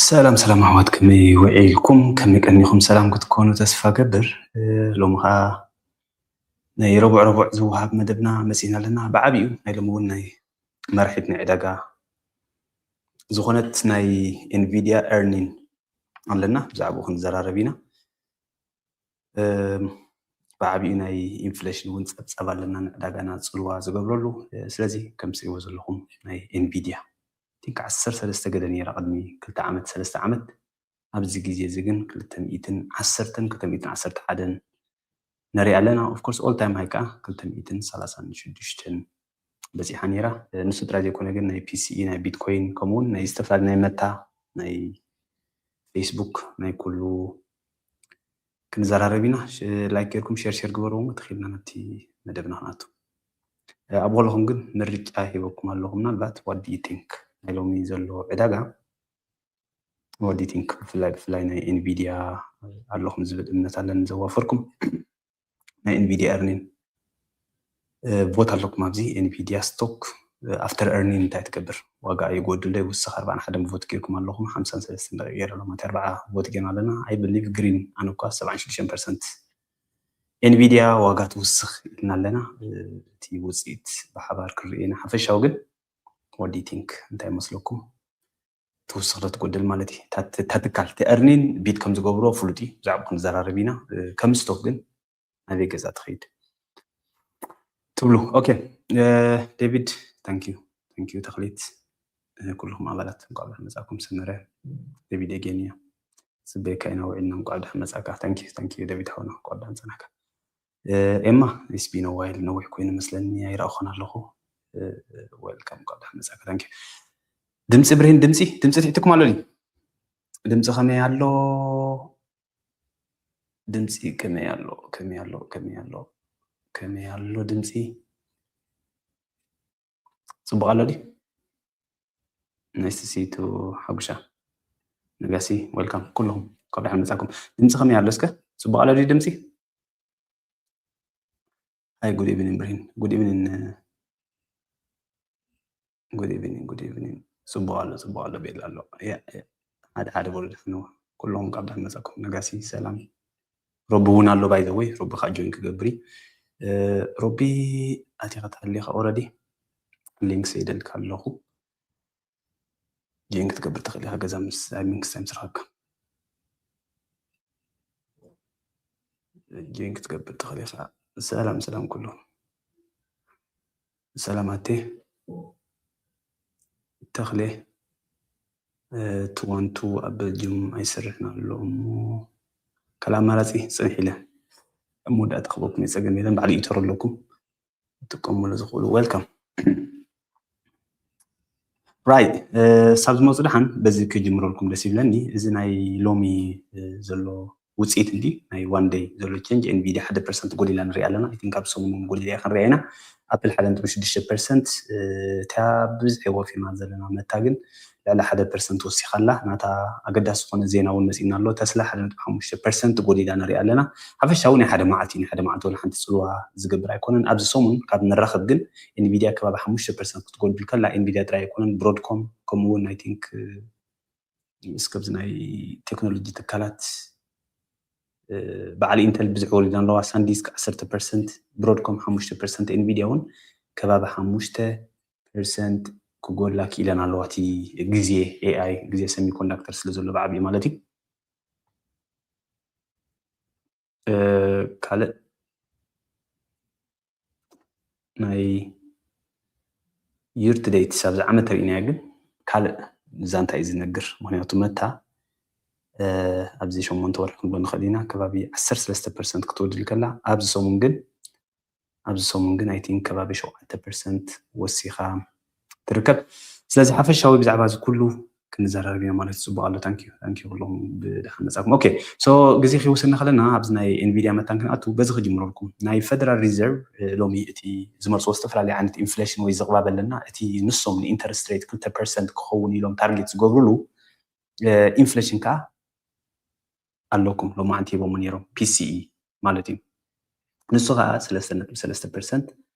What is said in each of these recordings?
ሰላም ሰላም ኣሕዋት፣ ከመይ ውዒልኩም? ከመይ ቀኒኹም? ሰላም ክትኮኑ ተስፋ ገብር። እ፣ ሎሚ ኸዓ ናይ ረቡዕ ረቡዕ ዝወሃብ መደብና መጺና ኣለና። ብዓቢኡ ናይ ሎሚ እውን ናይ መርሒት ናይ ዕዳጋ ዝኾነት ናይ ኤንቪድያ ኤርኒን ኣለና፣ ብዛዕባኡ ክንዘራረብ ኢና። እም፣ ብዓቢኡ ናይ ኢንፍሌሽን እውን ጸብጻብ ኣለና ንዕዳጋና ጽልዋ ዝገብረሉ። እ፣ ስለዚ ከም ትርእይዎ ዘለኹም ናይ ኤንቪድያ ቲንክ ዓሰርተ ሰለስተ ገለ ነይራ ቅድሚ ክልተ ዓመት፣ ሰለስተ ዓመት። ኣብዚ ግዜ እዚ ግን ክልተ ሚእትን ዓሰርተን ክልተ ሚእትን ዓሰርተ ሓደን ንርኢ ኣለና። ኦፍ ኮርስ ኦል ታይም ሃይ ከዓ ክልተ ሚእትን ሰላሳን ሽዱሽተን በጺሓ ነይራ። እ፣ ንሱ ጥራይ ዘይኮነ ግን ናይ ፒሲኢ፣ ናይ ቢትኮይን፣ ከምኡ እውን ናይ ዝተፈላለዩ ናይ መታ፣ ናይ ፌስቡክ፣ ናይ ኩሉ ክንዘራረብ ኢና። ሽ-፣ ላይክ ጌርኩም ሼር ሼር ግበርዎ፣ ተኺልና ናብቲ መደብና ክንኣቱ። እ፣ ኣብ ጎለኹም ግን ምርጫ ሂበኩም ኣለኹ። ምናልባት what do you think ናይ ሎሚ ዘሎ ዕዳጋ what do you think ብፍላይ ብፍላይ ናይ ኤንቪድያ ኣለኹም ዝብል እምነት ኣለኒ ዘዋፈርኩም። ናይ ኤንቪድያ ኤርኒን፣ እ፣ ቮት ኣለኩም ኣብዚ ኤንቪድያ ስቶክ፣ እ፣ ኣፍተር ኤርኒን እንታይ ትገብር? ዋጋ ይጎድል ዶ ይውስኽ? ኣርባዓን ሓደን ቮት ጌርኩም ኣለኹም፣ ሓምሳን ሰለስተን ደቂቕ ገይረ ኣሎ፣ ማለት ኣርባዓ ቮት ጌርና ኣለና። ኣይ ብሊቭ ግሪን ኣነ እኳ ሰብዓን ሽዱሽተን ፐርሰንት ኤንቪድያ ዋጋ ትውስኽ ኢልና ኣለና። እ፣ እቲ ውፅኢት ብሓባር ክንርኢ ኢና። ሓፈሻዊ ግን what do you think እንታይ ይመስለኩም? ትውስኽ ዶ ትጎድል ማለት እዩ? እታ ት-፣ እታ ትካል እቲ ኤርኒን ቢት ከም ዝገብሮ ፍሉጥ እዩ። ብዛዕባ ክንዘራረብ ኢና። እ፣ ከም ስቶክ ግን ናበይ ገዛ ትኸይድ ትብሉ? ኦኬ፣ እ፣ ዴቪድ፣ ታንክ ዩ፣ ታንክ ዩ። ተኽሊት፣ እ፣ ኩልኹም ኣባላት እንኳዕ ብደሓን መጻእኩም። ሰመረ፣ ዴቪድ ኤጌን እዩ። ጽበየካ ኢና ውዒልና፣ እንኳዕ ብደሓን መጻእካ። ታንክ ዩ፣ ታንክ ዩ ዴቪድ ሓውና፣ እንኳዕ ብደሓን ጸናሕካ። እ፣ ኤማ፣ it's been a while፣ ነዊሕ ኮይኑ መስለኒ፣ ኣይረኣኹን ኣለኹ። እ፣ ዌልካም፣ እንኳዕ ብደሓን መጻእካ። ታንክ ዩ። ድምጺ ብርሂን፣ ድምጺ፣ ድምጺ ትሕትኩም ኣሎ ድዩ? ድምጺ ከመይ ኣሎ? ድምጺ ከመይ ኣሎ? ከመይ ኣሎ? ከመይ ኣሎ? ከመይ ኣሎ ድምጺ? ጽቡቕ ኣሎ ድዩ? ናይስ ቱ ሲ ዩ ቱ ሓጉሻ ነጋሲ፣ ዌልካም ኩልኹም፣ ካብ ደሓን መጻኩም። ድምጺ ከመይ ኣሎ እስከ? ጽቡቕ ኣሎ ድዩ ድምጺ? ሃይ፣ ጉድ ኢቭኒንግ ብርሂን። ጉድ ኢቭኒንግ፣ ጉድ ኢቭኒንግ፣ ጉድ ኢቭኒንግ። ጽቡቕ ኣሎ፣ ጽቡቕ ኣሎ፣ ቤላ ኣሎ። ያ፣ ያ። ሓደ ሓደ በሉ ደሓን። ኩሎም ካብ ደሓን መጻኩም። ነጋሲ ሰላም። ሮቢ እውን ኣሎ፣ ባይ ዘ ወይ፣ ሮቢ ከዓ ጆይን ክገብር እዩ። እ፣ ሮቢ ኣቲኻ ተሃሊኻ ኦረዲ ሊንክ ሰይደልካ ኣለኹ። ጆይን ክትገብር ትኽእል ኢኻ፣ ገዛ ምስ ኣድሚን ክስታይ ምስ ረኸብካ። ጆይን ክትገብር ትኽእል ኢኻ። ሰላም፣ ሰላም ኩሉ። ሰላም ኣቴ። ተኽሌ፣ እ፣ ቱ ዋን ቱ ኣብ በልጅም ኣይሰርሕን ኣሎ እሞ ካልእ ኣማራጺ ጽንሕ ኢለ ኣብ መወዳእታ ክህበኩም እየ። ጸገም የለን፣ ባዕሉ ኢተር ኣለኩም። ክጥቀሙሉ ዝኽእሉ። ዌልካም። ራይት፣ እ፣ ሳብ ዝመፁ ደሓን በዚ ክጅምረልኩም ደስ ይብለኒ። እዚ ናይ ሎሚ፣ እ፣ ዘሎ ውፅኢት እንዲ ናይ ዋን ደይ ዘሎ ቼንጅ፣ ኤንቪዲያ ሓደ ፐርሰንት ጎዲላ ንሪኣ ኣለና። ኣይ ቲንክ ኣብ ሰሙን እውን ጎዲላ እያ ክንሪኣ ኢና። ኣፕል ሓደ ነጥቢ ሽዱሽተ ፐርሰንት፣ እ፣ እታ ብዝሒ ወፊርና ዘለና መታ ግን ልዕሊ ሓደ ፐርሰንት ወሲኻ ኣላ። ናታ ኣገዳሲ ዝኾነ ዜና እውን መፂእና ኣሎ። ተስላ ሓደ ነጥቢ ሓሙሽተ ፐርሰንት ጎዲላ ንሪኣ ኣለና። ሓፈሻዊ ናይ ሓደ መዓልቲ፣ ናይ ሓደ መዓልቲ ወላ ሓንቲ ፅልዋ ዝገብር ኣይኮነን። ኣብዚ ሰሙን ካብ ንራኸብ ግን ኤንቪድያ ከባቢ ሓሙሽተ ፐርሰንት ክትጎድል ከላ፣ ኤንቪድያ ጥራይ ኣይኮነን፣ ብሮድኮም ከምኡ እውን ኣይ ቲንክ እስከብዚ ናይ ቴክኖሎጂ ትካላት፣ እ፣ በዓል ኢንተል ብዙሕ ወሪዳ ኣለዋ። ሳንዲስክ ዓሰርተ ፐርሰንት፣ ብሮድኮም ሓሙሽተ ፐርሰንት፣ ኤንቪድያ እውን ከባቢ ሓሙሽተ ፐርሰንት ክጎድላ ክኢለን ኣለዋ። እቲ ግዜ ኤኣይ፣ ግዜ ሰሚኮንዳክተር ስለ ዘሎ ብዓቢኡ ማለት እዩ። እ፣ ካልእ ናይ ይር ቱ ዴት ኣብዚ ዓመት ተሪእናዮ፣ ግን ካልእ ዛንታ እዩ ዝነግር። ምኽንያቱ መታ፣ እ፣ ኣብዚ ሸሞንተ ወርሒ ክንብሎ ንኽእል ኢና፣ ከባቢ ዓሰርተ ሰለስተ ፐርሰንት ክትወድል ከላ፣ ኣብዚ ሰሙን ግን፣ ኣብዚ ሰሙን ግን ኣይ ቲንክ ከባቢ ሸውዓተ ፐርሰንት ወሲኻ ትርከብ። ስለዚ ሓፈሻዊ ብዛዕባ እዚ ኩሉ ክንዘራረብ ኢና ማለት እዩ። ጽቡቕ ኣሎ። ታንክ ዩ፣ ታንክ ዩ ኩለኹም ብደሓን መጻኩም። ኦኬ፣ ሶ ግዜ ከይወሰድና ከለና ኣብዚ ናይ ኤንቪድያ መታን ክንኣቱ በዚ ክጅምረልኩም። ናይ ፌደራል ሪዘርቭ፣ እ፣ ሎሚ እቲ ዝመጽዎ ዝተፈላለዩ ዓይነት ኢንፍሌሽን ወይ ዝቕባብ ኣለና። እቲ ንሶም ንኢንተረስት ሬት ክልተ ፐርሰንት ክኸውን ኢሎም ታርጌት ዝገብሩሉ፣ እ፣ ኢንፍሌሽን ከኣ ኣለኩም ሎማዓንቲ ሂቦሞ ነይሮም፣ ፒሲኢ ማለት እዩ። ንሱ ከኣ ሰለስተ ነጥቢ ሰለስተ ፐርሰንት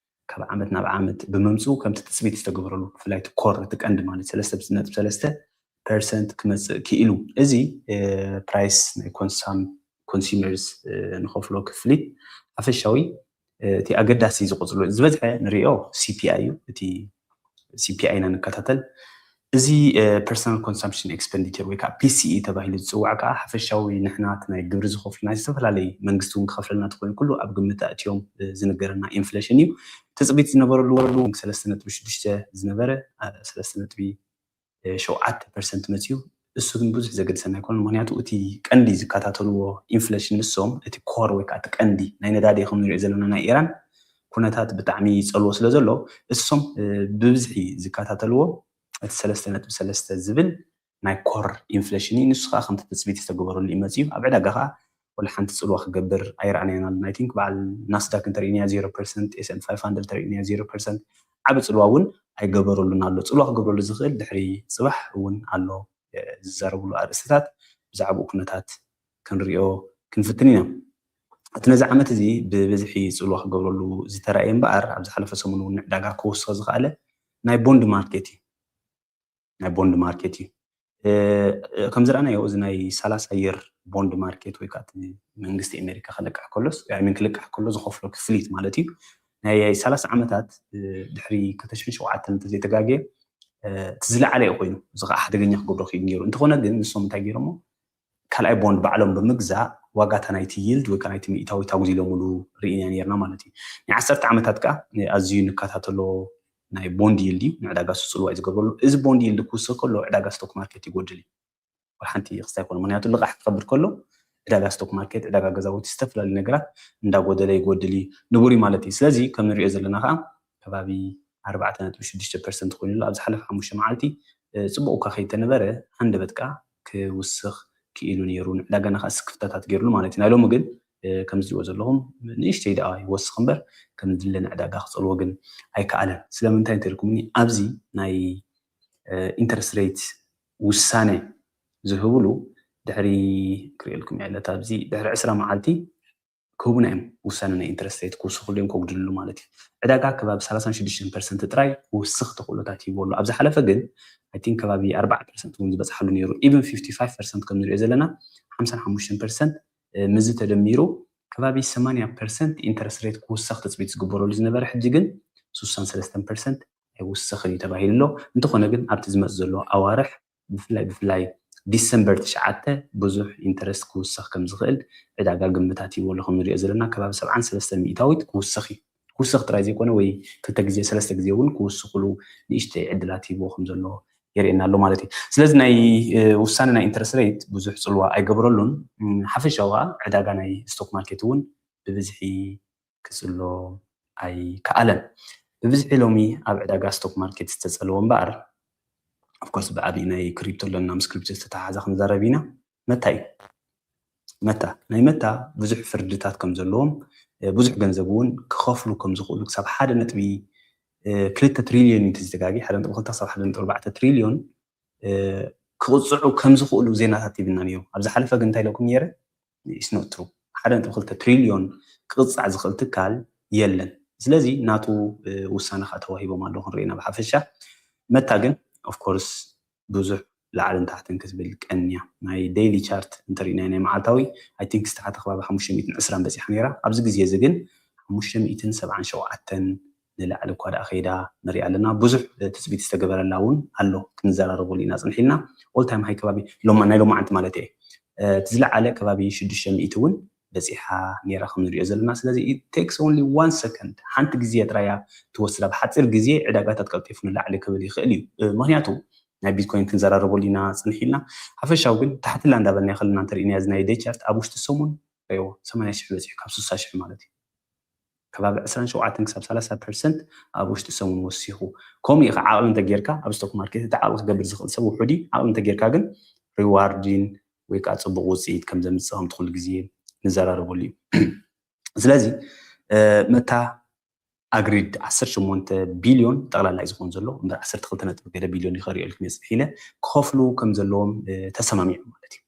ካብ ዓመት ናብ ዓመት ብምምጽኡ ከምቲ ትጽቢት ዝተገብረሉ፣ ብፍላይ እቲ ኮር፣ እቲ ቀንዲ ማለት ሰለስተ ነጥቢ ሰለስተ ፐርሰንት ክመፅእ ክኢሉ። እዚ ፕራይስ ናይ consumers ንኸፍሎ ክፍሊት ሓፈሻዊ እቲ ኣገዳሲ ዝቆፅሎ ዝበዝሐ ንሪኦ CPI እዩ። እቲ CPI ኢና ንከታተል። እዚ personal consumption expenditure ወይ ከዓ PCE ተባሂሉ ዝፅዋዕ ከዓ ሓፈሻዊ ንሕናት ናይ ግብሪ ዝኸፍሉ ናይ ዝተፈላለዩ መንግስቲ እውን ክኸፍለልና ተኮይኑ ኩሉ ኣብ ግምት ኣእትዮም ዝንገረና ኢንፍሌሽን እዩ። ትፅቢት ዝነበረሉ ወረዱ ሰለስተ ነጥቢ ሽዱሽተ ዝነበረ ሰለስተ ነጥቢ ሸውዓተ ፐርሰንት መፅዩ። እሱ ግን ብዙሕ ዘገድሰና ኣይኮነን። ምክንያቱ እቲ ቀንዲ ዝከታተልዎ ኢንፍሌሽን ንሶም እቲ ኮር ወይ ከዓ እቲ ቀንዲ ናይ ነዳዲ ከም ንሪኦ ዘለና ናይ ኢራን ኩነታት ብጣዕሚ ይፀልዎ ስለ ዘሎ እሶም ብብዝሒ ዝከታተልዎ እቲ ሰለስተ ነጥቢ ሰለስተ ዝብል ናይ ኮር ኢንፍሌሽን እዩ። ንሱ ከዓ ከምቲ ትፅቢት ዝተገበረሉ እዩ መፅዩ። ኣብ ዕዳጋ ከዓ ወላ ሓንቲ ፅልዋ ክገብር ኣይረኣናዮን ኣለና። I think በዓል ናስዳክ እንተሪእናዮ ዜሮ ፐርሰንት፣ S and P five hundred እንተሪእናዮ ዜሮ ፐርሰንት ዓቢ ፅልዋ እውን ኣይገበረሉን ኣሎ። ፅልዋ ክገብረሉ ዝኽእል ድሕሪ ፅባሕ እውን ኣሎ ዝዛረብሉ ኣርእስትታት ብዛዕባኡ ኩነታት ክንሪኦ ክንፍትን ኢና። እቲ ነዚ ዓመት እዚ ብብዝሒ ፅልዋ ክገብረሉ ዝተራእየ እምበኣር ኣብ ዝሓለፈ ሰሙን እውን ንዕዳጋ ክወስኸ ዝኽኣለ ናይ ቦንድ ማርኬት እዩ። ናይ ቦንድ ማርኬት እዩ። ከም ዝረኣናዮ እዚ ናይ ሰላሳ የር ቦንድ ማርኬት ወይ ከዓ መንግስቲ ኣሜሪካ ክልቃሕ ከሎስ ሚን ክልቃሕ ከሎ ዝኸፍሎ ክፍሊት ማለት እዩ ናይ ሰላሳ ዓመታት ድሕሪ ክልተ ሽሕን ሸውዓተን እንተዘይተጋግየ እቲ ዝለዓለ እዩ ኮይኑ እዚ ከዓ ሓደገኛ ክገብሮ ክኢሉ ነይሩ። እንተኾነ ግን ንሶም እንታይ ገይሮሞ ካልኣይ ቦንድ ባዕሎም ብምግዛእ ዋጋታ ናይቲ ይልድ ወይ ከዓ ናይቲ ሚእታዊት ኣጉዲሎምሉ ርኢና ነርና ማለት እዩ። ናይ ዓሰርተ ዓመታት ከዓ ኣዝዩ ንከታተሎ ናይ ቦንድ ይልድ እዩ። ንዕዳጋ እሱ ፅልዋ እዩ ዝገብረሉ። እዚ ቦንድ ይልድ ክውስኽ ከሎ ዕዳጋ ስቶክ ማርኬት ይጎድል እዩ። ሓንቲ ክስታይ ይኮነ ምክንያቱ ልቃሕ ክከብር ከሎ ዕዳጋ ስቶክ ማርኬት ዕዳጋ ገዛውቲ ዝተፈላለዩ ነገራት እንዳጎደለ ይጎድል እዩ ንቡር ማለት እዩ። ስለዚ ከም ንሪኦ ዘለና ከዓ ከባቢ ኣርባዕተ ነጥቢ ሽዱሽተ ፐርሰንት ኮይኑ ኣሎ። ኣብ ዝሓለፈ ሓሙሽተ መዓልቲ ፅቡቅ እኳ ከይተነበረ ሃንደበት ከዓ ክውስኽ ክኢሉ ነይሩ። ንዕዳጋና ከዓ ስክፍታታት ገይሩሉ ማለት እዩ። ናይ ሎሚ ግን ከም ዝሪኦ ዘለኹም ንእሽተይ ደኣ ይወስኽ እምበር ከም ዝድለ ንዕዳጋ ክፀልዎ ግን ኣይከኣለን። ስለምንታይ እንተልኩምኒ ኣብዚ ናይ ኢንተረስት ሬት ውሳነ ዝህብሉ ድሕሪ ክርእየልኩም ዕለት ኣብዚ ድሕሪ ዕስራ መዓልቲ ክህቡና እዮም ውሳነ ናይ ኢንተረስት ሬት ክውስኽሉ እዮም ከጉድልሉ ማለት እዩ። ዕዳጋ ከባቢ ሰላሳን ሽዱሽተን ፐርሰንት ጥራይ ክውስኽ ተኽእሎታት ሂቦ ኣሎ። ኣብ ዝሓለፈ ግን I think ከባቢ ኣርባዓ ፐርሰንት እውን ዝበፅሓሉ ነይሩ። ኢቨን ፊፍቲ ፋይቭ ፐርሰንት ከም ንሪኦ ዘለና ሓምሳን ሓሙሽተን ፐርሰንት ምዚ ተደሚሩ ከባቢ ሰማንያ ፐርሰንት ኢንተረስት ሬት ክውሰኽ ትፅቢት ዝግበረሉ ዝነበረ ሕጂ ግን ስሳን ሰለስተን ፐርሰንት ኣይውሰኽን እዩ ተባሂሉ ኣሎ። እንተኾነ ግን ኣብቲ ዝመፅ ዘሎ ኣዋርሕ ብፍላይ ብፍላይ ዲሰምበር ትሽዓተ ብዙሕ ኢንተረስት ክውሰኽ ከም ዝኽእል ዕዳጋ ግምታት ሂቦ ኣሎ። ከም ንሪኦ ዘለና ከባቢ ሰብዓን ሰለስተን ሚእታዊት ክውሰኽ እዩ። ክውሰኽ ጥራይ ዘይኮነ ወይ ክልተ ግዜ ሰለስተ ግዜ እውን ክውስኽሉ ንእሽተይ ዕድላት ሂቦ ከም ዘሎ የርእየና ኣሎ ማለት እዩ። ስለዚ ናይ ውሳነ ናይ ኢንተረስት ሬት ብዙሕ ፅልዋ ኣይገብረሉን። ሓፈሻዋ ዕዳጋ ናይ ስቶክ ማርኬት እውን ብብዝሒ ክፅሎ ኣይከኣለን። ብብዝሒ ሎሚ ኣብ ዕዳጋ ስቶክ ማርኬት ዝተፀለወ እምበኣር ኦፍኮርስ ብዓብዪ ናይ ክሪፕቶ ኣለና ምስ ክሪፕቶ ዝተተሓሓዘ ክንዛረብ ኢና። መታ እዩ መታ ናይ መታ ብዙሕ ፍርድታት ከም ዘለዎም ብዙሕ ገንዘብ እውን ክኸፍሉ ከም ዝኽእሉ ክሳብ ሓደ ነጥቢ ክልተ ትሪልዮን እዩ ዝተጋጊ ሓደ ነጥቢ ክልተ ክሳብ ሓደ ነጥቢ ኣርባዕተ ትሪልዮን ክቕፅዑ ከም ዝኽእሉ ዜናታት ይብልና ነይሩ። ኣብ ዝሓለፈ ግን እንታይ ኢለኩም ነይረ? ኢስኖትሩ ሓደ ነጥቢ ክልተ ትሪልዮን ክቕፃዕ ዝኽእል ትካል የለን። ስለዚ ናቱ ውሳነ ከዓ ተዋሂቦም ኣለዉ ክንርኢ ኢና ብሓፈሻ። መታ ግን ኦፍኮርስ ብዙሕ ላዕልን ታሕትን ክትብል ቀንያ ናይ ዴይሊ ቻርት እንተሪእናዮ ናይ መዓልታዊ I think ዝተሓተ ከባቢ ሓሙሽተ ሚእትን ዕስራን በፂሓ ነይራ። ኣብዚ ግዜ እዚ ግን ሓሙሽተ ሚእትን ሰብዓን ሸውዓተን ንላዕሊ እኳ ደኣ ከይዳ ንሪኣ ኣለና። ብዙሕ ትፅቢት ዝተገበረላ እውን ኣሎ ክንዘራረበሉ ኢና ፅንሒልና። ኦል ታይም ሃይ ከባቢ ናይ ሎማዓንቲ ማለት እየ እቲ ዝለዓለ ከባቢ ሽዱሽተ ሚእቲ እውን በፂሓ ነይራ ከም ንሪኦ ዘለና። ስለዚ it takes only one second ሓንቲ ግዜ ጥራያ ትወስዳ ብሓፂር ግዜ ዕዳጋታት ቀልጢፉ ንላዕሊ ክብል ይኽእል እዩ። ምክንያቱ ናይ ቢትኮይን ክንዘራረበሉ ኢና ፅንሕ ኢልና ሓፈሻዊ ግን ታሕትላ እንዳበልና ይኽእልና እንተሪእና እዚ ናይ ዴይ ቻርት ኣብ ውሽጢ ሰሙን ሪዎ ሰማንያ ሽሕ በፂሑ ካብ ስሳ ሽሕ ማለት እዩ። ከባቢ ዕስራን ሸውዓተን ክሳብ ሰላሳ ፐርሰንት ኣብ ውሽጢ ሰሙን ወሲኹ። ከምኡ ኢኻ ዓቕሊ እንተጌርካ ኣብ ስቶክ ማርኬት እቲ ዓቕሊ ክገብር ዝኽእል ሰብ ውሑድ እዩ። ዓቕሊ እንተጌርካ ግን ሪዋርዲን ወይ ከዓ ፅቡቅ ውፅኢት ከም ዘምፅእ ከምቲ ኩሉ ግዜ ንዘራረበሉ እዩ። ስለዚ መታ ኣግሪድ ዓሰርተ ሸሞንተ ቢልዮን ጠቕላላ እዩ ዝኾን ዘሎ እምበር ዓሰርተ ክልተ ነጥቢ ገለ ቢልዮን ይኸሪኦ ኢልኩም የፅንሕ ኢለ ክኸፍሉ ከም ዘለዎም ተሰማሚዑ ማለት እዩ።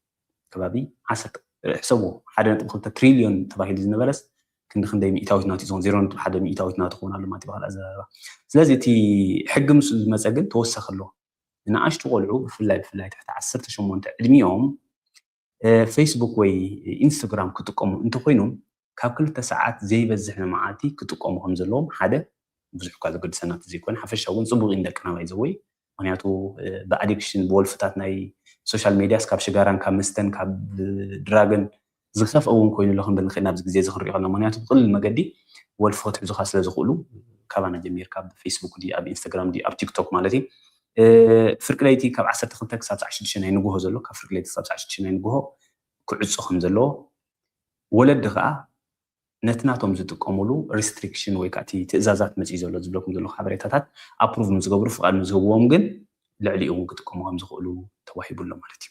ከባቢ ዓሰርተ ሕሰብዎ ሓደ ነጥቢ ክልተ ትሪልዮን ተባሂሉ ዝነበረስ ክንዲ ክንደይ ሚእታዊት ናቱ ይኸውን ዜሮ ነጥቢ ሓደ ሚእታዊት ናቱ ክኸውን ኣሎ ማለት ይበሃል ኣዘራርባ። ስለዚ እቲ ሕጊ ምስ ዝመፀ ግን ተወሳኺ ኣለዎ። ንኣሽቱ ቆልዑ ብፍላይ ብፍላይ ትሕቲ ዓሰርተ ሸሞንተ ዕድሚኦም ፌስቡክ ወይ ኢንስታግራም ክጥቀሙ እንተኮይኖም ካብ ክልተ ሰዓት ዘይበዝሕ ንመዓልቲ ክጥቀሙ ከም ዘለዎም ሓደ ብዙሕ እኳ ዘገድሰና ዘይኮነ ሓፈሻ እውን ፅቡቅ እዩ ንደቅና ባይዘወይ ምክንያቱ ብኣዲክሽን ብወልፍታት ናይ ሶሻል ሜዲያስ ካብ ሽጋራን ካብ መስተን ካብ ድራግን ዝኸፍአ እውን ኮይኑ ኣሎ ክንብል ንኽእል ኣብዚ ግዜ እዚ ክንሪኦ ከለና ምክንያቱ ብቅልል መገዲ ወልፊ ክትሕዙኻ ስለ ዝኽእሉ ካባና ጀሚርካ ኣብ ፌስቡክ ዲ ኣብ ኢንስታግራም ዲ ኣብ ቲክቶክ ማለት እዩ ፍርቂ ለይቲ ካብ ዓሰርተ ክልተ ክሳብ ሰዓት ሽዱሽተ ናይ ንግሆ ዘሎ ካብ ፍርቂ ለይቲ ክሳብ ሰዓት ሽዱሽተ ናይ ንግሆ ክዕጾ ከም ዘለዎ ወለዲ ከዓ ነቲ ናቶም ዝጥቀሙሉ ሪስትሪክሽን ወይ ከዓ ትእዛዛት መፅእ ዘሎ ዝብለኩም ዘለኩ ሓበሬታታት ኣፕሩቭ ምስ ዝገብሩ ፍቃድ ምስ ዝህብዎም ግን ልዕሊኡ እውን ክጥቀሙ ከም ዝኽእሉ ተዋሂቡ ኣሎ ማለት እዩ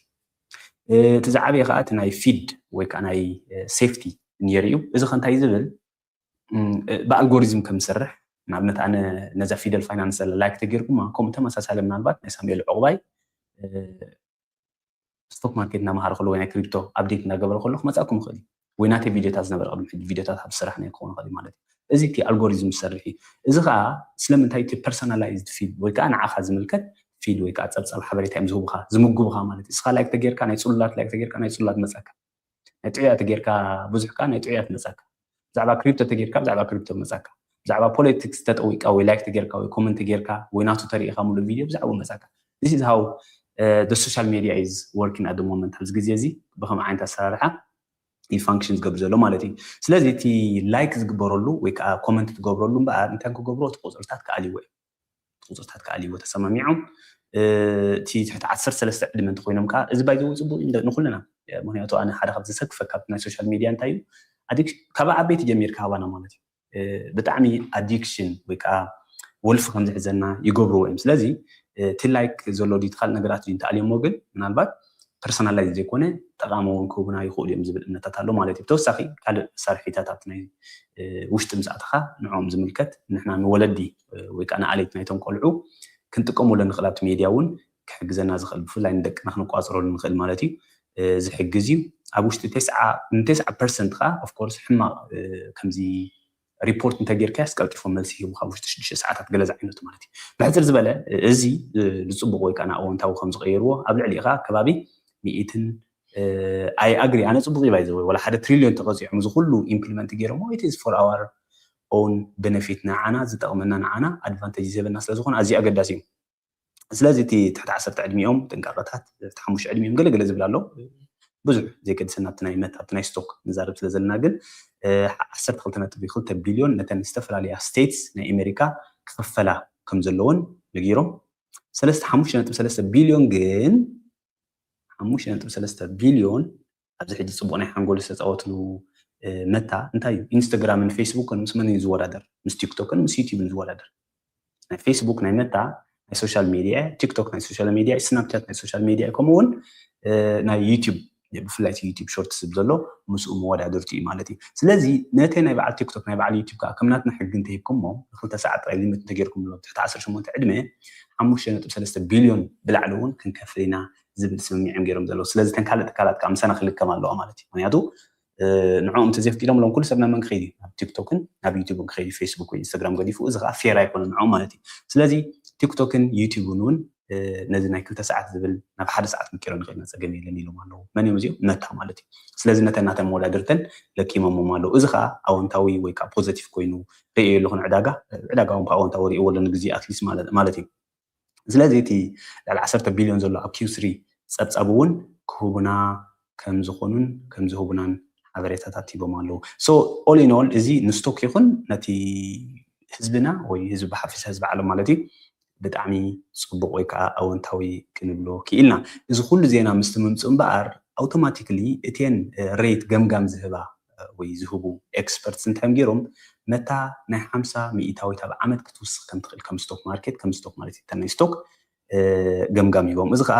እቲ ዝዓበየ ከዓ እቲ ናይ ፊድ ወይ ከዓ ናይ ሴፍቲ ነይሩ እዩ እዚ ከንታይ ዝብል ብኣልጎሪዝም ከም ዝሰርሕ ንኣብነት ኣነ ነዛ ፊደል ፋይናንስ ዘላ ላይክ ተጌርኩማ ከምኡ ተመሳሳለ ምናልባት ናይ ሳሙኤል ዕቁባይ ስቶክ ማርኬት እናመሃረ ከሎ ወይ ናይ ክሪፕቶ ኣፕዴት እናገበረ ከሎ ክመፃኩም ይኽእል እዩ ወይ ናተይ ቪዲዮታት ዝነበረ ቅድሚ ሕጂ ቪዲዮታት ኣብ ስራሕ ናይ ክኸውን ይኽእል ማለት እዩ እዚ እቲ ኣልጎሪዝም ዝሰርሕ እዩ እዚ ከዓ ስለምንታይ እቲ ፐርሶናላይዝድ ፊድ ወይ ከዓ ንዓኻ ዝምልከት ፊድ ወይ ከዓ ፀብፃብ ሓበሬታ እዮም ዝህቡኻ ዝምግቡኻ ማለት እዩ እስኻ ላይክ ተጌርካ ናይ ፅሉላት ላይክ ተጌርካ ናይ ፅሉላት መፀካ ናይ ጥዑያት ጌርካ ብዙሕ ከዓ ናይ ጥዑያት መፀካ ብዛዕባ ክሪፕቶ ተጌርካ ብዛዕባ ክሪፕቶ መፀካ ብዛዕባ ፖለቲክስ ተጠዊቃ ወይ ላይክ ተጌርካ ወይ ኮመንት ጌርካ ወይ ናቱ ተሪኢካ ሙሉእ ቪድዮ ብዛዕባ መፀካ this is how the social media is working at the moment ኣብዚ ግዜ እዚ ብከም ዓይነት ኣሰራርሓ ዩ ፋንክሽን ዝገብር ዘሎ ማለት እዩ ስለዚ እቲ ላይክ ዝግበረሉ ወይ ከዓ ኮመንት ትገብረሉ እምበኣር እንታይ ክገብሮ እቲ ቁፅርታት ክኣልይዎ እዩ ቁፅርታት ክኣልይዎ ተሰማሚዖም እቲ ትሕቲ ዓሰርተ ሰለስተ ዕድመ እንተኮይኖም ከዓ እዚ ባይዘው ፅቡቅ እዩ ንኩልና ምክንያቱ ኣነ ሓደ ካብዚ ዘክፈካ ናይ ሶሻል ሚድያ እንታይ እዩ ካብ ዓበይቲ ጀሚርካ ሃባና ማለት እዩ ብጣዕሚ ኣዲክሽን ወይ ከዓ ወልፊ ከም ዝሕዘና ይገብርዎ እዮም ስለዚ እቲ ላይክ ዘሎ ድዩ ካልእ ነገራት ድዩ እንተኣልዮሞ ግን ምናልባት ፐርሶናላይዝ ዘይኮነ ጠቃሚ እውን ክህቡና ይኽእሉ እዮም ዝብል እምነታት ኣሎ ማለት እዩ ብተወሳኺ ካልእ መሳርሒታት ኣብቲ ናይ ውሽጢ ምስ ኣተኻ ንዕኦም ዝምልከት ንሕና ንወለዲ ወይ ከዓ ንኣሌት ናይቶም ቆልዑ ክንጥቀመሉ ንኽእል ኣብቲ ሜድያ እውን ክሕግዘና ዝኽእል ብፍላይ ንደቅና ክንቋፅረሉ ንኽእል ማለት እዩ ዝሕግዝ እዩ ኣብ ውሽጢ ንተስዓ ፐርሰንት ከዓ ኦፍኮርስ ሕማቕ ከምዚ ሪፖርት እንተጌርካያስ ቀልጢፎም መልሲ ሂቡካ ውሽጢ ሽዱሽተ ሰዓታት ገለ ዝዓይነቱ ማለት እዩ ብሕፅር ዝበለ እዚ ንፅቡቅ ወይ ከዓ ንኣወንታዊ ከም ዝቀየርዎ ኣብ ልዕሊ ከዓ ከባቢ ሚኢትን ኣይ ኣግሪ ኣነ ፅቡቅ ይባይ ዘወይ ወላ ሓደ ትሪሊዮን ተቀፂዖም እዚ ኩሉ ኢምፕሊመንት ገይሮሞ it is for our own benefit ንዓና ዝጠቅመና ንዓና ኣድቫንቴጅ ዝህበና ስለዝኮነ ኣዝዩ ኣገዳሲ እዩ ስለዚ እቲ ትሕቲ ዓሰርተ ዕድሚኦም ጥንቃቀታት ትሕቲ ሓሙሽተ ዕድሚኦም ገለገለ ዝብል ኣሎ ብዙሕ ዘይገድሰና ኣብቲ ናይ መት ኣብቲ ናይ ስቶክ ንዛረብ ስለ ዘለና ግን ዓሰርተ ክልተ ነጥቢ ክልተ ቢልዮን ነተን ዝተፈላለያ ስቴትስ ናይ ኣሜሪካ ክኽፈላ ከም ዘለዎን ነጊሮም ሰለስተ ሓሙሽተ ነጥቢ ሰለስተ ቢልዮን ግን ሓሙሽተ ነጥቢ ሰለስተ ቢልዮን ኣብዚ ሕጂ ፅቡቅ ናይ ሓንጎል ዝተፃወትሉ መታ እንታይ እዩ ኢንስታግራምን ፌስቡክን ምስ መን እዩ ዝወዳደር ምስ ቲክቶክን ምስ ዩቲብን ዝወዳደር ናይ ፌስቡክ ናይ መታ ናይ ሶሻል ሚድያ ቲክቶክ ናይ ሶሻል ሚድያ ስናፕቻት ናይ ሶሻል ሚድያ ከምኡ እውን ናይ ዩቲብ ብፍላይ ዩቲብ ሾርትስ ዝብ ዘሎ ምስኡ መወዳድርቱ እዩ ማለት እዩ ስለዚ ነተይ ናይ በዓል ቲክቶክ ናይ በዓል ዩቲብ ከዓ ከም ናትና ሕጊ እንተሂብኩሞ ንክልተ ሰዓት ጥራይ ሊሚት እንተጌርኩም ኣሎ ትሕቲ ዓሰርተ ሸሞንተ ዕድመ ሓሙሽተ ነጥቢ ሰለስተ ቢልዮን ብላዕሊ እውን ክንከፍል ኢና ዝብል ስምምዕ እዮም ገይሮም ዘለዉ ስለዚ ተን ካልእ ትካላት ከዓ ምሳና ክልከም ኣለዋ ማለት እዩ ምክንያቱ ንዕኦም እንተዘይፍቂዶም ሎም ኩሉ ሰብ ናብ መን ክኸይድ እዩ ናብ ቲክቶክን ናብ ዩቲብን ክኸይድ እዩ ፌስቡክ ወይ ኢንስታግራም ገዲፉ እዚ ከዓ ፌር ኣይኮነ ንዕኦም ማለት እዩ ስለዚ ቲክቶክን ዩቲብን እውን ነዚ ናይ ክልተ ሰዓት ዝብል ናብ ሓደ ሰዓት ክንቀይሮ ንኽእል ኢና ፀገም የለን ኢሎም ኣለዉ መን እዮም እዚኦም መታ ማለት እዩ ስለዚ ነተን ናተን መወዳድርተን ለኪሞሞም ኣለዉ እዚ ከዓ ኣወንታዊ ወይ ከዓ ፖዘቲቭ ኮይኑ ርእዮ ኣለኹ ንዕዳጋ ዕዳጋ እውን ኣወንታዊ ርእይዎ ኣሎ ንግዜ ኣትሊስት ማለት እዩ ስለዚ እቲ ልዕሊ ዓሰርተ ቢልዮን ዘሎ ኣብ ኪው ስሪ ፀብፃብ እውን ክህቡና ከም ዝኾኑን ከም ዝህቡናን ሓበሬታታት ሂቦም ኣለዉ so all in all እዚ ንስቶክ ይኹን ነቲ ህዝብና ወይ ህዝቢ ብሓፈሻ ህዝቢ ዓለም ማለት እዩ ብጣዕሚ ፅቡቅ ወይ ከዓ ኣወንታዊ ክንብሎ ክኢልና እዚ ኩሉ ዜና ምስቲ ምምፅኡ እምበኣር ኣውቶማቲክሊ እቴን ሬት ገምጋም ዝህባ ወይ ዝህቡ ኤክስፐርትስ እንታይ እዮም ገይሮም ነታ ናይ ሓምሳ ሚእታዊት ኣብ ዓመት ክትውስኽ ከም ትኽእል ከም ስቶክ ማርኬት ከም ስቶክ ማለት እዩ ናይ ስቶክ ገምጋም ሂቦም እዚ ከዓ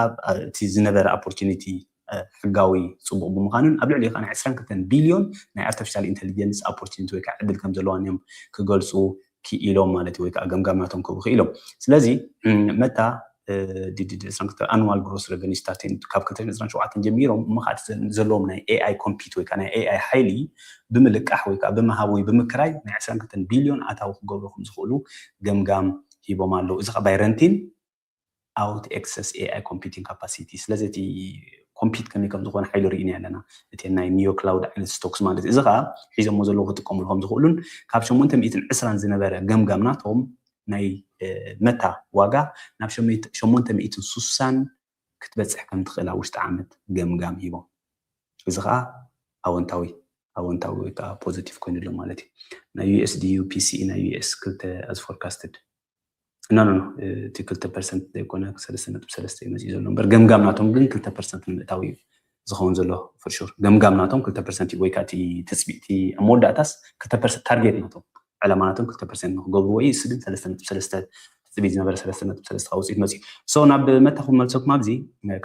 እቲ ዝነበረ ኦፖርቹኒቲ ሕጋዊ ፅቡቅ ብምዃኑን ኣብ ልዕሊ ከዓ ናይ ዕስራን ክልተን ቢልዮን ናይ ኣርቲፊሻል ኢንቴሊጀንስ ኦፖርቹኒቲ ወይ ከዓ ዕድል ከም ዘለዋን እዮም ክገልፁ ክኢሎም ማለት እዩ ወይ ከዓ ገምጋም ናቶም ክህቡ ክኢሎም ስለዚ መታ ኣኑዋል ግሮስ ረቨኒ ስታርቲንግ ካብ ክልተ ሽሕን ዕስራን ሸውዓተን ጀሚሮም እሞ ከዓ ዘለዎም ናይ ኤኣይ ኮምፒት ወይ ከዓ ናይ ኤኣይ ሓይሊ ብምልቃሕ ወይ ከዓ ብምሃብ ወይ ብምክራይ ናይ ዕስራን ክልተን ቢልዮን ኣታዊ ክገብሩ ከም ዝኽእሉ ገምጋም ሂቦም ኣለዉ እዚ ከዓ ባይ ረንቲን out excess A I computing capacity። ስለዚ እቲ ኮምፒት ከመይ ከም ዝኾነ ሓይሉ ርኢና ኣለና። እቲ ናይ ኒዮ ክላውድ ዓይነት ስቶክስ ማለት እዩ። እዚ ከዓ ሒዞሞ ዘለዉ ክጥቀሙሉ ከም ዝኽእሉን ካብ ሸሞንተ ሚእትን ዕስራን ዝነበረ ገምጋም ናቶም ናይ መታ ዋጋ ናብ ሸሞንተ ሚእትን ስሳን ክትበፅሕ ከም ትኽእል ኣብ ውሽጢ ዓመት ገምጋም ሂቦም። እዚ ከዓ ኣወንታዊ ኣወንታዊ ወይ ከዓ ፖዚቲቭ ኮይኑሎ ማለት እዩ። ናይ ዩ ኤስ ዲ ዩ ፒ ሲ ኢ ናይ ዩ ኤስ ክልተ as forecasted no no no እቲ ክልተ ፐርሰንት ዘይኮነ ሰለስተ ነጥቢ ሰለስተ እዩ መፂኡ ዘሎ እምበር ገምጋም ናቶም ግን ክልተ ፐርሰንት ንምእታዊ እዩ ዝኸውን ዘሎ for sure። ገምጋም ናቶም ክልተ ፐርሰንት እዩ ወይ ከዓ እቲ ትፅቢት እቲ ኣብ መወዳእታስ ክልተ ፐርሰንት ታርጌት ናቶም ዕላማ ናቶም ክልተ ፐርሰንት ንክገብርዎ እዩ። እሱ ግን ሰለስተ ነጥቢ ሰለስተ ትፅቢት ዝነበረ ሰለስተ ነጥቢ ሰለስተ ውፅኢት መፅኡ። So ናብ መታ ክመልሰኩም ኣብዚ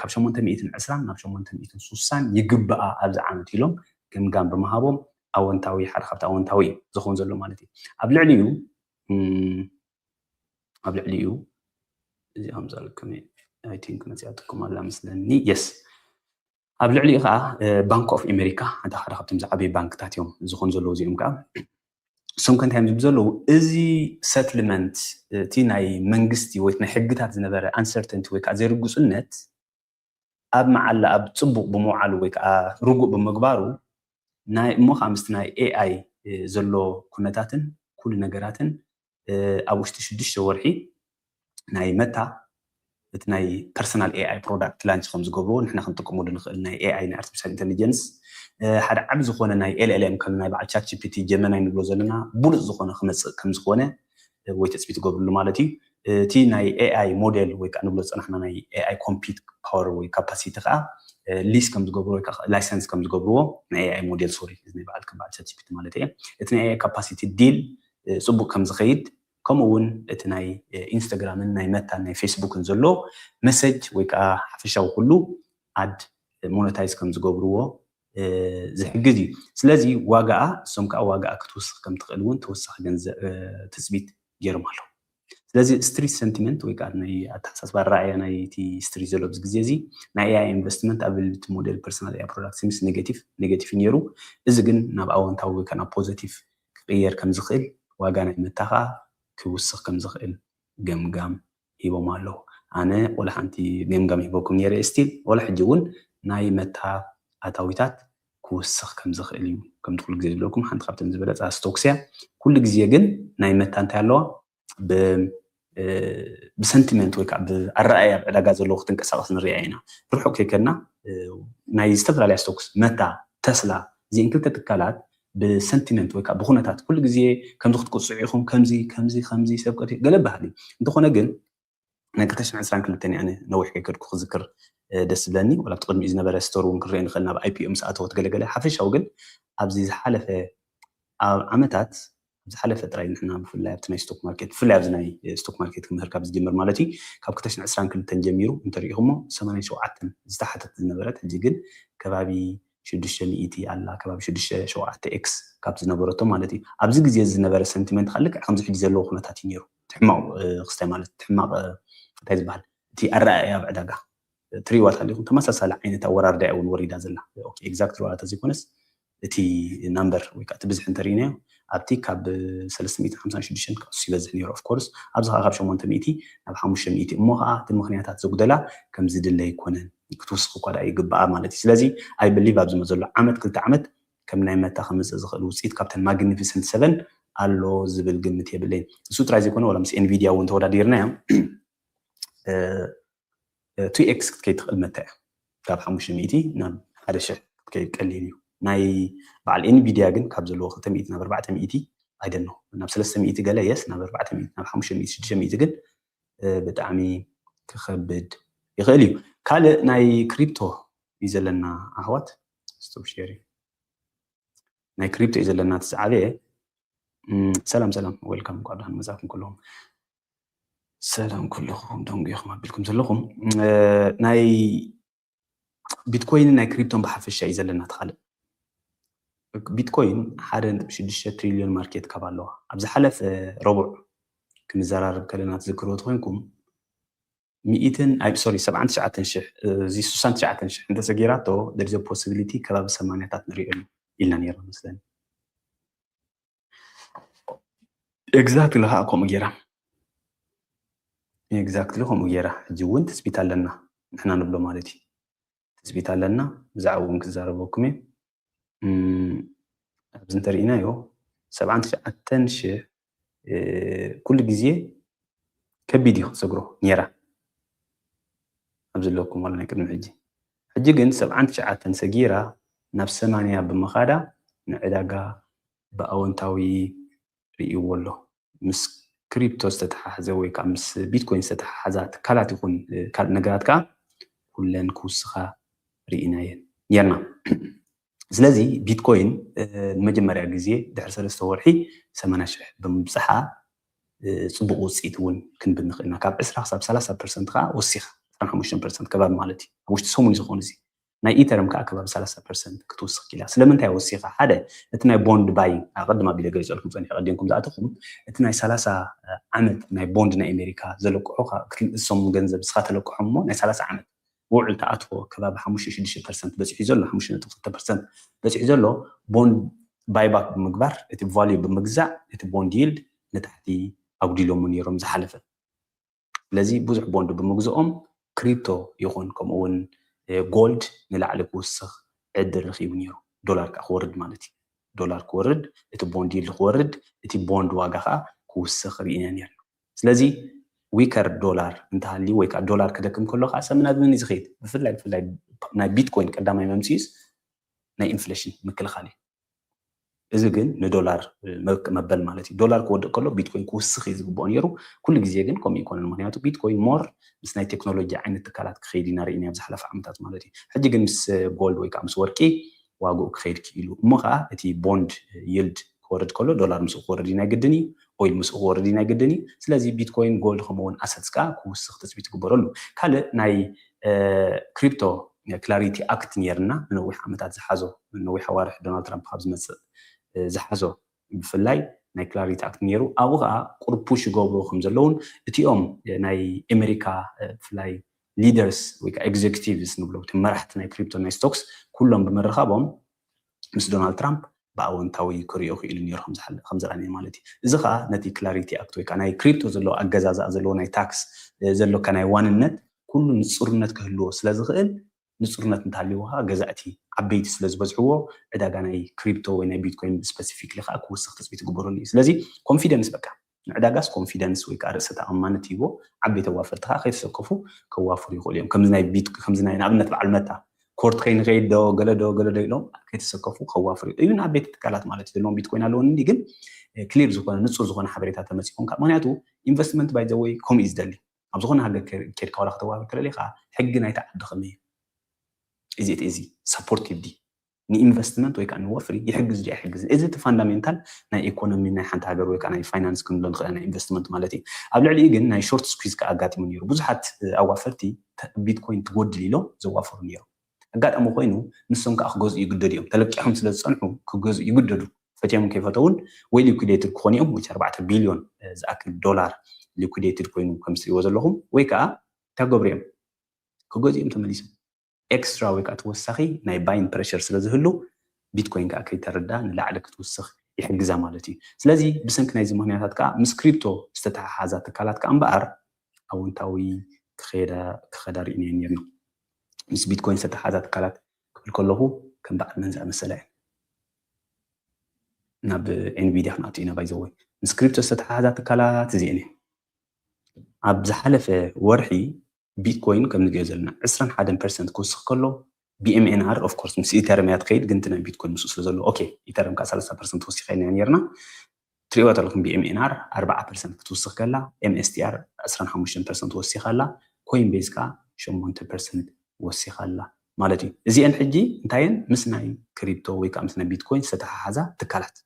ካብ ሸሞንተ ሚእትን ዕስራን ናብ ሸሞንተ ሚእትን ስሳን ይግብኣ ኣብዚ ዓመት ኢሎም ገምጋም ብምሃቦም ኣወንታዊ ሓደ ካብቲ ኣወንታዊ እዩ ዝኸውን ዘሎ ማለት እዩ። ኣብ ልዕሊኡ ኣብ ልዕሊኡ እዚኦም ዘልክም I think መፅኣትኩም ኣላ መስለኒ። የስ ኣብ ልዕሊኡ ከዓ ባንክ ኦፍ ኣሜሪካ ሓደ ሓደ ካብቶም ዝዓበዩ ባንክታት እዮም ዝኾኑ ዘለዉ። እዚኦም ከዓ እሶም ከ እንታይ እዮም ዝብሉ ዘለዉ? እዚ ሰትልመንት እቲ ናይ መንግስቲ ወይ ናይ ሕግታት ዝነበረ ኣንሰርተንቲ ወይ ከዓ ዘይርጉፅነት ኣብ መዓላ ኣብ ፅቡቅ ብምውዓሉ ወይ ከዓ ርጉእ ብምግባሩ ናይ እሞ ከዓ ምስቲ ናይ ኤ ኣይ ዘሎ ኩነታትን ኩሉ ነገራትን ኣብ ውሽጢ ሽዱሽተ ወርሒ ናይ መታ እቲ ናይ ፐርሰናል ኤ ኣይ ፕሮዳክት ላንች ከም ዝገብርዎ ንሕና ክንጥቀመሉ ንኽእል ናይ ኤ ኣይ ናይ ኣርቲፊሻል ኢንቴሊጀንስ ሓደ ዓቢ ዝኾነ ናይ ኤል ኤል ኤም ከም ናይ በዓል ቻት ጂ ፒ ቲ ጀመናይ ንብሎ ዘለና ብሉፅ ዝኾነ ክመፅእ ከም ዝኾነ ወይ ተፅቢት ገብርሉ ማለት እዩ። እቲ ናይ ኤ ኣይ ሞዴል ወይ ከዓ ንብሎ ዝፀናሕና ናይ ኤ ኣይ ኮምፒት ፓወር ወይ ካፓሲቲ ከዓ ሊስ ከም ዝገብሩ ወይ ከዓ ላይሰንስ ከም ዝገብርዎ ናይ ኤ ኣይ ሞዴል ሶሪ ናይ በዓል ከም በዓል ቻት ጂ ፒ ቲ ማለት እየ እቲ ናይ ኤ ኣይ ካፓሲቲ ዲል ፅቡቅ ከም ዝኸይድ ከምኡ እውን እቲ ናይ ኢንስታግራምን ናይ መታን ናይ ፌስቡክን ዘሎ መሰጅ ወይ ከዓ ሓፈሻዊ ኩሉ ኣድ ሞነታይዝ ከም ዝገብርዎ ዝሕግዝ እዩ። ስለዚ ዋጋኣ እሶም ከዓ ዋጋኣ ክትውስኽ ከም ትኽእል እውን ተወሳኺ ገንዘብ ትፅቢት ገይሮም ኣለዉ። ስለዚ ስትሪት ሰንቲመንት ወይ ከዓ ናይ ኣተሓሳስባ ኣረኣእያ ናይቲ ስትሪት ዘሎ ኣብዚ ግዜ እዚ ናይ ኤ ኣይ ኢንቨስትመንት ኣብ ልዕሊ እቲ ሞዴል ፐርሰናል ኤ ኣይ ፕሮዳክት ሲምስ ኔጌቲቭ ኔጌቲቭ እዩ ነይሩ። እዚ ግን ናብ ኣወንታዊ ወይ ከዓ ናብ ፖዘቲቭ ክቕየር ከም ዝኽእል ዋጋ ናይ መታ ከዓ ክውስኽ ከም ዝኽእል ገምጋም ሂቦም ኣለዉ። ኣነ ወላ ሓንቲ ገምጋም ሂበኩም ነይረ ስቲል ወላ ሕጂ እውን ናይ መታ ኣታዊታት ክውስኽ ከም ዝኽእል እዩ። ከምቲ ኩሉ ግዜ ዝብለኩም ሓንቲ ካብተን ዝበለፃ ስቶክስ እያ። ኩሉ ግዜ ግን ናይ መታ እንታይ ኣለዋ ብሰንቲመንት ወይ ከዓ ብኣረኣያ ኣብ ዕዳጋ ዘለዎ ክትንቀሳቀስ ንሪኣ ኢና። ርሑቅ ከይከድና ናይ ዝተፈላለያ ስቶክስ መታ፣ ተስላ እዚአን ክልተ ትካላት ብሰንቲመንት ወይ ከዓ ብኩነታት ኩሉ ግዜ ከምዚ ክትቅፅዑ ኢኹም ከምዚ ከምዚ ከምዚ ሰብ ቀትሉ ገለ ባህሊ እንተኾነ ግን ናይ ክልተ ሽሕን ዕስራን ክልተን ኣነ ነዊሕ ከይከድኩ ክዝክር ደስ ዝብለኒ ወላ ኣብቲ ቅድሚኡ ዝነበረ ስቶሪ እውን ክንሪኦ ንኽእል ናብ ኣይ ፒ ኦ ምስ ኣተወት ገለገለ ሓፈሻዊ ግን ኣብዚ ዝሓለፈ ኣብ ዓመታት ኣብ ዝሓለፈ ጥራይ ንሕና ብፍላይ ኣብቲ ናይ ስቶክ ማርኬት ብፍላይ ኣብዚ ናይ ስቶክ ማርኬት ክምህር ካብ ዝጅምር ማለት እዩ ካብ ክልተ ሽሕን ዕስራን ክልተን ጀሚሩ እንተሪኢኹሞ ሰማንያን ሸውዓተን ዝተሓተት ዝነበረት ሕጂ ግን ከባቢ ሽዱሽተ ሚእቲ ኣላ ከባቢ ሽዱሽተ ሸውዓተ ኤክስ ካብ ዝነበረቶ ማለት እዩ ኣብዚ ግዜ ዝነበረ ሰንቲመንት ከዓ ልክዕ ከምዚ ሕጂ ዘለዎ ኩነታት እዩ ነይሩ ሕማቕ ክስታይ ማለት ሕማቕ እንታይ ዝበሃል እቲ ኣረኣእያ ኣብ ዕዳጋ ትሪእዋ ተሃሊኹም ተመሳሳሊ ዓይነት ኣወራርዳ እውን ወሪዳ ዘላ ኤግዛክት ሪዋ ተዘይኮነስ እቲ ናምበር ወይ ከዓ እቲ ብዝሒ እንተሪእናዮ ኣብቲ ካብ ሰለስተ ሚእትን ሓምሳን ሽዱሽተን ክሱ ይበዝሕ ነይሩ ኦፍኮርስ ኣብዚ ከዓ ካብ ሸሞንተ ሚእቲ ናብ ሓሙሽተ ሚእቲ እሞ ከዓ እቲ ምክንያታት ዘጉደላ ከምዚ ድለ ኣይኮነን ክትውስኽ እኳ ዳ ይግበኣ ማለት እዩ ስለዚ ኣይ ብሊቭ ኣብዚ ዘሎ ዓመት ክልተ ዓመት ከም ናይ መታ ከምፅእ ዝኽእል ውፅኢት ካብተን ማግኒፊሰንት ሰቨን ኣሎ ዝብል ግምት የብለይን እሱ ጥራይ ዘይኮነ ወላ ምስ ኤንቪድያ እውን ተወዳዲርናዮ ቱ ኤክስ ክትከይድ ትኽእል መታ እያ ካብ ሓሙሽተ ሚእቲ ናብ ሓደ ሽሕ ክትከይድ ቀሊል እዩ ናይ በዓል ኤንቪድያ ግን ካብ ዘለዎ ክልተ ሚእቲ ናብ ኣርባዕተ ሚእቲ ኣይደኖ ናብ ሰለስተ ሚእቲ ገለ የስ ናብ ኣርባዕተ ሚእቲ ናብ ሓሙሽተ ሚእቲ ሽዱሽተ ሚእቲ ግን ብጣዕሚ ክኸብድ ይኽእል እዩ ካልእ ናይ ክሪፕቶ እዩ ዘለና ኣሕዋት ስቶፕ ሼር ናይ ክሪፕቶ እዩ ዘለና እቲ ዝዓበየ ሰላም ሰላም ወልካም እንኳዕ ደህና መጻእኩም ኩለኹም ሰላም ኩለኹም ደንጉ ኢኹም ኣቢልኩም ዘለኹም ናይ ቢትኮይን ናይ ክሪፕቶን ብሓፈሻ እዩ ዘለና ተኻልእ ቢትኮይን ሓደ ነጥቢ ሽዱሽተ ትሪልዮን ማርኬት ካብ ኣለዋ ኣብ ዝሓለፈ ረቡዕ ክንዘራረብ ከለና ትዝክርዎ ተኮይንኩም ሚእትን ኣይ ሶሪ ሰብዓን ትሽዓተን ሽሕ እዚ ስሳን ትሽዓተን ሽሕ እንተሰጊራቶ there is a possibility ከባቢ ሰማንያታት ንሪኦ ኢልና ነይርና መስለኒ exactly ከዓ ከምኡ ገይራ exactly ከምኡ ገይራ። ሕጂ እውን ትፅቢት ኣለና ንሕና ንብሎ ማለት እዩ። ትፅቢት ኣለና፣ ብዛዕባ እውን ክዛረበኩም እየ። እም፣ ኣብዚ እንተርኢናዮ ሰብዓን ትሽዓተን ሽሕ ኩሉ ግዜ ከቢድ እዩ ክትሰግሮ ነይራ ኣብ ዘለኩም ዋላ ናይ ቅድሚ ሕጂ። ሕጂ ግን ሰብዓን ትሽዓተን ሰጊራ ናብ ሰማንያ ብምኻዳ ንዕዳጋ ብኣወንታዊ ርእይዎ ኣሎ። ምስ ክሪፕቶ ዝተተሓሓዘ ወይ ከዓ ምስ ቢትኮይን ዝተተሓሓዛ ትካላት ይኹን ካልእ ነገራት ከዓ ኩለን ክውስኻ ርኢናየን ነርና። ስለዚ ቢትኮይን ንመጀመርያ ግዜ ድሕሪ ሰለስተ ወርሒ ሰማንያ ሽሕ ብምብፅሓ ፅቡቅ ውፅኢት እውን ክንብል ንኽእልና። ካብ ዕስራ ክሳብ ሰላሳ ፐርሰንት ከዓ ወሲኻ፣ ዕስራን ሓሙሽተን ፐርሰንት ከባቢ ማለት እዩ። ኣብ ውሽጢ ሰሙን እዩ ዝኾኑ እዚ ናይ ኢተርም ከዓ ከባቢ ሰላሳ ፐርሰንት ክትውስኽ ኪላ። ስለምንታይ ወሲኻ? ሓደ እቲ ናይ ቦንድ ባይ ኣቐድም ኣቢለ ገሊፀልኩም ፀኒሐ፣ ቀዲምኩም ዝኣተኹም እቲ ናይ ሰላሳ ዓመት ናይ ቦንድ ናይ ኣሜሪካ ዘለቅሑ እሶም ገንዘብ እስኻ ተለቅሖም እሞ ናይ ሰላሳ ዓመት ውዕል ተኣትዎ ከባቢ ሓሙሽተ ሽዱሽተ ፐርሰንት በፂሑ ዘሎ፣ ሓሙሽተ ነጥቢ ክልተ ፐርሰንት በፂሑ ዘሎ ቦንድ ባይባክ ብምግባር እቲ ቫልዩ ብምግዛእ እቲ ቦንድ ይልድ ንታሕቲ ኣጉዲሎሞ ነይሮም ዝሓለፈ። ስለዚ ብዙሕ ቦንድ ብምግዝኦም ክሪፕቶ ይኹን ከምኡ እውን ጎልድ ንላዕሊ ክውስኽ ዕድል ረኺቡ ነይሩ። ዶላር ከዓ ክወርድ ማለት እዩ። ዶላር ክወርድ፣ እቲ ቦንድ ይልድ ክወርድ፣ እቲ ቦንድ ዋጋ ከዓ ክውስኽ ርኢና ነርና። ስለዚ ዊከር ዶላር እንተሃልዩ ወይ ከዓ ዶላር ክደክም ከሎ ከዓ ሰምና ብምን እዩ ዝኸይድ? ብፍላይ ብፍላይ ናይ ቢትኮይን ቀዳማይ መምፅኡስ ናይ ኢንፍሌሽን ምክልኻል እዩ። እዚ ግን ንዶላር መበል ማለት እዩ። ዶላር ክወድቅ ከሎ ቢትኮይን ክውስኽ እዩ ዝግብኦ ነይሩ። ኩሉ ግዜ ግን ከምኡ ይኮነን። ምክንያቱ ቢትኮይን ሞር ምስ ናይ ቴክኖሎጂ ዓይነት ትካላት ክኸይድ ኢና ርኢና ኣብ ዝሓለፈ ዓመታት ማለት እዩ። ሕጂ ግን ምስ ጎልድ ወይ ከዓ ምስ ወርቂ ዋግኡ ክኸይድ ክኢሉ እሞ ከዓ እቲ ቦንድ ይልድ ክወርድ ከሎ ዶላር ምስኡ ክወርድ ናይ ግድን እዩ። ኦይል ምስኡ ክወርድ ናይ ግድን እዩ። ስለዚ ቢትኮይን፣ ጎልድ ከምኡ እውን ኣሰትስ ከዓ ክውስኽ ትፅቢት ይግበረሉ። ካልእ ናይ ክሪፕቶ ክላሪቲ ኣክት ነርና ንነዊሕ ዓመታት ዝሓዞ፣ ነዊሕ ኣዋርሕ ዶናልድ ትራምፕ ካብ ዝመፅእ ዝሓዞ ብፍላይ ናይ ክላሪቲ ኣክት ነይሩ። ኣብኡ ከዓ ቁሩብ ፑሽ ይገብሩ ከም ዘለውን እቲኦም ናይ ኣሜሪካ ብፍላይ ሊደርስ ወይ ከዓ ኤግዜኪቲቭስ ንብሎ መራሕቲ ናይ ክሪፕቶ ናይ ስቶክስ ኩሎም ብምርኻቦም ምስ ዶናልድ ትራምፕ ብኣወንታዊ ክሪኦ ክኢሉ ነይሩ ከም ዝረኣኒ ማለት እዩ። እዚ ከዓ ነቲ ክላሪቲ ኣክት ወይ ከዓ ናይ ክሪፕቶ ዘለዎ ኣገዛዝኣ ዘለዎ ናይ ታክስ ዘሎካ ናይ ዋንነት ኩሉ ንፁርነት ክህልዎ ስለዝኽእል ንፁርነት እንተሃልይዎ ከዓ ገዛእቲ ዓበይቲ ስለዝበዝሕዎ ዕዳጋ ናይ ክሪፕቶ ወይ ናይ ቢትኮይን ስፐሲፊክሊ ከዓ ክውስኽ ትፅቢት ይግበረሉ እዩ። ስለዚ ኮንፊደንስ በቃ ንዕዳጋስ ኮንፊደንስ ወይ ከዓ ርእሰ ተኣማንነት ሂቦ ዓበይቲ ኣዋፈርቲ ከዓ ከይተሰከፉ ከዋፍሩ ይኽእሉ እዮም። ከምዚ ናይ ቢት ከምዚ ናይ ንኣብነት በዓል መታ ኮርት ከይንኸይድ ዶ ገለ ዶ ገለ ዶ ኢሎም ከይተሰከፉ ከዋፍሩ እዮም። ኢቭን ዓበይቲ ትካላት ማለት እዩ ዘለዎም ቢትኮይን ኣለዎም እንዲ ግን ክሊር ዝኾነ ንፁር ዝኾነ ሓበሬታ ተመፂኹም ካብ ምክንያቱ ኢንቨስትመንት ባይ ዘ ወይ ከምኡ እዩ ዝደሊ ኣብ ዝኾነ ሃገር ኬድካ ዋላ ከተዋፍር ከለሊኻ ሕጊ ናይቲ ዓዲ ከመይ እዩ እዚ እቲ እዚ ሰፖርቲቭ ዲ ንኢንቨስትመንት ወይ ከዓ ንወፍሪ ይሕግዝ ዲ ኣይሕግዝ እዚ እቲ ፋንዳሜንታል ናይ ኢኮኖሚ ናይ ሓንቲ ሃገር ወይ ከዓ ናይ ፋይናንስ ክንብሎ ንኽእል ናይ ኢንቨስትመንት ማለት እዩ። ኣብ ልዕሊኡ ግን ናይ ሾርት ስኩዝ ከዓ ኣጋጢሙ ነይሩ። ብዙሓት ኣዋፈርቲ ቢትኮይን ትጎድል ኢሎም ዘዋፈሩ ነይሩ። ኣጋጣሚ ኮይኑ ንሶም ከዓ ክገዝኡ ይግደዱ እዮም። ተለቂሖም ስለ ዝፀንሑ ክገዝኡ ይግደዱ። ፈትዮም ከይፈተውን ወይ ሊኩዴትድ ክኾኑ እዮም። ዊች ኣርባዕተ ቢልዮን ዝኣክል ዶላር ሊኩዴትድ ኮይኑ ከም ትሪእዎ ዘለኹም ወይ ከዓ እንታይ ክገብሩ እዮም? ክገዝኡ እዮም ተመሊሶም። ኤክስትራ ወይ ከዓ ተወሳኺ ናይ ባይን ፕሬሸር ስለ ዝህሉ ቢትኮይን ከዓ ከይተርዳ ንላዕሊ ክትውስኽ ይሕግዛ ማለት እዩ። ስለዚ ብሰንኪ ናይዚ ምክንያታት ከዓ ምስ ክሪፕቶ ዝተተሓሓዛ ትካላት ከዓ እምበኣር ኣወንታዊ ክኸዳ ርኢናዮ ነርና። ምስ ቢትኮይን ዝተተሓሓዛ ትካላት ክብል ከለኹ ከም በዓል መን ዝኣመሰላ እየን። ናብ ኤንቪዲያ ክንኣቱ ኢና ባይዘወይ ምስ ክሪፕቶ ዝተተሓሓዛ ትካላት እዚአን እየን። ኣብ ዝሓለፈ ወርሒ ቢትኮይን ከም ንሪኦ ዘለና ዕስራን ሓደን ፐርሰንት ክውስኽ ከሎ ቢኤምኤንኣር ኦፍኮርስ ምስ ኢተርም እያ ትኸይድ ግን ናይ ቢትኮይን ምስኡ ስለ ዘሎ ኦኬ ኢተርም ከዓ ሰላሳ ፐርሰንት ወሲኻ ኢና ነርና። ትሪእዋ ተለኹም ቢኤምኤንኣር ኣርባዓ ፐርሰንት ክትውስኽ ከላ ኤምኤስቲኣር ዕስራን ሓሙሽተን ፐርሰንት ወሲኻ ኣላ ኮይን ቤዝ ከዓ ሸሞንተ ፐርሰንት ወሲኻ ኣላ ማለት እዩ። እዚአን ሕጂ እንታየን ምስ ናይ ክሪፕቶ ወይ ከዓ ምስ ናይ ቢትኮይን ዝተተሓሓዛ ትካላት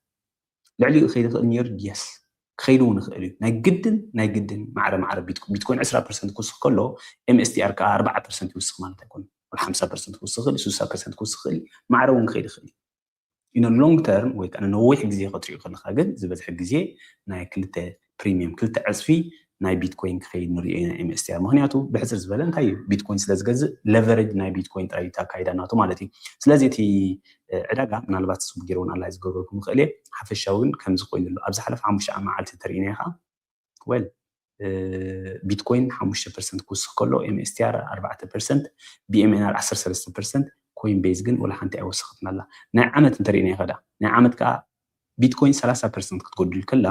ልዕሊኡ ክኸይድ ይኽእል ነይሩ ድየስ ክኸይድ እውን ይኽእል እዩ ናይ ግድን ናይ ግድን ማዕረ ማዕረ ቢትኮይን ዕስራ ፐርሰንት ክውስኽ ከሎ ኤምኤስቲኣር ከዓ ኣርባዓ ፐርሰንት ይውስኽ ማለት ኣይኮነ ሓምሳ ፐርሰንት ክውስኽ ይኽእል ስሳ ፐርሰንት ክውስኽ ይኽእል ማዕረ እውን ክኸይድ ይኽእል እዩ ኢነ ሎንግ ተርም ወይ ከዓ ነዊሕ ግዜ ክትሪኡ ከለካ ግን ዝበዝሐ ግዜ ናይ ክልተ ፕሪሚየም ክልተ ዕፅፊ ናይ ቢትኮይን ክኸይድ ንሪኦ ኢና ኤምኤስቲኣር ምክንያቱ ብሕፅር ዝበለ እንታይ እዩ ቢትኮይን ስለ ዝገዝእ ለቨሬጅ ናይ ቢትኮይን ጥራይ እዩ ኣካይዳ ናቱ ማለት እዩ ስለዚ እቲ ዕዳጋ ምናልባት ስቡ ገይረ እውን ኣላይ ዝገብረልኩም ይኽእል እየ ሓፈሻዊ ግን ከምዚ ኮይኑ ኣሎ ኣብ ዝሓለፈ ሓሙሽተ መዓልቲ ተርእና ኢኻ ወል ቢትኮይን ሓሙሽተ ፐርሰንት ክውስኽ ከሎ ኤምኤስቲኣር ኣርባዕተ ፐርሰንት፣ ቢኤምኤንኣር ዓሰርተ ሰለስተ ፐርሰንት፣ ኮይን ቤዝ ግን ወላ ሓንቲ ኣይወሰኸትን ኣላ። ናይ ዓመት እንተሪእና ይኸዳ ናይ ዓመት ከዓ ቢትኮይን ሰላሳ ፐርሰንት ክትጎድል ከላ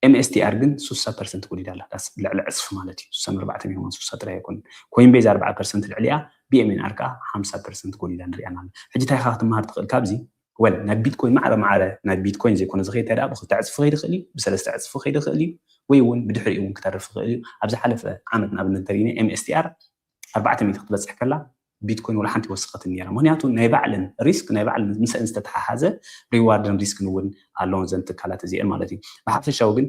ኤምኤስቲኣር ግን ስሳ ፐርሰንት ጎዲዳ ኣላ። ልዕሊ ዕፅፊ ማለት እዩ። ስሳን ኣርባዕተን ይኸውን ስሳ ጥራይ ኣይኮንን። ኮይን ቤዝ ኣርባዓ ፐርሰንት ልዕሊኣ ቢኤምኤንኣር ከዓ ሓምሳ ፐርሰንት ጎዲዳ ንሪኣና ኣላ። ሕጂ እንታይ ኢኻ ክትመሃር ትኽእል ካብዚ? ወል ናይ ቢትኮይን ማዕረ ማዕረ ናይ ቢትኮይን ዘይኮነ ዝኸይድ እንታይ ደኣ ብክልተ ዕፅፊ ከይድ ይኽእል እዩ፣ ብሰለስተ ዕፅፊ ከይድ ይኽእል እዩ፣ ወይ እውን ብድሕሪኡ እውን ክተርፍ ይኽእል እዩ። ኣብ ዝሓለፈ ዓመት ንኣብነት እንተሪእና ኤምኤስቲኣር ኣርባዕተ ሚእቲ ክትበፅሕ ከላ ቢትኮይን ወላ ሓንቲ ወሰኸትን ነይራ። ምክንያቱ ናይ ባዕለን ሪስክ ናይ ባዕለን ምስአን ዝተተሓሓዘ ሪዋርድን ሪስክን እውን ኣለውን ዘን ትካላት እዚአን ማለት እዩ። ብሓፈሻዊ ግን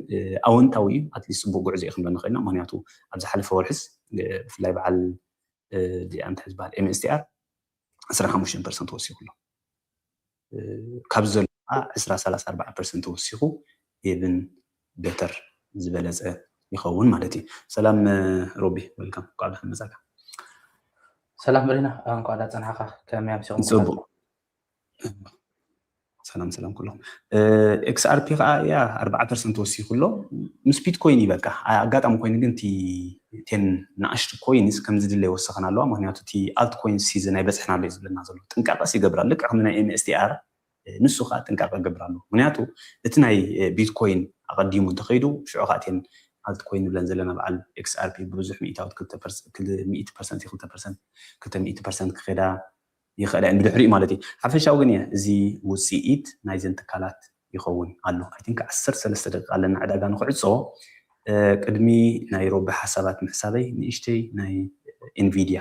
ኣወንታዊ እዩ። ኣትሊስት ፅቡቅ ጉዕዞ እዩ ክንብል ንኽእልና። ምክንያቱ ኣብ ዝሓለፈ ወርሕስ ብፍላይ በዓል እዚኣ እንታይ ዝበሃል ኤምኤስቲኣር ዓሰርተ ሓሙሽተ ፐርሰንት ወሲኹ ኣሎ። ካብ ዘሎ ዕስራ ሰላሳ ኣርባዓ ፐርሰንት ወሲኹ ኢቭን ቤተር ዝበለፀ ይኸውን ማለት እዩ። ሰላም ሮቢ፣ ወልካም፣ እንኳዕ ደሓን መጻካ። ሰላም ሪና፣ እንኳዕ ደሓን ጸናሕካ። ከመይ ኣምሲኹም? ጽቡቅ። ሰላም ሰላም ኩሎም። ኤክስኣርፒ ከዓ ያ ኣርባዓ ፐርሰንት ወሲኹ ኣሎ ምስ ቢትኮይን እዩ። በቃ ኣጋጣሚ ኮይኑ ግን እቲ ቴን ንኣሽቱ ኮይንስ ከምዚ ድለ ይወሰኸን ኣለዋ። ምክንያቱ እቲ ኣልት ኮይን ሲዝን ኣይበፅሕና ኣሎ እዩ ዝብለና ዘሎ። ጥንቃቀስ ይገብራ ልክዕ ከም ናይ ኤምኤስቲኣር ንሱ ከዓ ጥንቃቀ ገብር ኣሎ። ምክንያቱ እቲ ናይ ቢትኮይን ኣቀዲሙ እንተኸይዱ ሽዑ ከዓ ቴን ኣልት ኮይን ንብለን ዘለና በዓል ኤክስኣርፒ ብብዙሕ ሚእታዊት ክልተ ፐርሰንት ክልተ ሚእቲ ፐርሰንት ክልተ ሚእቲ ፐርሰንት ክኸዳ ይኽእላ እየን ብድሕሪኡ ማለት እዩ። ሓፈሻዊ ግን እየ እዚ ውፅኢት ናይዘን ትካላት ይኸውን ኣሎ። ኣይ ቲንክ ዓሰርተ ሰለስተ ደቂቃ ኣለና ዕዳጋ ንክዕፆ። ቅድሚ ናይ ሮቢ ሓሳባት ምሕሳበይ ንእሽተይ ናይ ኤንቪድያ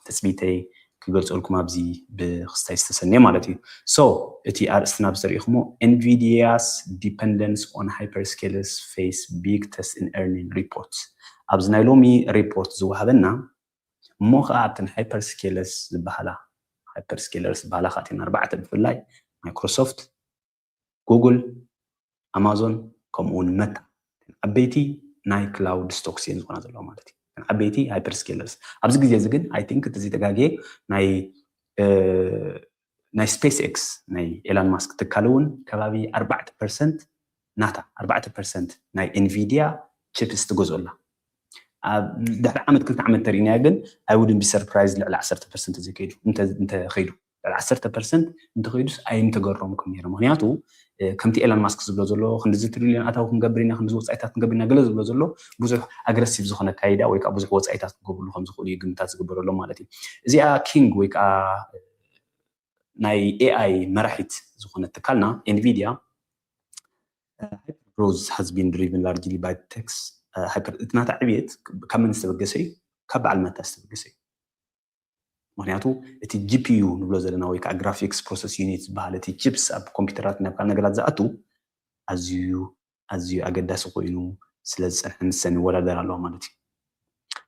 ትፅቢተይ ክገልፀልኩም ኣብዚ ብክስታይ ዝተሰነየ ማለት እዩ። So እቲ ኣርእስትና ብዝተሪኢኹሞ Nvidia's dependence on hyperscalers face big test in earning reports። ኣብዚ ናይ ሎሚ ሪፖርት ዝወሃበና እሞ ከዓ ኣብተን ሃይፐርስኬለርስ ዝበሃላ ሃይፐርስኬለርስ ዝበሃላ ካእቲና ኣርባዕተ ብፍላይ ማይክሮሶፍት፣ ጉግል፣ ኣማዞን ከምኡ እውን መታ ዓበይቲ ናይ ክላውድ ስቶክስ እየን ዝኾና ዘለዋ ማለት እዩ። ዓበይቲ ሃይፐርስኬለርስ ኣብዚ ግዜ እዚ ግን ኣይ ቲንክ እዚ ተጋግየ ናይ ናይ ስፔስ ኤክስ ናይ ኤላን ማስክ ትካል እውን ከባቢ ኣርባዕተ ፐርሰንት ናታ ኣርባዕተ ፐርሰንት ናይ ኤንቪዲያ ቺፕስ ትገዝኦላ። ድሕሪ ዓመት ክልተ ዓመት ተሪእናዮ ግን I wouldn't be surprised ልዕሊ ዓሰርተ ፐርሰንት ዘይከይዱ እንተኸይዱ ልዕሊ ዓሰርተ ፐርሰንት እንተኸይዱስ ኣይምተገረምኩም ነይረ። ምክንያቱ ከምቲ ኤላን ማስክ ዝብሎ ዘሎ ክንዲዚ ትሪልዮን ኣታዊ ክንገብር ኢና ክንዲዚ ወፃኢታት ክንገብር ኢና ገለ ዝብሎ ዘሎ ብዙሕ ኣግረሲቭ ዝኾነ ኣካይዳ ወይ ከዓ ብዙሕ ወፃኢታት ክገብርሉ ከም ዝኽእሉ እዩ ግምታት ዝግበረሎም ማለት እዩ። እዚኣ ኪንግ ወይ ከዓ ናይ ኤኣይ መራሒት ዝኾነት ትካልና ኤንቪዲያ hypergrowth has been driven largely by tech እቲ ናታ ዕብየት ካብ መን ዝተበገሰ እዩ? ካብ በዓል መታ ዝተበገሰ እዩ። ምክንያቱ እቲ ጂፒዩ ንብሎ ዘለና ወይ ከዓ ግራፊክስ ፕሮሰስ ዩኒት ዝበሃል እቲ ቺፕስ ኣብ ኮምፒውተራት ናብ ካልእ ነገራት ዝኣቱ ኣዝዩ ኣዝዩ ኣገዳሲ ኮይኑ ስለ ዝፀንሐ ምሰን ይወዳደር ኣለዋ ማለት እዩ።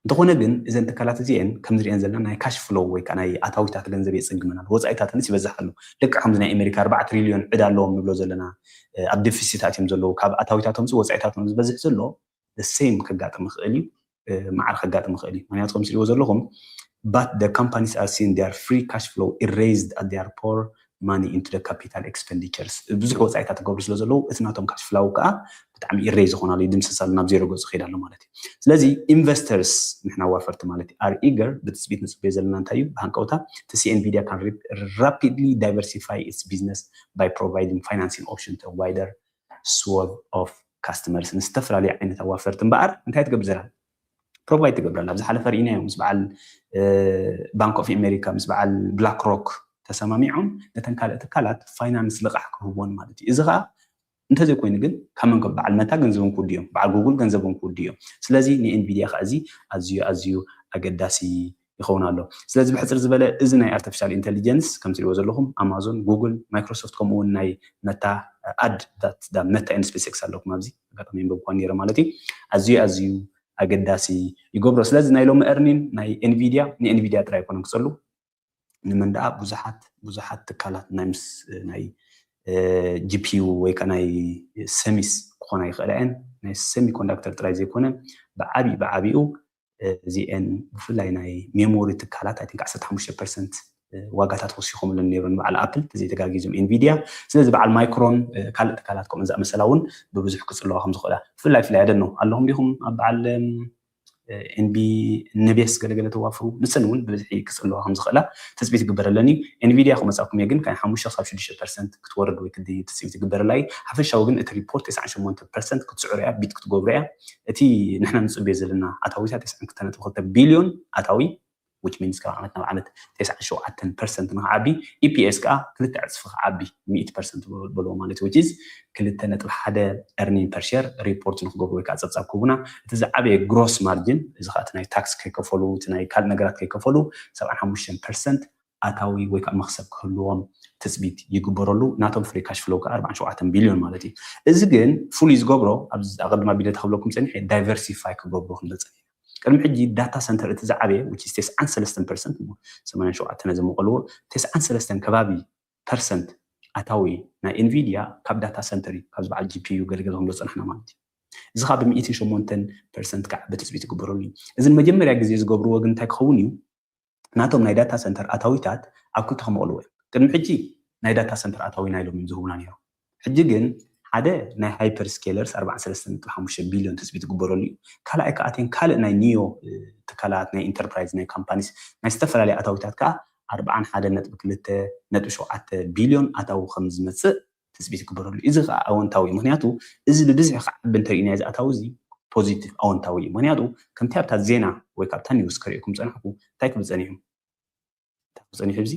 እንተኾነ ግን እዘን ትካላት እዚአን ከም ዝሪአን ዘለና ናይ ካሽ ፍሎው ወይ ከዓ ናይ ኣታዊታት ገንዘብ የፀግመን ኣሎ፣ ወፃኢታተንስ ይበዝሕ ኣሎ። ልክዕ ከምዚ ናይ ኣሜሪካ ኣርባዓ ትሪልዮን ዕዳ ኣለዎም ንብሎ ዘለና ኣብ ዴፊሲት ኣትዮም ዘለዉ ካብ ኣታዊታቶም ወፃኢታቶም ዝበዝሕ ዘሎ ሴም ከጋጥም ይኽእል እዩ። ማዕር ከጋጥም ይኽእል እዩ። ምክንያቱ ከም ትሪእዎ ዘለኹም but the companies are seeing their free cash flow erased as they pour money into the capital expenditures። ብዙሕ ወፃኢታት ክገብሩ ስለ ዘለዉ እቲ ናቶም ካሽ ፍላው ከዓ ብጣዕሚ ኢሬዝ ይኾናሉ፣ ይድምሰሳሉ፣ ናብ ዜሮ ገፁ ይኸይዳሉ ማለት እዩ። ስለዚ ኢንቨስተርስ ንሕና ኣዋፈርቲ ማለት እዩ are eager ብትፅቢት ንፅበዮ ዘለና እንታይ እዩ ብሃንቀውታ to see Nvidia can rapidly diversify its business by providing financing option to a wider swath of customers ንዝተፈላለዩ ዓይነት ኣዋፈርቲ እምበኣር እንታይ ትገብር ዘላ ፕሮቫይድ ትገብረላ። ኣብ ዝሓለፈ ርኢናዮ ምስ በዓል ባንክ ኦፍ ኣሜሪካ ምስ በዓል ብላክ ሮክ ተሰማሚዖም ነተን ካልእ ትካላት ፋይናንስ ልቓሕ ክህቦን ማለት እዩ። እዚ ከዓ እንተዘይኮይኑ ግን ካብ መን በዓል መታ ገንዘቦም ክውድዮም በዓል ጉግል ገንዘቦም ክውድዮም። ስለዚ ንኤንቪዲያ ከዓ እዚ ኣዝዩ ኣዝዩ ኣገዳሲ ይኸውን ኣሎ። ስለዚ ብሕፅር ዝበለ እዚ ናይ ኣርቲፊሻል ኢንቴሊጀንስ ከም ትሪእዎ ዘለኹም ኣማዞን፣ ጉግል፣ ማይክሮሶፍት ከምኡ እውን ናይ መታ ኣድ መታ ኤን ስፔስ ኤክስ ኣለኩም ኣብዚ ኣጋጣሚ የንበብኳ ነይረ ማለት እዩ። ኣዝዩ ኣዝዩ ኣገዳሲ ይገብሮ። ስለዚ ናይ ሎሚ earning ናይ ኤንቪዲያ ንኤንቪዲያ ጥራይ ኣይኮነን ክፀሉ ንመን ደኣ ብዙሓት ብዙሓት ትካላት ናይ ምስ ናይ ጂፒዩ ወይ ከዓ ናይ ሰሚስ ክኾና ይኽእላ እየን። ናይ ሰሚ ኮንዳክተር ጥራይ ዘይኮነ ብዓብዩ ብዓብኡ እዚአን ብፍላይ ናይ ሜሞሪ ትካላት ኣይ ቲንክ ዓሰርተ ሓሙሽተ ፐርሰንት ዋጋታት ወሲኾምለን ነይሩ ንበዓል ኣፕል ተዘይተጋጊዞም ኤንቪድያ። ስለዚ በዓል ማይክሮን ካልእ ትካላት ከምኡ ዝኣመሰላ እውን ብብዙሕ ክፅለዋ ከም ዝኽእላ ብፍላይ ፍላይ ኣደኖ ኣለኹም ዲኹም ኣብ በዓል ኤንቢ ንቤስ ገለገለ ተዋፍሩ ንሰን እውን ብብዝሒ ክፅለዋ ከም ዝኽእላ ትፅቢት ይግበረለን እዩ። ኤንቪድያ ክመፃኩም እየ ግን ካብ ሓሙሽተ ክሳብ ሽዱሽተ ፐርሰንት ክትወርድ ወይ ክድይብ ትፅቢት ይግበረላ እዩ። ሓፈሻዊ ግን እቲ ሪፖርት ተስዓን ሸሞንተ ፐርሰንት ክትስዕሮ እያ፣ ቢት ክትገብሮ እያ። እቲ ንሕና ንፅበዮ ዘለና ኣታዊታት ተስዓን ክልተ ነጥቢ ክልተ ቢልዮን ኣታዊ which means ካብ ዓመት ናብ ዓመት ተስዓን ሸውዓተን ፐርሰንት ንክዓቢ ኢፒኤስ ከዓ ክልተ ዕፅፊ ክዓቢ ሚእቲ ፐርሰንት በልዎ ማለት እዩ። ክልተ ነጥቢ ሓደ earning per share report ንክገብሩ ወይ ከዓ ፀብፃብ ክህቡና እቲ ዝዓበየ gross margin እዚ ከዓ ናይ ታክስ ከይከፈሉ እቲ ናይ ካልእ ነገራት ከይከፈሉ ሰብዓን ሓሙሽተን ፐርሰንት ኣታዊ ወይ ከዓ መክሰብ ክህልዎም ትፅቢት ይግበረሉ። ናቶም free cash flow ከዓ ኣርባዓን ሸውዓተን ቢልዮን ማለት እዩ። እዚ ግን ፍሉይ ዝገብሮ ኣብዚ ኣቐድማ ቢደታ ክብለኩም ፀኒሐ diversify ክገብሩ ክንብል ፀኒሐ። ቅድሚ ሕጂ data center እቲ ዝዓበየ which is ተስዓን ሰለስተን ፐርሰንት እሞ ሰማንያን ሸውዓተን ነዚ መቐልዎ ተስዓን ሰለስተን ከባቢ ፐርሰንት ኣታዊ ናይ ኤንቪድያ ካብ data center እዩ፣ ካብዚ በዓል ጂፒዩ ገለገለ ክንብሎ ዝፀናሕና ማለት እዩ። እዚ ከዓ ብሚእትን ሸሞንተን ፐርሰንት ከዓ ብትፅቢት ይግበረሉ እዩ። እዚ ንመጀመርያ ግዜ ዝገብርዎ ግን እንታይ ክኸውን እዩ? ናቶም ናይ data center ኣታዊታት ኣብ ክልተ ክመቕልዎ እዮም። ቅድሚ ሕጂ ናይ data center ኣታዊና ኢሎም እዮም ዝህቡና ነይሮም። ሕጂ ግን ሓደ ናይ hyperscalers ኣርባዓን ሰለስተን ነጥቢ ሓሙሽተ ቢልዮን ትፅቢት ይግበረሉ እዩ። ካልኣይ ከዓ እተን ካልእ ናይ ኒዮ ትካላት ናይ ኢንተርፕራይዝ ናይ ካምፓኒስ ናይ ዝተፈላለዩ ኣታዊታት ከዓ ኣርባዓን ሓደን ነጥቢ ክልተ ነጥቢ ሸውዓተ ቢልዮን ኣታዊ ከም ዝመፅእ ትፅቢት ይግበረሉ። እዚ ከዓ ኣወንታዊ እዩ። ምክንያቱ እዚ ብብዝሒ ክዓቢ እንተሪኢና እዚ ኣታዊ እዚ ፖዚቲቭ ኣወንታዊ እዩ። ምክንያቱ ከምቲ ኣብታ ዜና ወይ ካብታ ኒውስ ከሪእኩም ፀናሕኩ እንታይ ክብል ፀኒሑ እንታይ ክብል ፀኒሑ እዚ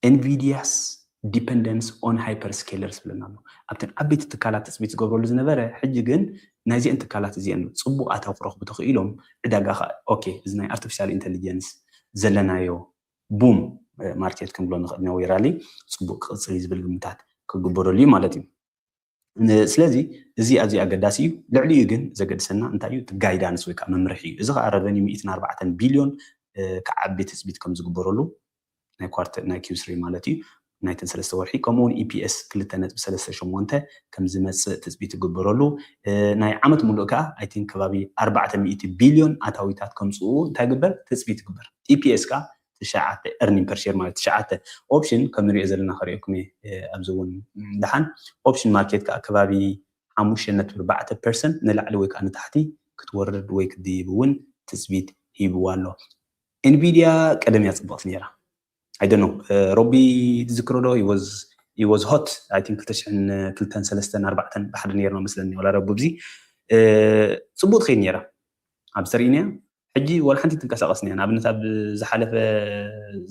Nvidia's dependence on hyperscalers ብለና ኣሎ። ኣብተን ዓበይቲ ትካላት ትፅቢት ዝገብረሉ ዝነበረ ሕጂ ግን ናይዚአን ትካላት እዚአን ፅቡቅ ኣታዊ ክረኽቡ ተኽኢሎም ዕዳጋ ከዓ okay እዚ ናይ artificial intelligence ዘለናዮ boom market ክንብሎ ንኽእል ኢና ወይ ራሊ ፅቡቅ ክቅፅል እዩ ዝብል ግምታት ክግበረሉ እዩ ማለት እዩ። ስለዚ እዚ ኣዝዩ ኣገዳሲ እዩ። ልዕሊኡ ግን ዘገድሰና እንታይ እዩ? እቲ guidance ወይ ከዓ መምርሒ እዩ። እዚ ከዓ revenue ሚእትን ኣርባዕተን ቢልዮን ክዓቢ ትፅቢት ከም ዝግበረሉ ናይ ኳርተር ናይ ኪው ስሪ ማለት እዩ ናይተን ሰለስተ ወርሒ ከምኡ እውን ኢፒኤስ ክልተ ነጥቢ ሰለስተ ሸሞንተ ከም ዝመፅእ ትፅቢት ይግበረሉ። ናይ ዓመት ሙሉእ ከዓ I think ከባቢ ኣርባዕተ ሚእቲ ቢልዮን ኣታዊታት ከምፅኡ እንታይ ግበር ትፅቢት ይግበር። ኢፒኤስ ከዓ ትሽዓተ earning per share ማለት ትሽዓተ ኦፕሽን ከም ንሪኦ ዘለና ከሪኦኩም እየ ኣብዚ እውን ደሓን ኦፕሽን ማርኬት ከዓ ከባቢ ሓሙሽተ ነጥቢ ኣርባዕተ ፐርሰንት ንላዕሊ ወይ ከዓ ንታሕቲ ክትወርድ ወይ ክትድይብ እውን ትፅቢት ሂብዋ ኣሎ። ኤንቪድያ ቀደም እያ ፅብቕቲ ነይራ። I don't know ሮቢ ትዝክሮ ዶ? It was hot I think ክልተ ሽሕን ክልተን ሰለስተን ኣርባዕተን ብሓደ ነይርና መስለኒ ዋላ ረቡብ እዚ ፅቡቅ ትኸይድ ነይራ ኣብዚ ተርእይናያ ሕጂ ዋላ ሓንቲ ትንቀሳቀስ ነያ ንኣብነት ኣብ ዝሓለፈ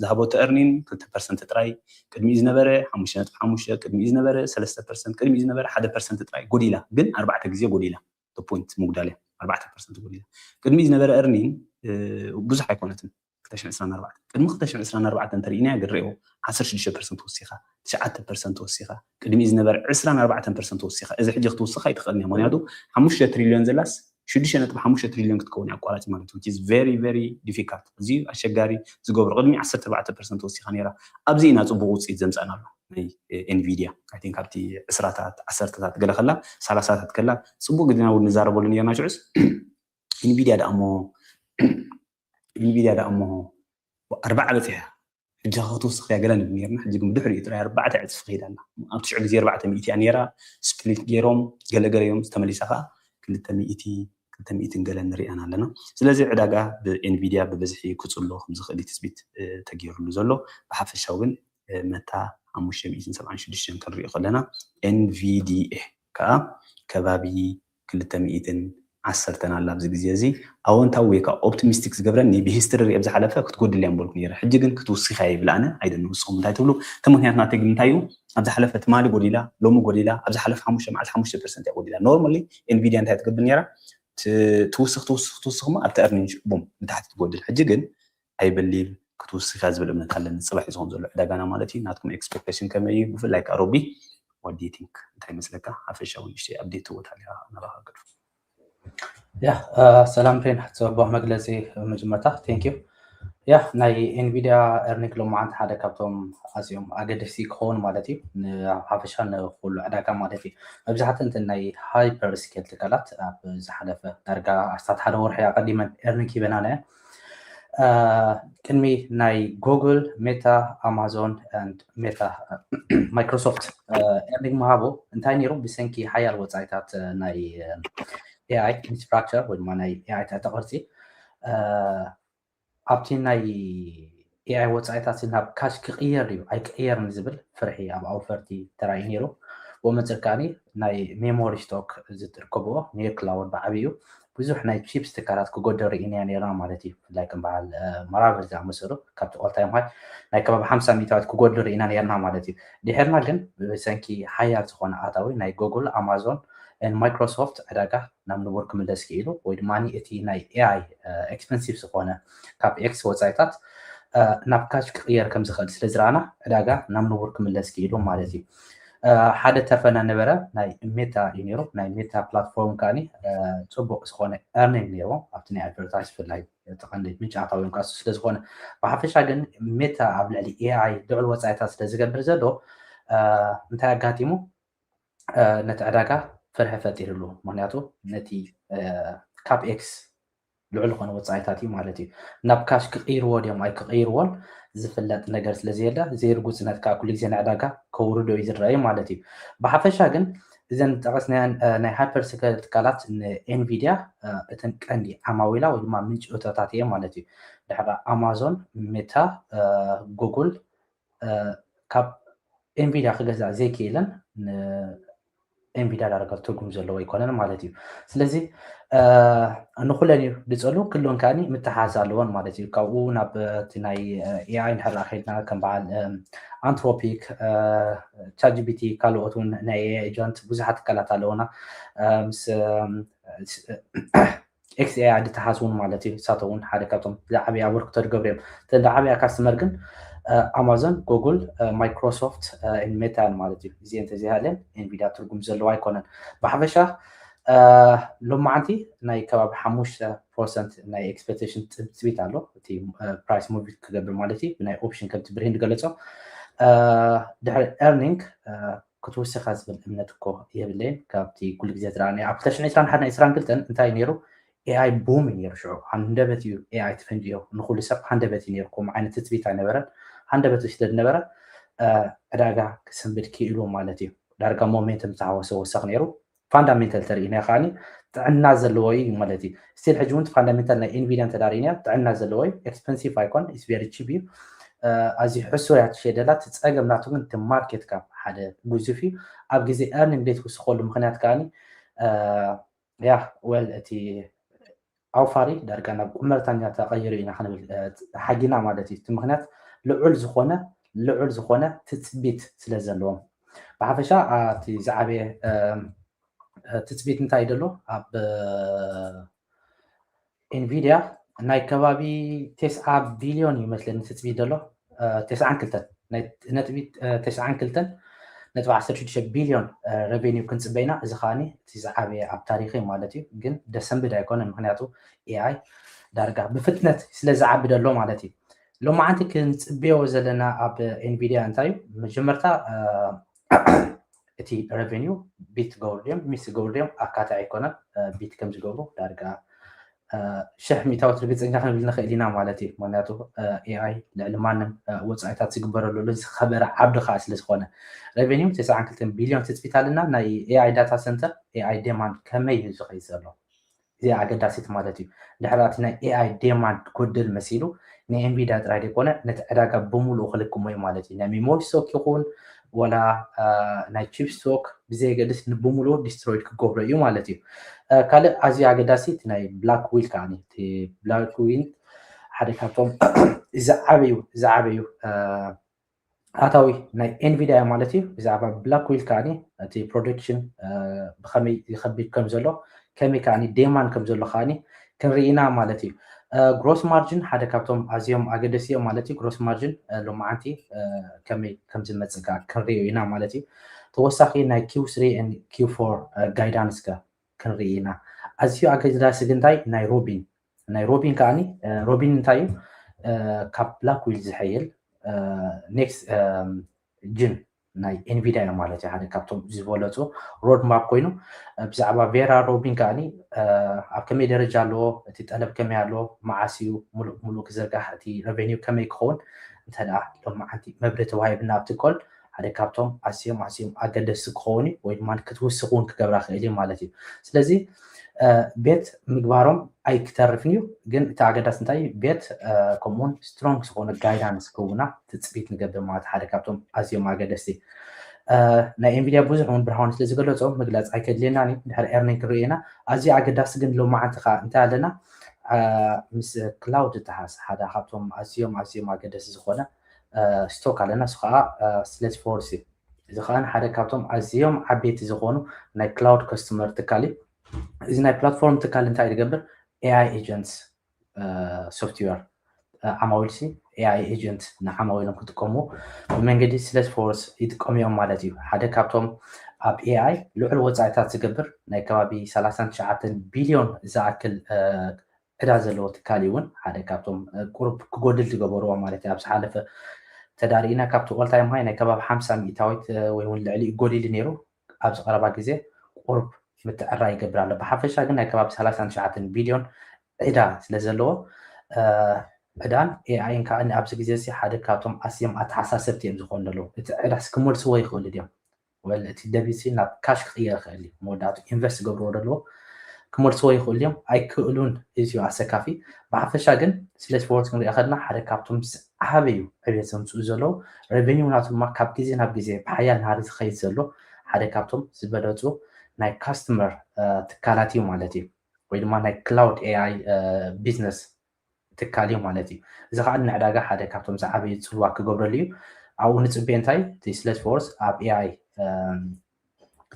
ዝሃበቶ earning ክልተ ፐርሰንት ጥራይ ቅድሚኡ ዝነበረ ሓሙሽተ ነጥቢ ሓሙሽተ ቅድሚኡ ዝነበረ ሰለስተ ፐርሰንት ቅድሚኡ ዝነበረ ሓደ ፐርሰንት ጥራይ ጎዲላ ግን ኣርባዕተ ግዜ ጎዲላ point ምጉዳል እያ ኣርባዕተ ፐርሰንት ጎዲላ ቅድሚኡ ዝነበረ earning ብዙሕ ኣይኮነትን ክልተ ሽሕን ዕስራን ኣርባዕተን ቅድሚ ክልተ ሽሕን ዕስራን ኣርባዕተን እንተሪኢናያ ግን ርኢዎ ዓሰርተ ሽዱሽተ ፐርሰንት ወሲኻ ትሽዓተ ፐርሰንት ወሲኻ ቅድሚኡ ዝነበረ ዕስራን ኣርባዕተን ፐርሰንት ወሲኻ እዚ ሕጂ ክትውስኻ ኣይትኽእልን እያ ምክንያቱ ሓሙሽተ ትሪልዮን ዘላስ ሽዱሽተ ነጥቢ ሓሙሽተ ትሪልዮን ክትከውን እያ ኣቋራፂ ማለት which is very very difficult እዚ ኣሸጋሪ ዝገብሮ ቅድሚ ዓሰርተ ኣርባዕተ ፐርሰንት ወሲኻ ነይራ ኣብዚ ኢና ፅቡቅ ውፅኢት ዘምፃእናሉ ናይ ኤንቪድያ I think ኣብቲ ዕስራታት ዓሰርተታት ገለ ከላ ሰላሳታት ከላ ፅቡቅ ግዜና እውን ንዛረበሉ ነርና ሽዑስ ኤንቪድያ ደኣ እሞ ኤንቪድያ ደኣ እሞ ኣርባዓ በፂሐ ሕጂ ክትውስኽ እያ ገለ ንብል ነርና ሕጂ ግን ብድሕሪኡ ጥራይ ኣርባዕተ ዕፅፊ ከይዳ ኣላ ኣብ ትሽዑ ግዜ ኣርባዕተ ሚእቲ እያ ነይራ ስፕሊት ገይሮም ገለገለ እዮም ተመሊሳ ከዓ ክልተ ሚእቲ ክልተ ሚእትን ገለን ንሪኣን ኣለና ስለዚ ዕዳጋ ብኤንቪድያ ብብዝሒ ክፅሎ ከምዝኽእል ትፅቢት ተገይሩሉ ዘሎ ብሓፈሻዊ ግን መታ ሓሙሽተ ሚእትን ሰብዓን ሽዱሽተን ክንሪኦ ከለና ኤንቪዲኤ ከዓ ከባቢ ክልተ ሚእትን ዓሰርተን ኣላ ኣብዚ ግዜ እዚ ኣወንታዊ ወይ ከዓ ኦፕቲሚስቲክ ዝገብረኒ ብሂስትሪ ሪኦ ዝሓለፈ ክትጎድል እያ ምበልኩ ነይረ ሕጂ ግን ክትውስኻ እየ ይብል ኣነ ኣይደን ንስኹም እንታይ ትብሉ እቲ ምክንያት ናተይ ግን እንታይ እዩ ኣብ ዝሓለፈ ትማሊ ጎዲላ ሎሚ ጎዲላ ኣብ ዝሓለፈ ሓሙሽተ መዓልቲ ሓሙሽተ ፐርሰንት እያ ጎዲላ normally ኤንቪድያ እንታይ ትገብር ነይራ ትውስኽ ትውስኽ ትውስኽ እሞ ኣብቲ earning ቡም ንታሕቲ ትጎድል ሕጂ ግን I believe ክትውስኽ እያ ዝብል እምነት ኣለኒ ፅባሕ እዩ ዝኸውን ዘሎ ዕዳጋና ማለት እዩ ናትኩም expectation ከመይ እዩ ብፍላይ ከዓ ሮቢ what do you think እንታይ ይመስለካ ሓፈሻዊ ንእሽተይ update ትወታ ኣለካ ናባካ ገድፉ ያ ሰላም ሬን ጽቡቅ መግለጺ መጀመርታ thank you ያ ናይ ኤንቪድያ earning ሎማዓንቲ ሓደ ካብቶም ኣዝዮም ኣገደስቲ ክኸውን ማለት እዩ ንሓፈሻ ንኩሉ ዕዳጋ ማለት እዩ መብዛሕትኡ እንተ ናይ ሃይፐር ስኬል ትካላት ኣብ ዝሓለፈ ዳርጋ ኣስታት ሓደ ወርሒ ኣቀዲመን earning ሂበናና እያ ቅድሚ ናይ ጉግል፣ ሜታ፣ ኣማዞን፣ ሜታ፣ ማይክሮሶፍት ኤርኒንግ ምሃቡ እንታይ ነይሩ? ብሰንኪ ሓያል ወፃኢታት ናይ ኤኣይ ኢንፍራስትራክቸር ወይ ድማ ናይ ኤኣይ ትሕተ ቅርፂ ኣብቲ ናይ ኤኣይ ወፃኢታት ናብ ካሽ ክቕየር ድዩ ኣይቅየርን ዝብል ፍርሒ ኣብ ኣውፈርቲ ተራእዩ ነይሩ። ብኡ መፅር ከዓኒ ናይ ሜሞሪ ስቶክ ዝትርከብዎ ኔር ክላውድ ብዓብዩ ብዙሕ ናይ ቺፕስ ትካላት ክጎድል ርኢናዮ ነርና ማለት እዩ። ብፍላይ ከም በዓል ማራቨል ዝኣመሰሉ ካብቲ ኦል ታይም ሃይ ናይ ከባቢ ሓምሳ ሚእታዊት ክጎድል ርኢና ነርና ማለት እዩ። ድሕርና ግን ብሰንኪ ሓያል ዝኾነ ኣታዊ ናይ ጉግል፣ ኣማዞን፣ ማይክሮሶፍት ዕዳጋ ናብ ንቡር ክምለስ ክኢሉ ወይ ድማ እቲ ናይ ኤኣይ ኤክስፐንሲቭ ዝኾነ ካፕ ኤክስ ወፃኢታት ናብ ካሽ ክቕየር ከም ዝኽእል ስለ ዝረኣና ዕዳጋ ናብ ንቡር ክምለስ ክኢሉ ማለት እዩ። ሓደ ተርፈና ነበረ ናይ ሜታ እዩ ነይሩ። ናይ ሜታ ፕላትፎርም ከዓኒ ፅቡቅ ዝኾነ ኤርኒንግ ነይርዎ ኣብቲ ናይ ኣድቨርታይዝ ብፍላይ ተቐንዲ ምንጪ ኣታዊኦም ካሱ ስለ ዝኾነ ብሓፈሻ ግን ሜታ ኣብ ልዕሊ ኤኣይ ልዑል ወፃኢታት ስለ ዝገብር ዘሎ እንታይ ኣጋጢሙ ነቲ ዕዳጋ ፍርሒ ፈጢርሉ። ምክንያቱ ነቲ ካፕ ኤክስ ልዑል ዝኾነ ወፃኢታት እዩ ማለት እዩ። ናብ ካሽ ክቕይርዎ ድዮም ኣይክቕይርዎን ዝፍለጥ ነገር ስለ ዘየለ ዘይርጉፅነት ከዓ ኩሉ ግዜ ንዕዳጋ ከውርዶ እዩ ዝረኣዩ ማለት እዩ። ብሓፈሻ ግን እዘን ዝጠቐስናየን ናይ ሃይፐር ስኬል ትካላት ንኤንቪድያ እተን ቀንዲ ዓማዊላ ወይ ድማ ምንጪ እቶታት እየ ማለት እዩ። ድሕሪ ኣማዞን፣ ሜታ፣ ጉግል ካብ ኤንቪድያ ክገዛእ ዘይክእለን ንኤንቪድያ ዳርጋ ትርጉም ዘለዎ ኣይኮነን ማለት እዩ። ስለዚ ንኩለን እዩ ድፀሉ ክልኦን ከዓኒ ምትሓዝ ኣለዎን ማለት እዩ። ካብኡ ናብ እቲ ናይ ኤኣይ እንድሕር ከይድና ከም በዓል ኣንትሮፒክ፣ ቻትጂፒቲ ካልኦት እውን ናይ ኤጀንት ብዙሓት ትካላት ኣለውና ምስ ኤክስ ኤኣይ ድተሓዝ እውን ማለት እዩ። ንሳቶ እውን ሓደ ካብቶም ዝዓበየ ኣበርክቶ ዝገብሩ እዮም። እተን ዝዓበያ ካስተመር ግን ኣማዞን፣ ጉግል፣ ማይክሮሶፍት፣ ሜታ እየን ማለት እዩ። እዚአን እንተዘይሃልየን ኤንቪድያ ትርጉም ዘለዎ ኣይኮነን። ብሓፈሻ ሎማዓንቲ ናይ ከባቢ ሓሙሽተ ፐርሰንት ናይ ኤክስፔክቴሽን ትፅቢት ኣሎ። እቲ ፕራይስ ሙቭ ክገብር ማለት እዩ። ብናይ ኦፕሽን ከምቲ ብርሂን ዝገለፆ ድሕሪ ኤርኒንግ ክትውስኻ ዝብል እምነት እኮ የብለይን። ካብቲ ኩሉ ግዜ ዝረኣናዮ ኣብ ክልተ ሽሕን ዕስራን ሓደን ዕስራን ክልተን እንታይ ነይሩ? ኤኣይ ቡም እዩ ነይሩ። ሽዑ ሃንደበት እዩ ኤኣይ ተፈንጅዮ። ንኩሉ ሰብ ሃንደበት እዩ ነይሩ። ከምኡ ዓይነት ትፅቢት ኣይነበረን። ሃንደበት ስለ ዝነበረ ዕዳጋ ክስንብድ ክኢሉ ማለት እዩ። ዳርጋ ሞሜንተም ዝተሃወሰ ወሰኽ ነይሩ። ፋንዳሜንታል ተሪኢና ከዓኒ ጥዕና ዘለዎ እዩ ማለት እዩ። ስቲል ሕጂ እውን ፋንዳሜንታል ናይ ኤንቪድያ እንተዳሪእና ጥዕና ዘለዎ እዩ። ኤክስፐንሲቭ ኣይኮን፣ ኢስ ቨሪ ቺፕ እዩ። ኣዝዩ ሕሱር እያ ትሸየደላ። እቲ ፀገም ናቱ ግን እቲ ማርኬት ካፕ ሓደ ጉዙፍ እዩ። ኣብ ግዜ ኤርኒንግ ዘይትውስኸሉ ምክንያት ከዓኒ ያ ወል እቲ ኣውፋሪ ዳርጋ ናብ ቁመርታኛ ተቐይሩ ኢና ክንብል ሓጊና ማለት እዩ። እቲ ምክንያት ልዑል ዝኾነ ልዑል ዝኾነ ትፅቢት ስለ ዘለዎም ብሓፈሻ እቲ ዝዓበየ ትፅቢት እንታይ ደሎ ኣብ ኤንቪድያ ናይ ከባቢ ተስዓ ቢልዮን ይመስለኒ ትፅቢት ደሎ። ተስዓን ክልተን ነጥቢ ተስዓን ክልተን ነጥቢ ዓሰርተ ሽዱሽተ ቢልዮን ረቨኒው ክንፅበይና። እዚ ከዓኒ እቲ ዝዓበየ ኣብ ታሪክ ማለት እዩ። ግን ደሰንብድ ኣይኮነን። ምክንያቱ ኤኣይ ዳርጋ ብፍጥነት ስለ ዝዓቢ ደሎ ማለት እዩ። ሎማዓንቲ ክንፅበዮ ዘለና ኣብ ኤንቪድያ እንታይ እዩ? መጀመርታ እቲ ረቨኒው ቢት ገብሩ ድዮም ሚስ ገብሩ ድዮም ኣካታዒ ኣይኮነን። ቢት ከም ዝገብሩ ዳርጋ ሽሕ ሚእታዊት ርግፀኛ ክንብል ንኽእል ኢና ማለት እዩ። ምክንያቱ ኤኣይ ልዕሊ ማንም ወፃኢታት ዝግበረሉ ዝኸበረ ዓብዲ ከዓ ስለ ዝኾነ ረቨኒው ተስዓን ክልተን ቢልዮን ትፅቢት ኣለና። ናይ ኤኣይ ዳታ ሰንተር ኤኣይ ዴማንድ ከመይ እዩ ዝኸይድ ዘሎ? እዚኣ ኣገዳሲት ማለት እዩ። ድሕሪ እቲ ናይ ኤኣይ ዴማንድ ጎደል መሲሉ ናይ ኤንቪድያ ጥራይ ዘይኮነ ነቲ ዕዳጋ ብምሉኡ ክልክሞ እዩ ማለት እዩ። ናይ ሜሞሪ ስቶክ ይኹን ወላ ናይ ቺፕ ስቶክ ብዘየገድስ ንብምሉኡ ዲስትሮይድ ክገብሮ እዩ ማለት እዩ። ካልእ ኣዝዩ ኣገዳሲ እቲ ናይ ብላክ ዊል ከዓኒ እቲ ብላክ ዊል ሓደ ካብቶም ዝዓበዩ ዝዓበዩ ኣታዊ ናይ ኤንቪድያ ማለት እዩ። ብዛዕባ ብላክ ዊል ከዓኒ እቲ ፕሮዳክሽን ብከመይ ይኸብድ ከም ዘሎ ከመይ ከዓኒ ዴማን ከም ዘሎ ከዓኒ ክንርኢ ኢና ማለት እዩ። ግሮስ ማርጅን ሓደ ካብቶም ኣዝዮም ኣገደሲ እዮም ማለት እዩ። ግሮስ ማርጅን ሎማዓንቲ ከመይ ከም ዝመፅእ ከዓ ክንሪኦ ኢና ማለት እዩ። ተወሳኺ ናይ ኪው ስሪ ን ኪው ፎር ጋይዳንስ ከ ክንርኢ ኢና። ኣዝዩ ኣገዳሲ ግን እንታይ ናይ ሮቢን ናይ ሮቢን ከዓኒ ሮቢን እንታይ እዩ? ካብ ብላክ ዊል ዝሐይል ኔክስት ጅን ናይ ኤንቪድያ እዮም ማለት እዩ። ሓደ ካብቶም ዝበለፁ ሮድማፕ ኮይኑ ብዛዕባ ቬራ ሮቢን ከዓኒ ኣብ ከመይ ደረጃ ኣለዎ፣ እቲ ጠለብ ከመይ ኣለዎ፣ መዓስ እዩ ሙሉእ ሙሉእ ክዝርጋሕ፣ እቲ ረቨኒው ከመይ ክኸውን እንተ ደኣ ሎማዓንቲ መብርሂ ተዋሂብና ኣብቲ ኮል ሓደ ካብቶም ኣዝዮም ኣዝዮም ኣገደስቲ ክኸውን እዩ ወይ ድማ ክትውስኽ እውን ክገብራ ክእል እዩ ማለት እዩ። ስለዚ ቤት ምግባሮም ኣይክተርፍን እዩ፣ ግን እቲ ኣገዳሲ እንታይ ቤት ከምኡውን ስትሮንግ ዝኾነ ጋይዳንስ ክህቡና ትፅቢት ንገብር ማለት ሓደ ካብቶም ኣዝዮም ኣገደስቲ። ናይ ኤንቪድያ ብዙሕ እውን ብርሃን ስለ ዝገለፆ ምግላፅ ኣይከድልየናን እዩ። ድሕሪ ኤርኒንግ ክንርኢ ኢና። ኣዝዩ ኣገዳሲ ግን ሎማዓንቲ ከዓ እንታይ ኣለና ምስ ክላውድ ተሓዝ ሓደ ካብቶም ኣዝዮም ኣዝዮም ኣገደስቲ ዝኾነ ስቶክ ኣለና፣ እሱ ከዓ ስሌስ ፎርስ እዩ። እዚ ከዓ ሓደ ካብቶም ኣዝዮም ዓበይቲ ዝኾኑ ናይ ክላውድ ከስተመር ትካል እዩ። እዚ ናይ ፕላትፎርም ትካል እንታይ ዝገብር? ኤኣይ ኤጀንትስ ሶፍትዌር ዓማዊልሲ ኤኣይ ኤጀንት ንዓማዊሎም ክጥቀሙ ብመንገዲ ስሌስ ፎርስ ይጥቀሙ እዮም ማለት እዩ። ሓደ ካብቶም ኣብ ኤኣይ ልዑል ወፃኢታት ዝገብር ናይ ከባቢ ሰላሳን ትሽዓተን ቢልዮን ዝኣክል ዕዳ ዘለዎ ትካል እዩ እውን ሓደ ካብቶም ቁሩብ ክጎድል ዝገበርዎ ማለት እዩ። ኣብ ዝሓለፈ ተዳሪእና ካብቲ ኦልታይም ሃይ ናይ ከባቢ ሓምሳ ሚእታዊት ወይ እውን ልዕሊ ጎዲሉ ነይሩ። ኣብዚ ቀረባ ግዜ ቁሩብ ምትዕራይ ይገብር ኣሎ። ብሓፈሻ ግን ናይ ከባቢ ሰላሳን ትሽዓተን ቢልዮን ዕዳ ስለ ዘለዎ ዕዳን ኤኣይን ከዓ ኣብዚ ግዜ እዚ ሓደ ካብቶም ኣስዮም ኣተሓሳሰብቲ እዮም ዝኾኑ ዘለዉ። እቲ ዕዳ ክመልስዎ ይኽእሉ ድዮም? ወል እቲ ደቢት ናብ ካሽ ክቕየር ይኽእል እዩ። መወዳእቱ ኢንቨስት ዝገብርዎ ዘለዎ ክመልስዎ ይኽእሉ እዮም ኣይክእሉን። እዚ ኣሰካፊ። ብሓፈሻ ግን ስለ ስፖርት ክንሪኦ ከለና ሓደ ካብቶም ዝዓበዩ ዕቤት ዘምፅኡ ዘለዉ ሬቨኒው ናቱ ድማ ካብ ግዜ ናብ ግዜ ብሓያል ናሪ ዝኸይድ ዘሎ ሓደ ካብቶም ዝበለፁ ናይ ካስተመር ትካላት እዩ ማለት እዩ። ወይ ድማ ናይ ክላውድ ኤኣይ ቢዝነስ ትካል እዩ ማለት እዩ። እዚ ከዓ ንዕዳጋ ሓደ ካብቶም ዝዓበዩ ፅልዋ ክገብረሉ እዩ። ኣብኡ ንፅቤ እንታይ እቲ ስሌስ ፎርስ ኣብ ኤኣይ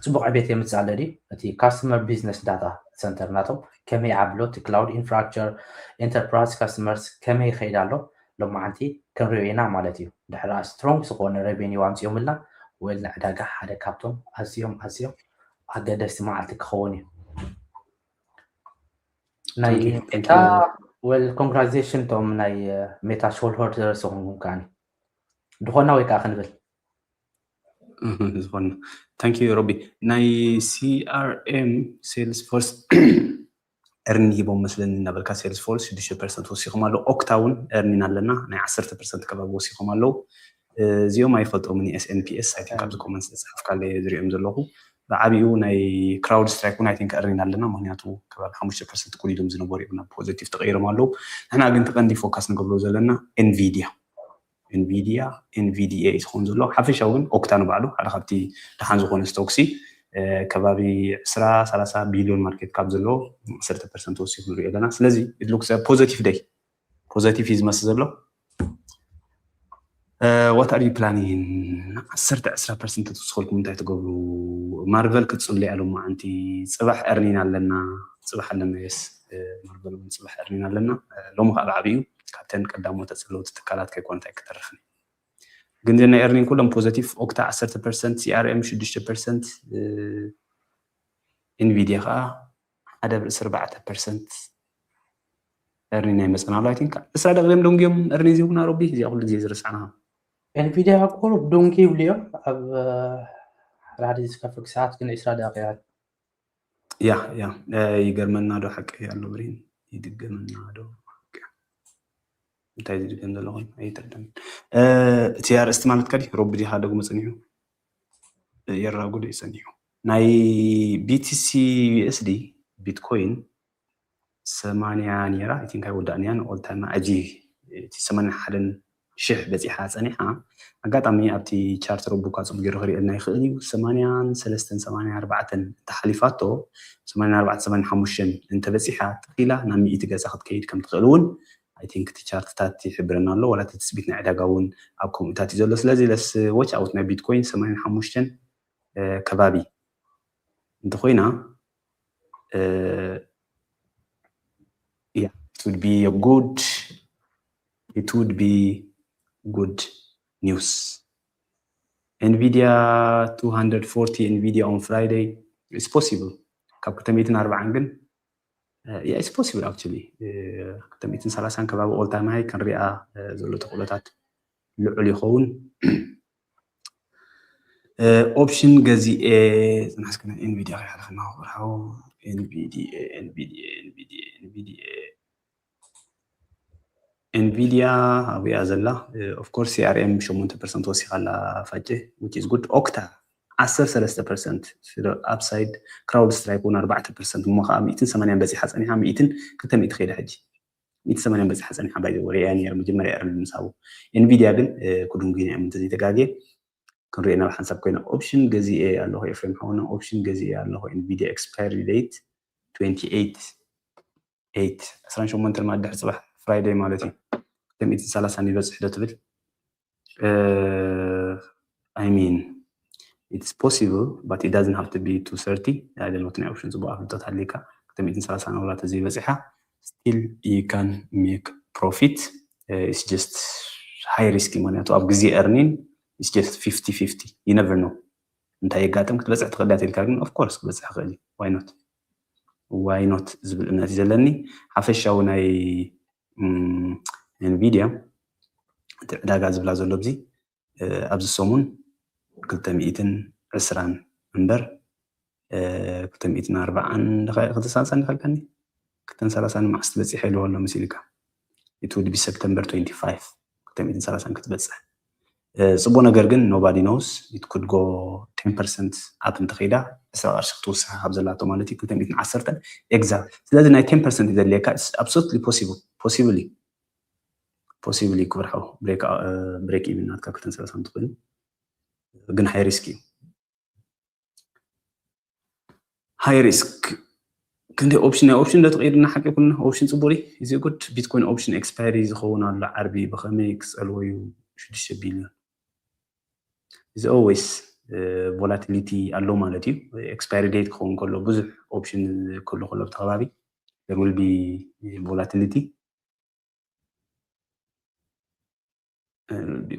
ፅቡቅ ዕቤት የምፅእ ኣሎ ድዩ? እቲ ካስተመር ቢዝነስ ዳታ ሰንተር ናቶም ከመይ ይዓብሎ፣ እቲ ክላውድ ኢንፍራስትራክቸር ኤንተርፕራይዝ ካስተመርስ ከመይ ይኸይድ ኣሎ ሎማዓንቲ ክንሪኦ ኢና ማለት እዩ። ድሕራ ስትሮንግ ዝኾነ ሬቨኒው ኣምፅኦምልና ወል ንዕዳጋ ሓደ ካብቶም ኣዝዮም ኣዝዮም ኣገደስቲ መዓልቲ ክኸውን እዩ። ናይ ሜታ ወል ኮንግራቹሌሽን ቶም ናይ ሜታ ሾል ሆልደርስ ዝኾንኩም ከዓኒ ድኾና ወይ ከዓ ክንብል ዝኾና ታንኪዩ ሮቢ ናይ ሲኣርኤም ሴልስ ፎርስ ኤርን ሂቦም መስለኒ እናበልካ ሴልስ ፎርስ ሽዱሽተ ፐርሰንት ወሲኹም ኣለዉ። ኦክታ እውን ኤርኒን ኣለና ናይ ዓሰርተ ፐርሰንት ከባቢ ወሲኹም ኣለዉ። እዚኦም ኣይፈልጦምን ኤስኤንፒኤስ ኣይ ቲንክ ኣብዚ ኮመንት ዝፅሓፍካለ ዝሪኦም ዘለኹ ብዓብኡ ናይ ክራውድ ስትራይክ እውን ኣይ ቲንክ ኤርኒን ኣለና ምክንያቱ ከባቢ ሓሙሽተ ፐርሰንት ኩሊዶም ዝነበሩ እዮም ናብ ፖዘቲቭ ተቀይሮም ኣለዉ። ንሕና ግን ተቀንዲ ፎካስ ንገብሮ ዘለና ኤንቪዲያ ኤንቪዲያ ኤንቪዲኤ እዩ ዝኸውን ዘሎ ሓፈሻ እውን ኦክታ ንባዕሉ ሓደ ካብቲ ደሓን ዝኾነ ስቶክሲ ከባቢ ዕስራ ሰላሳ ቢልዮን ማርኬት ካብ ዘለዎ ዓሰርተ ፐርሰንት ወሲኹ ንሪኦ ኣለና። ስለዚ ሉክስ ፖዘቲቭ ደይ ፖዘቲቭ እዩ ዝመስል ዘሎ። What are you planning? ዓሰርተ ዕስራ ፐርሰንት ትወስኸልኩም እንታይ ትገብሩ? ማርቨል ክትፅሉ እያ ሎማዓንቲ። ፅባሕ ኤርኒን ኣለና። ፅባሕ ኣለና የስ ማርቨል እውን ፅባሕ ኤርኒን ኣለና። ሎሚ ከዓ ብዓብዩ ካብተን ቀዳሞት ተፅለውቲ ትካላት ከይኮነት ኣይክተርፍን። ግን ናይ ኤርኒን ኩሎም ፖዘቲቭ ኦክታ ዓሰርተ ፐርሰንት፣ ሲኣርኤም ሽዱሽተ ፐርሰንት፣ ኢንቪዲያ ከዓ ሓደ ብርእሲ ኣርባዕተ ፐርሰንት ኤርኒን ኣይመፀን ኣሎ። ኣይ ቲንክ ዕስራ ደቂቕ እዮም ደንጉዮም ኤርኒን ዝህቡና ሮቢ እዚኣ ኩሉ ግዜ ዝረሳዕና። ኤንቪዲያ ቁሩብ ደንጉ ይብሉ እዮም ኣብ ሓደ ሓደ ዝከፍል ሰዓት ግን ዕስራ ደቂቕ ያ ያ ይገርመና ዶ ሓቂ ኣሎ ብሬን ይድገመና ዶ እንታይ ዝድገም ዘለኹም ኣይተርደምን። እቲ ኣርእስቲ ማለት ከዲ ሮቢ ዲኻ ደግሞ ፀኒሑ የራጉድ እዩ ፀኒሑ ናይ ቢቲሲ ዩኤስዲ ቢትኮይን ሰማንያ ነይራ። ኣይ ቲንክ ኣይወዳእንያን ኦል ታይም ሕጂ እቲ ሰማንያ ሓደን ሽሕ በፂሓ ፀኒሓ። ኣጋጣሚ ኣብቲ ቻርት ረቡካ ፅቡቅ ገይሩ ክርእየልና ይኽእል እዩ። ሰማንያን ሰለስተን ሰማንያን ኣርባዕተን እንተሓሊፋቶ ሰማንያን ኣርባዕተን ሰማንያን ሓሙሽተን እንተበፂሓ ጠቂላ ናብ ሚእቲ ገፃ ክትከይድ ከም ትኽእል እውን ኣይ ቲንክ እቲ ቻርትታት ይሕብረና ኣሎ። ዋላ እቲ ትፅቢት ናይ ዕዳጋ እውን ኣብ ከምኡታት እዩ ዘሎ። ስለዚ ለስ ዎች ኣውት ናይ ቢትኮይን ሰማንያን ሓሙሽተን ከባቢ እንተኮይና yeah, it would be a good it would be good news. Nvidia two hundred forty Nvidia on Friday, it's possible. ካብ ክልተ ሚእትን ኣርባዓን ግን yeah, it's possible actually ክልተ ሚእትን ሰላሳን ከባቢ all time high ክንሪኣ ዘሎ ተኽእሎታት ልዑል ይኸውን። ኦፕሽን ገዚኤ ጽናሕ እስከ ናይ ኤንቪዲያ ከይሓለፈና ክብርሓው ኤንቪዲኤ ኤንቪዲኤ ኤንቪዲኤ ኤንቪዲኤ ኤንቪዲያ ኣብያ ዘላ ኦፍኮርስ ሲኣርኤም ሸሞንተ ፐርሰንት ወሲኻ ኣላ ፋጨ which is good ኦክታ ዓሰርተ ሰለስተ ፐርሰንት ስለ ኣፕሳይድ ክራውድ ስትራይክ እውን ኣርባዕተ ፐርሰንት እሞ ከዓ ሚእትን ሰማንያን በፂሓ ፀኒሓ ሚእትን ክልተ ሚእቲ ከይዳ ሕጂ ሚእቲ ሰማንያን በፂሓ ፀኒሓ ባይ ወሬ እያ ነይሩ መጀመርያ እርኒ ምሳቡ ኤንቪዲያ ግን ክዱንጉ እዮም እንተዘይተጋግየ ክንሪኦ ናብ ሓንሳብ ኮይና ኦፕሽን ገዚኤ ኣለኹ ኤፍሬም ሓውና ኦፕሽን ገዚኤ ኣለኹ ኤንቪዲያ ኤክስፓየሪ ዴት ትዌንቲ ኤይት ኤይት ዕስራን ሸሞንተን ማለት ድሕሪ ፅባሕ ፍራይደይ ማለት እዩ ክልተ ሚእትን ሰላሳን ይበፅሕ ዶ ትብል I mean it's possible but it doesn't have to be two thirty I don't know ናይ ኦፕሽን ፅቡቅ ኣፍልጦት ኣሊካ ክልተ ሚእትን ሰላሳን ወላ ተዘይበፂሓ still you can make profit it's just high risk ምክንያቱ ኣብ ግዜ earning it's just fifty fifty you never know እንታይ የጋጥም ክትበፅሕ ትኽእል ኢልካ ግን of course ክበፅሕ ይኽእል why not why not ዝብል እምነት እዩ ዘለኒ ሓፈሻዊ ናይ ኤንቪዲያ እቲ ዕዳጋ ዝብላ ዘሎ ኣብዚ ኣብዚ ሰሙን ክልተ ሚእትን ዕስራን እምበር ክልተ ሚእትን ኣርባዓን ክልተ ሳልሳን ይኸልከኒ ክልተን ሰላሳን መዓስ ትበፂሐ ኢልዎ ኣሎ መሲልካ it would be September twenty-five ክልተ ሚእትን ሰላሳን ክትበፅሕ ፅቡቅ ነገር ግን nobody knows it could go ten percent up እንተኸይዳ ዕስራ ቅርሺ ክትውስኻ ካብ ዘላቶ ማለት እዩ ክልተ ሚእትን ዓሰርተን exact ስለዚ ናይ ten percent እዩ ዘድልየካ absolutely possible possibly possibly ክብርሓው break even ናትካ ክልተን ሰላሳን ትኽእል ግን high risk እዩ high risk ክንደይ ኦፕሽን ናይ ኦፕሽን ዶ ተቐይርና ሓቂ ኩልና ኦፕሽን ፅቡቅ እዚ ጉድ ቢትኮይን ኦፕሽን ኤክስፓየሪ ዝኸውን ኣሎ ዓርቢ ብኸመይ ክፀልዎ እዩ ሽዱሽተ ቢልዮን እዚ always volatility ኣሎ ማለት እዩ ኤክስፓየሪ ዴት ክኸውን ከሎ ብዙሕ ኦፕሽን ክህሉ ከሎ ብቲ ከባቢ there will be volatility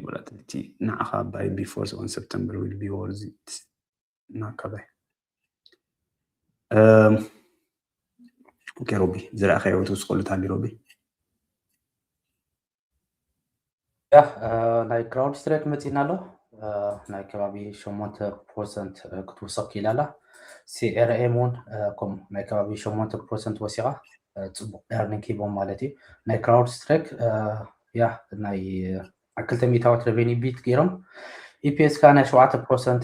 volatility ንዓኻ by before on September will be worth it ናካ ባይ ኦኬ ሮቢ ዝረኣኸ ወትውስኸሉ ታሊ ሮቢ ያ ናይ ክራውድ ስትራይክ መፂና ኣሎ ናይ ከባቢ ሸሞንተ ፐርሰንት ክትውሰኽ ክኢላ ኣላ ሲኤርኤም እውን ከምኡ ናይ ከባቢ ሸሞንተ ፐርሰንት ወሲኻ ፅቡቅ ኤርኒንግ ሂቦም ማለት እዩ ናይ ክራውድ ስትራይክ ያ ናይ ክልተ ሚእታዊት ሬቨኒ ቢት ገይሮም ኢፒኤስ ከዓ ናይ ሸውዓተ ፐርሰንት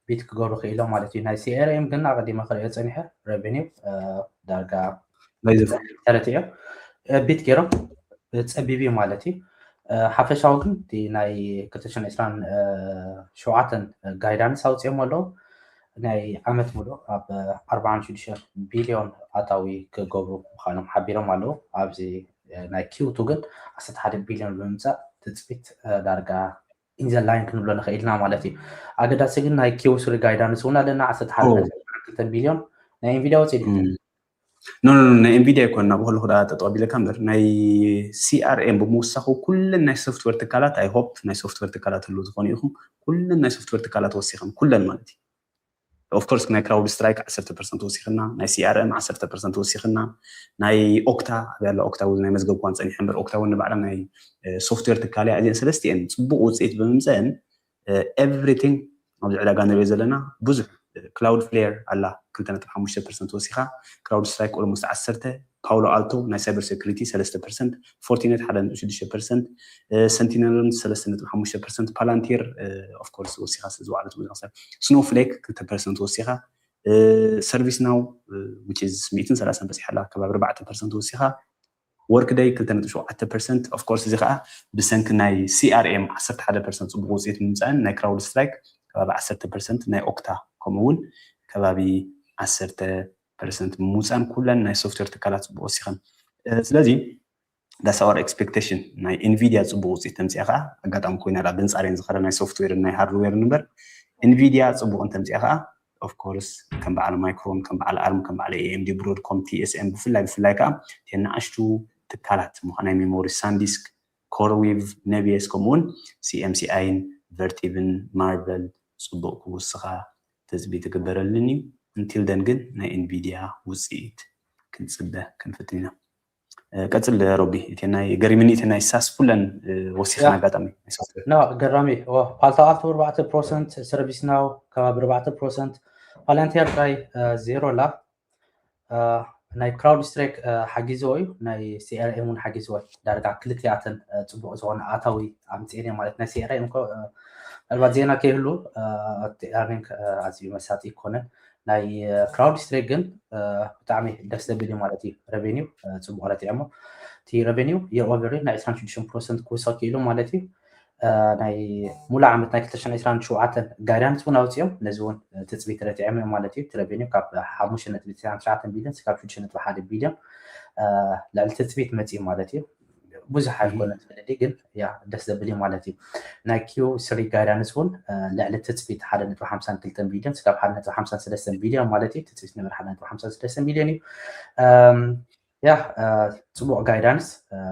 ቢት ክገብሩ ክኢሎም ማለት እዩ ናይ ሲኤርኤም ግን ኣቀዲመ ክሪኦ ፀኒሐ ሬቨኒ ዳርጋ ተረትዮ ቢት ገይሮም ፀቢቢ ማለት እዩ ሓፈሻዊ ግን ናይ ክልተ ሽሕን ዕስራን ሸውዓተን ጋይዳንስ ኣውፅኦም ኣለዉ ናይ ዓመት ሙሉእ ኣብ ኣርባዓን ሽዱሽተ ቢልዮን ኣታዊ ክገብሩ ምዃኖም ሓቢሮም ኣለዉ ኣብዚ ናይ ኪውቱ ግን ዓሰርተ ሓደ ቢልዮን ብምምፃእ ትፅቢት ዳርጋ ኢንዘላይን ክንብሎ ንኽእል ኢና ማለት እዩ ኣገዳሲ ግን ናይ ኪው ስሪ ጋይዳንስ እውን ኣለና ዓሰርተ ሓደ ክልተ ቢልዮን ናይ ኤንቪዲያ ወፂ ኖ ናይ ኤንቪዲያ ይኮን ናብ ከሉ ክዳ ጠጠው ቢለካ እምበር ናይ ሲኣርኤም ብምውሳኹ ኩለን ናይ ሶፍትዌር ትካላት ኣይ ሆፕ ናይ ሶፍትዌር ትካላት ህሉ ዝኾኑ ኢኹም ኩለን ናይ ሶፍትዌር ትካላት ወሲኸን ኩለን ማለት እዩ ኦፍኮርስ ናይ ክራውድ ስትራይክ ዓሰርተ ፐርሰንት ወሲኽና ናይ ሲኣርኤም ዓሰርተ ፐርሰንት ወሲኽና ናይ ኦክታ ኣብ ያለ ኦክታ እውን ናይ መዝገብ እኳን ፀኒሐ እምበር ኦክታ እውን ንባዕላ ናይ ሶፍትዌር ትካል እያ እዚአን ሰለስቲአን ፅቡቅ ውፅኢት ብምምፀአን ኤቭሪቲንግ ኣብዚ ዕዳጋ ንሪኦ ዘለና ብዙሕ ክላውድ ፍሌር ኣላ ክልተ ነጥቢ ሓሙሽተ ፐርሰንት ወሲኻ ክራውድ ስትራይክ ኦልሞስት ዓሰርተ ፓውሎ ኣልቶ ናይ ሳይበር ሴኩሪቲ ሰለስተ ፐርሰንት ፎርቲኔት ሓደ ነጥቢ ሽዱሽተ ፐርሰንት ሰንቲነልን ሰለስተ ነጥቢ ሓሙሽተ ፐርሰንት ፓላንቲር ኦፍኮርስ ወሲኻ ስለ ዝወዓለት ብዙሕ ሰብ ስኖፍሌክ ክልተ ፐርሰንት ወሲኻ ሰርቪስ ናው ሚእትን ሰላሳን በፂሓ ኣላ ከባቢ ኣርባዕተ ፐርሰንት ወሲኻ ወርክ ደይ ክልተ ነጥቢ ሸውዓተ ፐርሰንት ኦፍኮርስ እዚ ከዓ ብሰንኪ ናይ ሲኣርኤም ዓሰርተ ሓደ ፐርሰንት ፅቡቅ ውፅኢት ምምፃእን ናይ ክራውድ ስትራይክ ከባቢ ዓሰርተ ፐርሰንት ናይ ኦክታ ከምኡ እውን ከባቢ ዓሰርተ ፐርሰንት ምውፃን ኩለን ናይ ሶፍትዌር ትካላት ፅቡቅ ወሲኸን ስለዚ that's our expectation ናይ ኤንቪዲያ ፅቡቅ ውፅኢት ተምፅኣ ከዓ ኣጋጣሚ ኮይና ዳ ብንፃሬን ዝኸረ ናይ ሶፍትዌር ናይ ሃርድዌር እምበር ኤንቪዲያ ፅቡቅ እንተምፅኣ ከዓ ኦፍኮርስ ከም በዓል ማይክሮን ከም በዓል ኣርም ከም በዓል ኤኤምዲ ብሮድኮም ቲኤስኤም ብፍላይ ብፍላይ ከዓ ተናኣሽቱ ትካላት ምዃናይ ሜሞሪ ሳንዲስክ ኮርዊቭ ነቢየስ ከምኡውን ሲኤምሲኣይን ቨርቲቭን ማርቨል ፅቡቅ ክውስኻ ተፅቢ ትግበረልን እዩ እንቲል ደን ግን ናይ ኤንቪዲያ ውፅኢት ክንፅበ ክንፍትን ኢና ቀፅል ሮቢ። እቲ ናይ ገሪምኒ እቲ ናይ ሳስ ኩለን ወሲኽን ኣጋጣሚ። ና ገራሚ ፓልታ ኣልቶ ኣርባዕተ ፐርሰንት፣ ሰርቪስ ናው ከባቢ ኣርባዕተ ፐርሰንት፣ ፓላንቲር ጥራይ ዜሮ ኣላ። ናይ ክራውድ ስትሬክ ሓጊዝዎ እዩ፣ ናይ ሲኣርኤም እውን ሓጊዝዎ። ዳርጋ ክልቲኣተን ፅቡቅ ዝኮነ ኣታዊ ኣምፅኤን ማለት ናይ ሲኣርኤም። ምናልባት ዜና ከይህሉ እቲ ኤርኒንግ ኣዝዩ መሳጢ ይኮነን። ናይ ክራውድ ስትሬክ ግን ብጣዕሚ ደስ ዘብል እዩ ማለት እዩ። ረቨኒው ፅቡቅ ረቲዐሞ። እቲ ረቨኒው የር ኦቨር ናይ ዕስራን ሽዱሽተን ፐርሰንት ክውሰኽ ክኢሉ ማለት እዩ። ናይ ሙሉ ዓመት ናይ ክልተ ሽሕን ዕስራን ሸውዓተን ጋይዳንስ እውን ኣውፅኦም፣ ነዚ እውን ትፅቢት ረቲዐም ማለት እዩ። እቲ ረቨኒው ካብ ሓሙሽተ ነጥቢ ትስዓን ትሽዓተን ቢልዮን ስካብ ሽዱሽተ ነጥቢ ሓደ ቢልዮን ልዕሊ ትፅቢት መፅኡ ማለት እዩ። ብዙሕ ኣይኮነ ትፈልዲ ግን ያ ደስ ዘብል እዩ ማለት እዩ። ናይ ኪው ስሪ ጋይዳንስ እውን ልዕሊ ትፅቢት ሓደ ነጥቢ ሓምሳን ክልተን ቢልዮን ስካብ ሓደ ነጥቢ ሓምሳን ሰለስተን ቢልዮን ማለት እዩ። ትፅቢት ነበር ሓደ ነጥቢ ሓምሳን ሰለስተን ቢልዮን እዩ። ያ ፅቡቅ ጋይዳንስ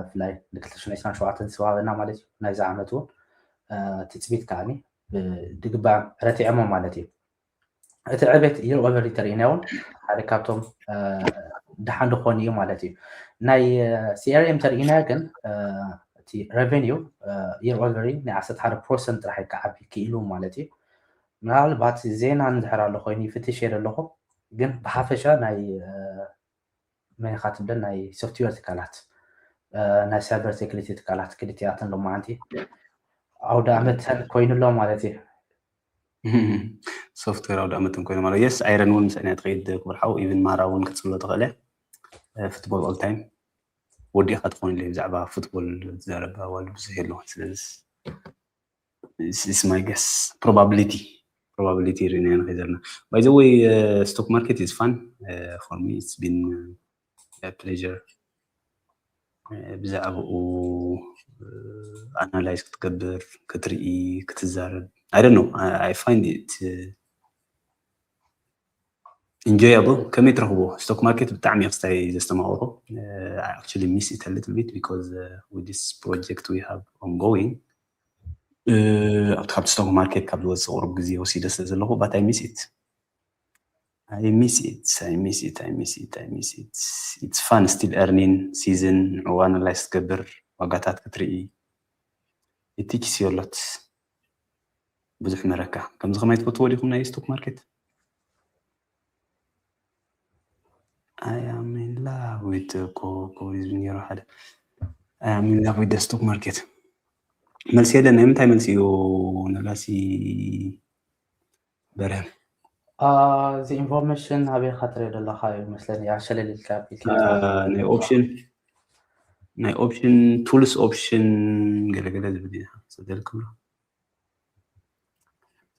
ብፍላይ ንክልተ ሽሕን ዕስራን ሸውዓተን ዝወሃበና ማለት እዩ። ናይዚ ዓመት እውን ትፅቢት ከዓኒ ብድግባም ረቲዐሞ ማለት እዩ። እቲ ዕቤት የር ኦቨር ተርእይና እውን ሓደ ካብቶም ደሓን ዝኾኑ እዩ ማለት እዩ። ናይ ሲኣርኤም ተርእይና ግን እቲ ረቨኒው የር ኦቨር ናይ ዓሰርተ ሓደ ፐርሰንት ጥራሕ ክዓቢ ክኢሉ ማለት እዩ። ምናልባት ዜና እንድሕር ኣሎ ኮይኑ ይፍትሽ እየ ዘለኹ፣ ግን ብሓፈሻ ናይ መን ኢኻ ትብለን ናይ ሶፍትዌር ትካላት ናይ ሳይበር ሴኩሪቲ ትካላት ክልቲኣተን ሎማዓንቲ ኣውደ ኣመተን ኮይኑሎ ማለት እዩ። ሶፍትዌር ኣውደ ኣመተን ኮይኑ ማለት የስ። ኣይረን እውን ምስዕንያ ትኸይድ ክብር ሓው። ኢቭን ማራ እውን ክትፅሎ ትኽእል እያ። ፉትቦል ኦል ታይም ወዲእካ ትኾን ኢለ ብዛዕባ ፉትቦል ዝዛረብ ኣዋል ብዙሕ የለውን። ስለዚ is my guess, probability probability ርኢና ንኸይ ዘለና። By the way, stock market is fun for me, it's been pleasure ብዛዕባኡ ኣናላይዝ ክትገብር፣ ክትርኢ፣ ክትዛረብ። I don't know, I find it enjoyable። ከመይ ትረኽቦ? ስቶክ ማርኬት ብጣዕሚ ክስታይ ዘስተማቕሮ። I actually miss it a little bit because with this project we have ongoing ኣብቲ ካብቲ ስቶክ ማርኬት ካብ ዝወፅእ ቁሩብ ግዜ ወሲደ ስለ ዘለኹ but I miss it. I miss it, I miss it, I miss it, I miss it. It's fun still, earning season ንዕኡ ኣናላይዝ ክትገብር፣ ዋጋታት ክትርኢ፣ it teaches you a lot። ብዙሕ መረካ። ከምዚ ከማይ ትፈትዎ ዲኹም ናይ ስቶክ ማርኬት? I am in love with the coco is ነይሩ ሓደ። I am in love with the stock market። መልሲ የለን። ናይ ምንታይ መልሲ እዩ? ነጋሲ በርሀ እዚ ኢንፎርሜሽን ኣበይካ ትሪኦ ዘለካ እዩ መስለኒ። ኣሸለሊልካ ናይ ኦፕሽን ናይ ኦፕሽን ቱልስ ኦፕሽን ገለገለ ዝብል እዩ። ሰደልክሎ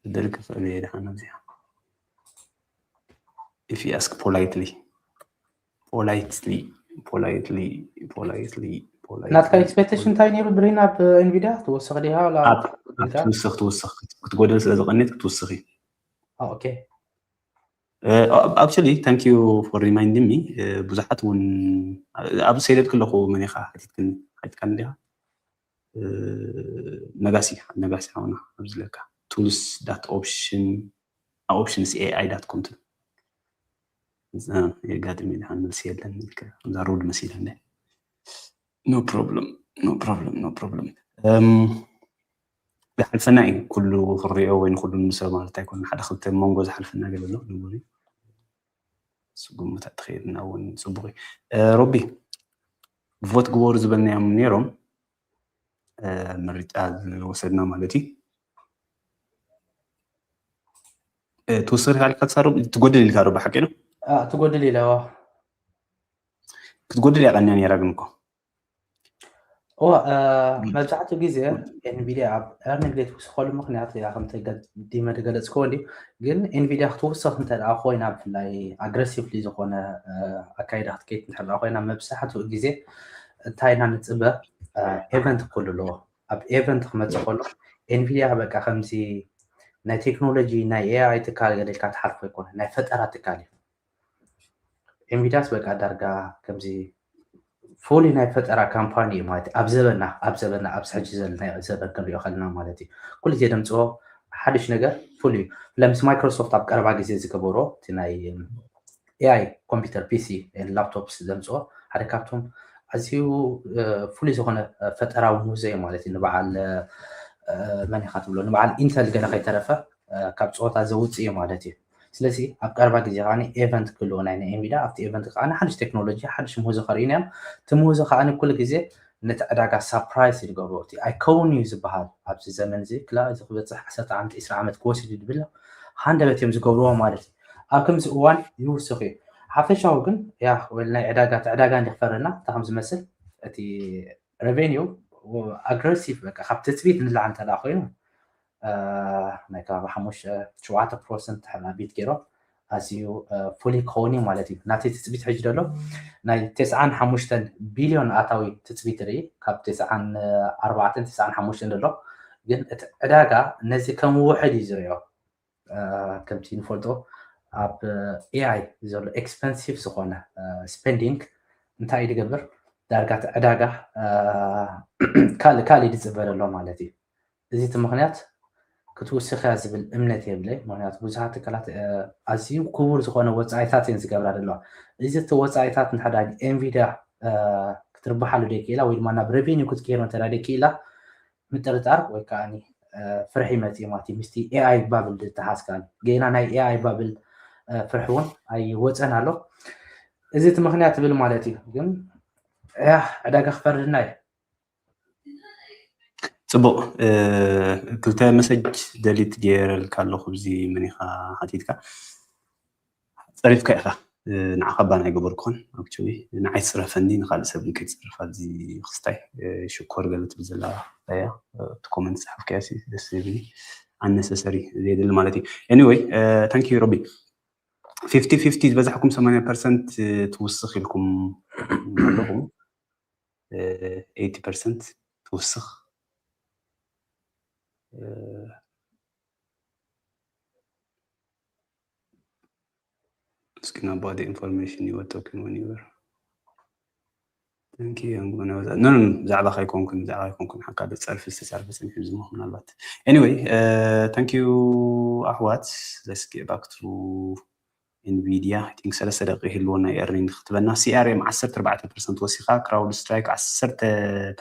ደርግ ፍዕል እየ ድሓን ኣብዚኣ if you ask politely politely politely politely politely ናትካ ኤክስፔክቴሽን እንታይ ነይሩ ብሬን ኣብ ኤንቪዲያ ትወስኽ ዲሃ ትውስኽ ትውስኽ ክትጎደል ስለ ዝቐኔት ክትውስኽ እዩ። ኦኬ Actually thank you for reminding me። ብዙሓት እውን ኣብ ሰይደድ ክለኹ መን ኢኻ ሓቲትክን ሓቲትካን ዲኻ? ነጋሲ ነጋሲ ሓውና ኣብዚ ለካ tools dot option options A I dot com ትብል። የጋጥም ድሓን መልሲ የለን ኢልካ እዛ ሩድ መሲላ እንደ no problem no problem no problem። ዝሓልፈና እዩ ኩሉ ክንሪኦ ወይ ንኩሉ ንምስሎ ማለት ኣይኮነ። ሓደ ክልተ መንጎ ዝሓልፈና ገለ ኣሎ ንቡር እዩ። ስጉምታት ትኸይድና እውን ፅቡቅ እዩ። ሮቢ ቮት ግበሩ ዝበልናዮም ነይሮም ምርጫ ዝወሰድና ማለት እዩ። ትውስኽ ኢልካ ትሳረብ ትጎድል ኢልካ ዶ ብሓቂ ነው? ትጎድል ኢለ ክትጎድል እያ ቀንያ ነይራ ግን እኮ እዋ መብዛሕትኡ ግዜ ኤንቪዲያ ኣብ ኤርኒንግ ዘይትውስኸሉ ምክንያት ከምቲ ዲመ ዝገለፅክዎ እንዲ ግን ኤንቪዲያ ክትውስኽ እንተ ኮይና ብፍላይ ኣግረሲቭሊ ዝኾነ ኣካይዳ ክትከይድ እንተ ኮይና መብዛሕትኡ ግዜ እንታይ ኢና ንፅበ ኤቨንት ክህሉ ኣለዎ። ኣብ ኤቨንት ክመፅእ ከሎ ኤንቪዲያ በቃ ከምዚ ናይ ቴክኖሎጂ ናይ ኤኣይ ትካል ገለ ኢልካ ትሓልፎ ኣይኮነ ናይ ፈጠራ ትካል እዩ። ኤንቪዲያስ በቃ ዳርጋ ከምዚ ፉሊ ናይ ፈጠራ ካምፓኒ እዩ ማለት ኣብ ዘበና ኣብ ዘበና ኣብዚ ሕጂ ዘለና ዘበን ክንሪኦ ከለና ማለት እዩ። ኩሉ ግዜ ደምፅኦ ሓድሽ ነገር ፉል እዩ። ብፍላይ ምስ ማይክሮሶፍት ኣብ ቀረባ ግዜ ዝገበሮ እቲ ናይ ኤኣይ ኮምፒውተር ፒሲ ላፕቶፕስ ዘምፅኦ ሓደ ካብቶም ኣዝዩ ፍሉይ ዝኾነ ፈጠራዊ ምህዞ እዩ ማለት እዩ። ንበዓል መን ኢኻ ትብሎ፣ ንበዓል ኢንተል ገለ ከይተረፈ ካብ ፀወታ ዘውፅእ እዩ ማለት እዩ። ስለዚ ኣብ ቀረባ ግዜ ከዓ ኤቨንት ክህልዎ ናይ ኤንቪዲያ፣ ኣብቲ ኤቨንት ከዓ ሓድሽ ቴክኖሎጂ ሓድሽ ምህዞ ከርእዩና እዮም። እቲ ምህዞ ከዓ ኩሉ ግዜ ነቲ ዕዳጋ ሳፕራይዝ ይገብሮ። እቲ ኣይከውን እዩ ዝበሃል ኣብዚ ዘመን እዚ ክላ እዚ ክበፅሕ ዓሰርተ ዓመት ዕስራ ዓመት ክወስድ ይብል ሃንደበት እዮም ዝገብርዎ ማለት እዩ። ኣብ ከምዚ እዋን ይውስኽ እዩ። ሓፈሻዊ ግን ያ ወይ ናይ ዕዳጋ እቲ ዕዳጋ እንዲ ክፈርና እንታይ ከም ዝመስል እቲ ሬቨኒው ኣግረሲቭ በቃ ካብ ትፅቢት ንላዕሊ እንተ ኮይኑ ናይ ከባቢ ሓሙሽተ ሸውዓተ ፐርሰንት ተሕላቢት ገይሮም ኣዝዩ ፍሉይ ክኸውን እዩ ማለት እዩ። ናተይ ትፅቢት ሕጂ ዘሎ ናይ ተስዓን ሓሙሽተን ቢልዮን ኣታዊ ትፅቢት ርኢ ካብ ተስዓን ኣርባዕተን ተስዓን ሓሙሽተን ዘሎ ግን እቲ ዕዳጋ ነዚ ከም ውሕድ እዩ ዝሪኦ። ከምቲ ንፈልጦ ኣብ ኤኣይ ዘሎ ኤክስፐንሲቭ ዝኾነ ስፔንዲንግ እንታይ እዩ ዝገብር ዳርጋ እቲ ዕዳጋ ካልእ ካልእ እዩ ዝፅበ ዘሎ ማለት እዩ። እዚ እቲ ምክንያት ክትውስኽ እያ ዝብል እምነት የብለይ። ምክንያቱ ብዙሓት ትካላት ኣዝዩ ክቡር ዝኾነ ወፃኢታት እየን ዝገብራ ዘለዋ። እዚ እቲ ወፃኢታት ንሕዳግ ኤንቪዲያ ክትርብሓሉ ደይክእላ ወይ ድማ ናብ ሬቨኒው ክትገይሮ እንተ ደይክእላ ምጥርጣር ወይ ከዓ ፍርሒ መፅእ ማለት እዩ። ምስቲ ኤኣይ ባብል ዝተሓዝካ ገና ናይ ኤኣይ ባብል ፍርሒ እውን ኣይወፀን ኣሎ። እዚ እቲ ምክንያት ትብል ማለት እዩ። ግን ያ ዕዳጋ ክፈርድና እዩ። ፅቡቅ ክልተ መሰጅ ደሊት ገይረልካ ኣለኹ። ብዚ መኒኻ ሓቲትካ ፀሪፍካ ኢኻ። ንዓኻ ባና ኣይገበርኩን። ኣክቹሊ ንዓይ ትፅረፈኒ ንካልእ ሰብ ከይትፅረፍ ኣብዚ ክስታይ ሽኮር ገለ ትብል ዘላ እያ። እቲ ኮመንት ዝሓፍካያ ደስ ዝብል ኣነሰሰሪ ዘየድሊ ማለት እዩ። ኤኒወይ ታንክ ዩ ሮቢ። ፊፍቲ ፊፍቲ ዝበዛሕኩም ሰማንያ ፐርሰንት ትውስኽ ኢልኩም ኣለኹም። ኤይቲ ፐርሰንት ትውስኽ Asking about the information you were talking when you were Thank you. I'm gonna no no ብዛዕባ ከይኮንኩን ብዛዕባ ከይኮንኩን ሓካ ዶ ጸርፊ ዝተጸርፈ ሰሚዕ ዝሞ ምናልባት anyway thank you ኣሕዋት. Let's get back to Nvidia. I think ሰለስተ ደቂ ህልዎ ናይ earning ክትበና CRM ዓሰርተ ኣርባዕተ ፐርሰንት ወሲኻ፣ CrowdStrike ዓሰርተ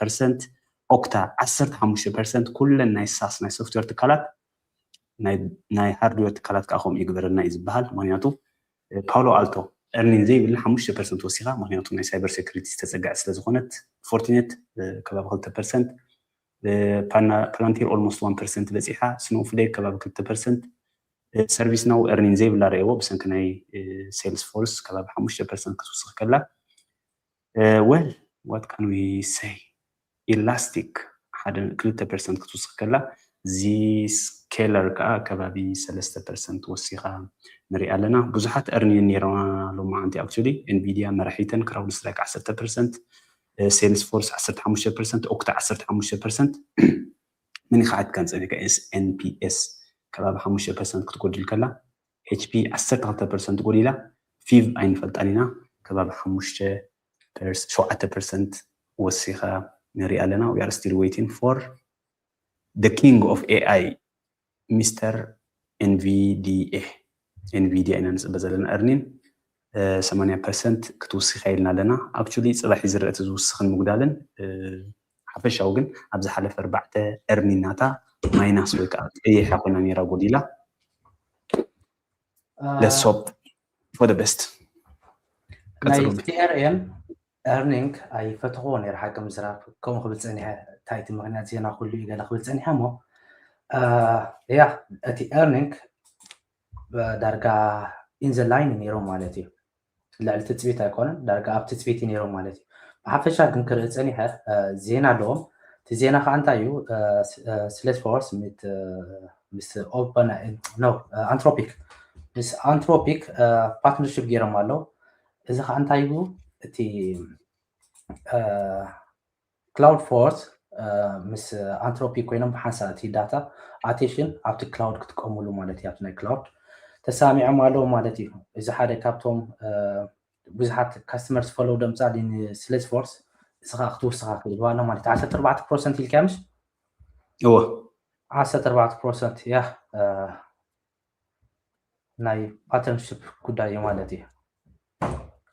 ፐርሰንት፣ ኦክታ ዓሰርተ ሓሙሽተ ፐርሰንት፣ ኩለን ናይ ሳስ ናይ ሶፍትዌር ትካላት ናይ ሃርድዌር ትካላት ከዓ ከምኡ ይግበረልና እዩ ዝበሃል። ምክንያቱ ፓሎ ኣልቶ earning ዘይብልና ሓሙሽተ ፐርሰንት ወሲኻ፣ ምክንያቱ ናይ ሳይበር ሴኩሪቲ ዝተፀግዐት ስለዝኮነት፣ ፎርቲኔት ከባቢ ክልተ ፐርሰንት፣ ፓላንቲር almost one percent በፂሓ፣ ስኖውፍሌክ ከባቢ ክልተ ፐርሰንት፣ ሰርቪስ ናው earning ዘይብላ ረእዎ ብሰንኪ ናይ ሴልስ ፎርስ ከባቢ ሓሙሽተ ፐርሰንት ክትውስኽ ከላ፣ well what can we say ኢላስቲክ ሓደ ክልተ ፐርሰንት ክትውስኽ ከላ፣ ዚስኬለር ከዓ ከባቢ ሰለስተ ፐርሰንት ወሲኻ ንሪኣ ኣለና። ብዙሓት earning ነይረማ ሎማዓንቲ actually Nvidia መራሒተን፣ ክራውድ ስትራይክ ዓሰርተ ፐርሰንት፣ ሴልስ ፎርስ ዓሰርተ ሓሙሽተ ፐርሰንት፣ ኦክታ ዓሰርተ ሓሙሽተ ፐርሰንት። ምን ይኸዓት ካን ፀኒካ NPS ከባቢ ሓሙሽተ ፐርሰንት ክትጎድል ከላ፣ HP ዓሰርተ ክልተ ፐርሰንት ጎዲላ፣ ፊቭ ኣይንፈልጣን ኢና ከባቢ ሓሙሽተ ሸውዓተ ፐርሰንት ወሲኻ ንሪኣ ኣለና። We are still waiting for the king of AI Mr Nvidia። Nvidia ኢና ንፅበ ዘለና earning ሰማንያ ፐርሰንት ክትውስኻ ኢልና ኣለና። Actually ፅባሕ እዩ ዝረአ እቲ ዝውስኽን ምጉዳልን። ሓፈሻዊ ግን ኣብ ዝሓለፈ ኣርባዕተ earning ናታ ማይናስ ወይ ከዓ ቀይሕ ኮይና ነይራ ጎዲላ። Let's hope for the best። ናይ CRM earning ኣይፈትኽዎ ነይረ ሓቂ ምዝራብ። ከምኡ ክብል ፀኒሐ፣ እንታይ እቲ ምክንያት ዜና ኩሉ እዩ ገለ ክብል ፀኒሐ እሞ፣ ያ እቲ earning ዳርጋ in the line ነይሮም ማለት እዩ። ልዕሊ ትፅቢት ኣይኮነን፣ ዳርጋ ኣብ ትፅቢት ነይሮም ማለት እዩ። ብሓፈሻ ግን ክርኢ ፀኒሐ ዜና ኣለዎም። እቲ ዜና ከዓ እንታይ እዩ? ስሌስ ፎርስ ምስ ኦፐን ኖ ኣንትሮፒክ ምስ ኣንትሮፒክ ፓርትነርሽፕ ገይሮም ኣለዉ። እዚ ከዓ እንታይ እዩ? እቲ ክላውድ ፎርስ ምስ ኣንትሮፒክ ኮይኖም ብሓንሳእ እቲ ዳታ ኣቴንሽን ኣብቲ ክላውድ ክጥቀሙሉ ማለት እዩ። ኣብቲ ናይ ክላውድ ተሳሚዖም ኣለዉ ማለት እዩ። እዚ ሓደ ካብቶም ብዙሓት ካስተመርስ ፎሎው ደምፃሊ ንስሌስ ፎርስ እዚ ከዓ ክትውስኻ ክኢልዋ ኣሎ ማለት እዩ። ዓሰርተ ኣርባዕተ ፐርሰንት ኢልካ ምሽ እወ ዓሰርተ ኣርባዕተ ፐርሰንት ያ ናይ ፓርትነርሽፕ ጉዳይ እዩ ማለት እዩ።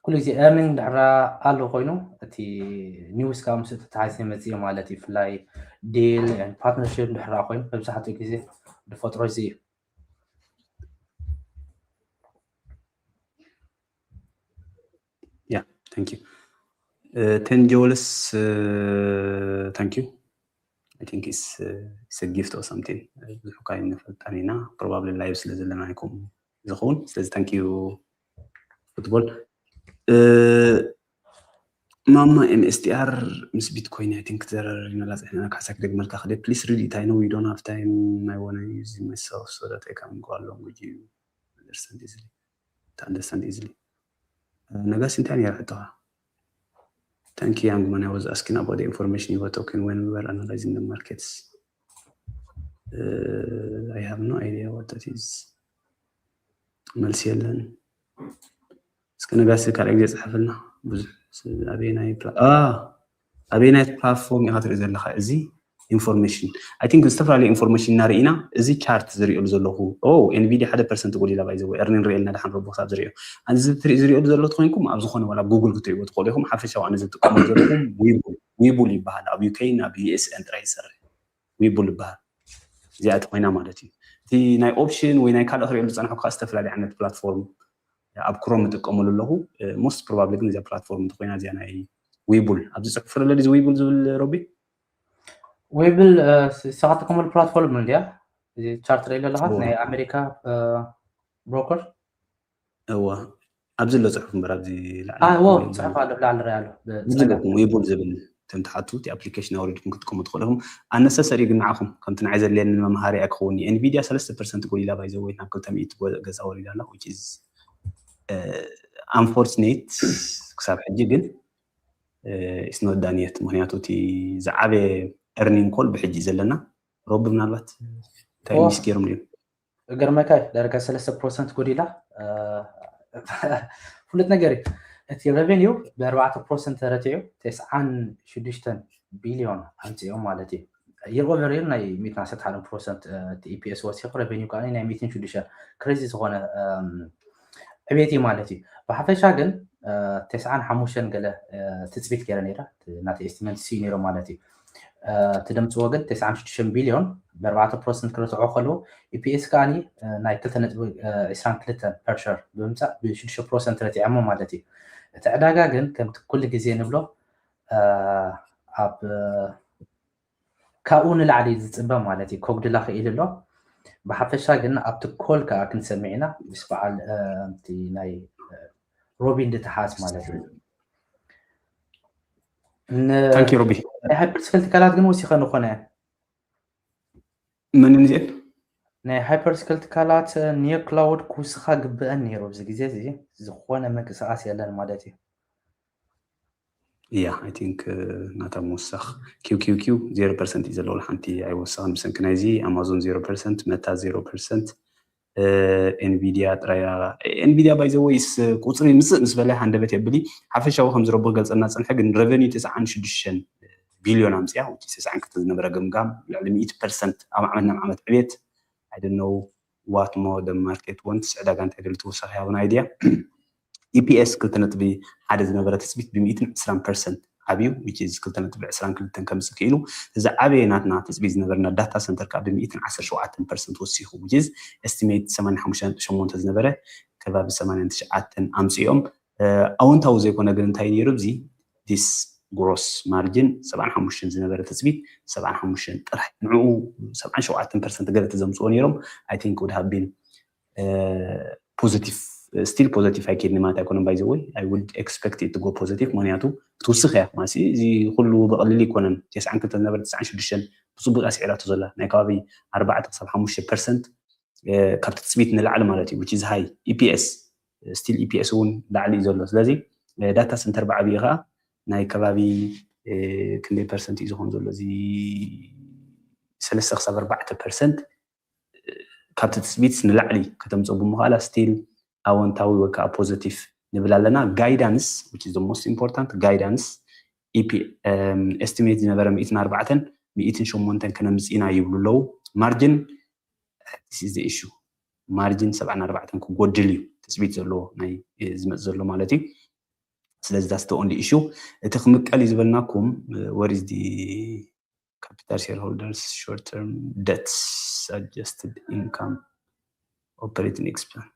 ኩሉ ግዜ earning ድሕራ ኣሎ ኮይኑ እቲ news ካብ ምስ ተታሓዝ መፅእ ማለት እዩ። ብፍላይ deal partnership ድሕራ ኮይኑ መብዛሕትኡ ግዜ ዝፈጥሮ እዚ እዩ። Yeah, thank you. Uh, ten joules, uh, thank you. I think it's, uh, it's a gift or something. ብዙሕ እኳ ኣይንፈልጣን ኢና፣ probably live ስለ ዘለና ይኮም ዝኸውን። ስለዚ thank you football። Uh, ማማ M S T R ምስ ቢትኮይን I think ተዘራሪብናላ ጸኒሕና፣ ካሕሳ ክደግመልካ ክደ please read it. I know we don't have time. I wanna use it myself so that I can go along with you. Understand easily. To understand easily. Uh, ነጋሲ እንታይ ነይራ ሕቶኻ? Thank you, young man. I was asking about the information you were talking when we were analyzing the markets. Uh, I have no idea what that is. መልሲ የለን። እስከ ነጋሲ ካልኣይ ግዜ ጽሓፈልና። ብዙሕ ስ-፣ ኣበየናይ ፕላ-፣ አ፣ ኣበየናይ platform ኢኻ ትርኢ ዘለኻ? እዚ information፣ I think ዝተፈላለዩ information እናርኢና፣ እዚ chart ዝርእየሉ ዘለኹ፣ ኦ፣ Nvidia ሓደ percent ጎዲላ፣ by the way፣ earning ርእየልና ደሓን ረቦ ክሳብ ዝርእዮ። እዚ ትርኢ፣ ዝርእየሉ ዘሎ ተኾይንኩም ኣብ ዝኾነ ዋላ Google ክትርእይዎ ትኽእሉ ኢኹም። ሓፈሻዊ ኣነ ዝጥቀመሉ ዘለኹም Webull፣ Webull ይበሃል። ኣብ U K ን ኣብ U S A ን ጥራይ ዝሰርሕ Webull ይበሃል። እዚኣ እቲ ኮይና ማለት እዩ። እቲ ናይ ኦፕሽን ወይ ናይ ካልእ ክርእየሉ ዝጸናሕኩ ከዓ ዝተፈላለዩ ዓይነት platform ኣብ ክሮም እጥቀመሉ ኣለኹ። Most probably ግን እዚኣ platform እንተኮይና እዚኣ ናይ Webull፣ ኣብዚ ጽሑፍ ፍረ ለሊ እዚ Webull ዝብል፣ ሮቢ? Webull፣ እ፣ ስ-፣ ስኻ ትጥቀመሉ platform እንድያ? እዚ chart ርእየሉ ኣለኻ? እዎ። ናይ ኣሜሪካ፣ እ፣ broker? እዎ። ኣብዚ ኣሎ ጽሑፍ እምበር፣ ኣብዚ ላዕሊ አ፣ እዎ፣ Webull። ጽሑፍ ኣሎ፣ ላዕሊ ርኣይ ኣሎ። ብ-፣ ኣብዚ ጸጋም። ኣለኩም Webull ዝብል፣ እቶም ትሓቱ እቲ application ኣውሪድኩም ክትጥቀሙ ትኽእሉ ኢኹም። Unnecessary ግን ንዓኹም፣ ከምቲ ንዓይ ዘድልየኒ መምሃሪ ኣይክኸውን እዩ። Nvidia ሰለስተ percent ጎዲላ፣ by the way፣ ናብ ክልተ ሚእቲ ጎ-፣ ገጻ ወሪዳ ኣላ፣ which is፣ እ፣ unfortunate ክሳብ ሕጂ፣ ግን፣ እ፣ it's not done yet። ምኽንያቱ እቲ ዝዓበየ earning call ብሕጂ እዩ ዘለና። ሮቢ ምናልባት እንታይ ኦ። ሚስ ገይሮም ድዮም? እገርመካ እዩ፣ ዳርጋ ሰለስተ ፐርሰንት ጎዲላ። እ፣ ፍሉጥ ነገር እዩ። እቲ revenue ብኣርባዕተ ፐርሰንት ተረቲዑ ተስዓን ሽዱሽተን ቢልዮን ኣምፂኦም ማለት እዩ። Year over year ናይ ሚእትን ዓሰርተ ሓደን ፐርሰንት፣ እ፣ እቲ E P S ወሲኹ፣ revenue ከዓ ናይ ሚእትን ሽዱሽተን፣ crazy ዝኾነ፣ እም፣ ዕቤት እዩ ማለት እዩ። ብሓፈሻ ግን፣ እ፣ ተስዓን ሓሙሽተን ገለ፣ እ፣ ትፅቢት ገይረ ነይረ፣ እቲ ናተይ estimate ስዩ ነይሩ ማለት እዩ። እ፣ እቲ ደምፅዎ ግን ተስዓን ሽዱሽተን ቢልዮን ብኣርባዕተ ፐርሰንት ክረትዖ ከለዉ፣ E P S ከዓኒ፣ እ፣ ናይ ክልተ ነጥቢ ዕስራን ክልተን per share ብምምፃእ ብሽዱሽተ ፐርሰንት ረቲዖሞ ማለት እዩ። እቲ ዕዳጋ ግን ከምቲ ኩሉ ግዜ ንብሎ፣ እ፣ ኣብ፣ እ፣ ካብኡ ንላዕሊ ዝፅበ ማለት እዩ። ኮጉድላ ክኢሉ ኣሎ። ብሓፈሻ ግን ኣብቲ ኮል ከዓ ክንሰምዕ ኢና ምስ በዓል፣ እ፣ እቲ ናይ፣ እ፣ ሮቢን ድተሓዝ ማለት እዩ። ን-፣ Thank you፣ ሮቢ። ናይ ሃይፐርስከል ትካላት ግን ወሲኸ ንኾነ። መንን እዚአን? ናይ ሃይፐርስከል ትካላት፣ እ፣ ኒዮ ክላውድ ክውስኻ ግብአን ነይሩ። ኣብዚ ግዜ እዚ ዝኾነ ምንቅስቃስ የለን ማለት እዩ። Yeah, I think፣ እ፣ ናታ ምውሳኽ Q Q Q ዜሮ ፐርሰንት እዩ ዘለዎ፣ ሓንቲ ኣይወሰኸን። ብሰንኪ ናይዚ ኣማዞን ዜሮ ፐርሰንት፣ መታ ዜሮ ፐርሰንት፣ እ፣ ኤንቪዲያ ጥራይ። ኤንቪዲያ፣ by the way፣ ስ-፣ ቁፅሪ ምፅእ ምስ በለ ሃንደበት የብሊ። ሓፈሻዊ ከም ዝረቦ ገልፀልና ፀንሐ፣ ግን revenue ተስዓን ሽዱሽተን ቢልዮን ኣምፅያ፣ which is ተስዓን ክልተ ዝነበረ ገምጋም ልዕሊ ሚእቲ ፐርሰንት ኣብ ዓመት ናብ ዓመት ዕቤት። I don't know what more the market wants፣ ዕዳጋ እንታይ ደሊ ትውሳኽ ያውን ኣይድያ። E P S ክልተ ነጥቢ ሓደ ዝነበረ ትፅቢት ብሚእትን ዕስራን ፐርሰንት ዓብዩ፣ which is ክልተ ነጥቢ ዕስራን ክልተን ከምፅእ ክኢሉ። እዚ ዓበየ ናትና ትፅቢት ዝነበረና ዳታ ሰንተር ከዓ ብሚእትን ዓሰርተ ሸውዓተን ፐርሰንት ወሲኹ፣ which is estimate ሰማንያን ሓሙሽተን ነጥቢ ሸሞንተ ዝነበረ ከባቢ ሰማንያን ትሽዓተን ኣምፅኦም። እ፣ ኣወንታዊ ዘይኮነ ግን እንታይ ነይሩ ኣብዚ? This gross margin ሰብዓን ሓሙሽተን ዝነበረ ትፅቢት ሰብዓን ሓሙሽተን ጥራሕ፣ ንዕኡ ሰብዓን ሸውዓተን ፐርሰንት ገለ ተዘምፅኦ ነይሮም። I think would have been፣ እ፣ positive፣ still positive ኣይከድኒ ማለት ኣይኮነን። By the way, I would expect it to go positive፣ ምክንያቱ ክትውስኽ እያ ማለት እዩ። እዚ ኩሉ ብቐሊል ኣይኮነን። ተስዓን ክልተ ዝነበረ ተስዓን ሽዱሽተን ብፅቡቅ እያ ስዒራቶ ዘላ፣ ናይ ከባቢ ኣርባዕተ ክሳብ ሓሙሽተ ፐርሰንት፣ እ፣ ካብ ትፅቢት ንላዕሊ ማለት እዩ፣ which is high። E P S፣ still E P S እውን ላዕሊ እዩ ዘሎ። ስለዚ፣ እ፣ ዳታ ሰንተር ብዓብዪ ከዓ ናይ ከባቢ፣ እ፣ ክንደይ ፐርሰንት እዩ ዝኾን ዘሎ? እዚ ሰለስተ ክሳብ ኣርባዕተ ፐርሰንት ካብቲ ትፅቢት ንላዕሊ ከተምፅኦ ብምዃላ፣ still ኣወንታዊ ወይ ከዓ ፖዘቲቭ ንብል ኣለና። ጋይዳንስ፣ which is the most important፣ ጋይዳንስ፣ E P፣ እም፣ ኤስቲሜት ዝነበረ ሚእትን ኣርባዕተን፣ ሚእትን ሸሞንተን ከነምፅእ ኢና ይብሉ ኣለዉ። ማርጅን፣ this is the issue። ማርጅን ሰብዓን ኣርባዕተን ክጎድል እዩ ትፅቢት ዘለዎ፣ ናይ፣ እ፣ ዝመፅእ ዘሎ ማለት እዩ። ስለዚ that's the only issue። እቲ ክምቀል እዩ ዝበልናኩም where is the capital shareholders short term debts adjusted income operating expense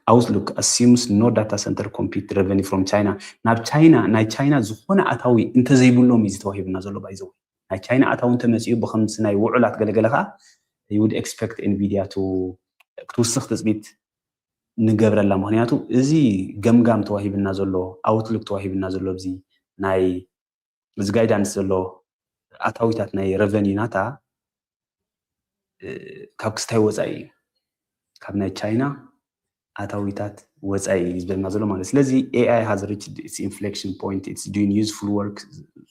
outlook assumes no data center compute revenue from China። ናብ ቻይና ናይ ቻይና ዝኾነ ኣታዊ እንተዘይብሎም እዩ ዝተዋሂብና ዘሎ ባይዘው ናይ ቻይና ኣታዊ እንተመፅኡ ብከምዚ ናይ ውዑላት ገለገለ ከዓ you would expect Nvidia to ክትውስኽ ትፅቢት ንገብረላ። ምክንያቱ እዚ ገምጋም ተዋሂብና ዘሎ outlook ተዋሂብና ዘሎ እዚ ናይ እዚ guidance ዘሎ ኣታዊታት ናይ revenue ናታ ካብ ክስታይ ወፃኢ እዩ። ካብ ናይ ቻይና ኣታዊታት ወፃኢ እዩ ዝበልና ዘሎ ማለት። ስለዚ AI has reached its inflection point, it's doing useful work፣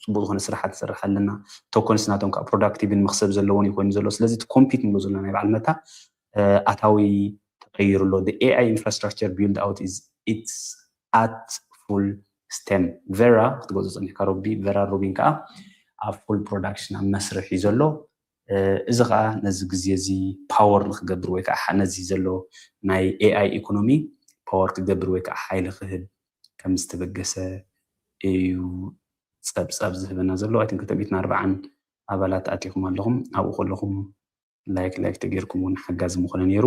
ፅቡቅ ዝኾነ ስራሓት ትሰርሕ ኣለና። Tokens ናቶም ከዓ productive ን መክሰብ ዘለዎን እዩ ኮይኑ ዘሎ። ስለዚ እቲ compute ንብሎ ዘለና ናይ በዓል መታ ኣታዊ ተቀይሩ ኣሎ። The AI infrastructure build out is it's at full steam። Vera ክትገዝኦ ፀኒሕካ ሮቢ፣ Vera Rubin ከዓ ኣብ full production ኣብ መስርሕ እዩ ዘሎ። እዚ ከዓ ነዚ ግዜ እዚ power ንክገብር ወይ ከዓ ነዚ ዘሎ ናይ AI economy power ክገብር ወይ ከዓ ሓይሊ ክህብ ከም ዝተበገሰ እዩ ፀብፃብ ዝህበና ዘሎ። I think ክልተ ሚእትን ኣርባዓን ኣባላት ኣቲኹም ኣለኹም። ኣብኡ ከለኹም like like ተገይርኩም እውን ሓጋዚ ምኾነ ነይሩ።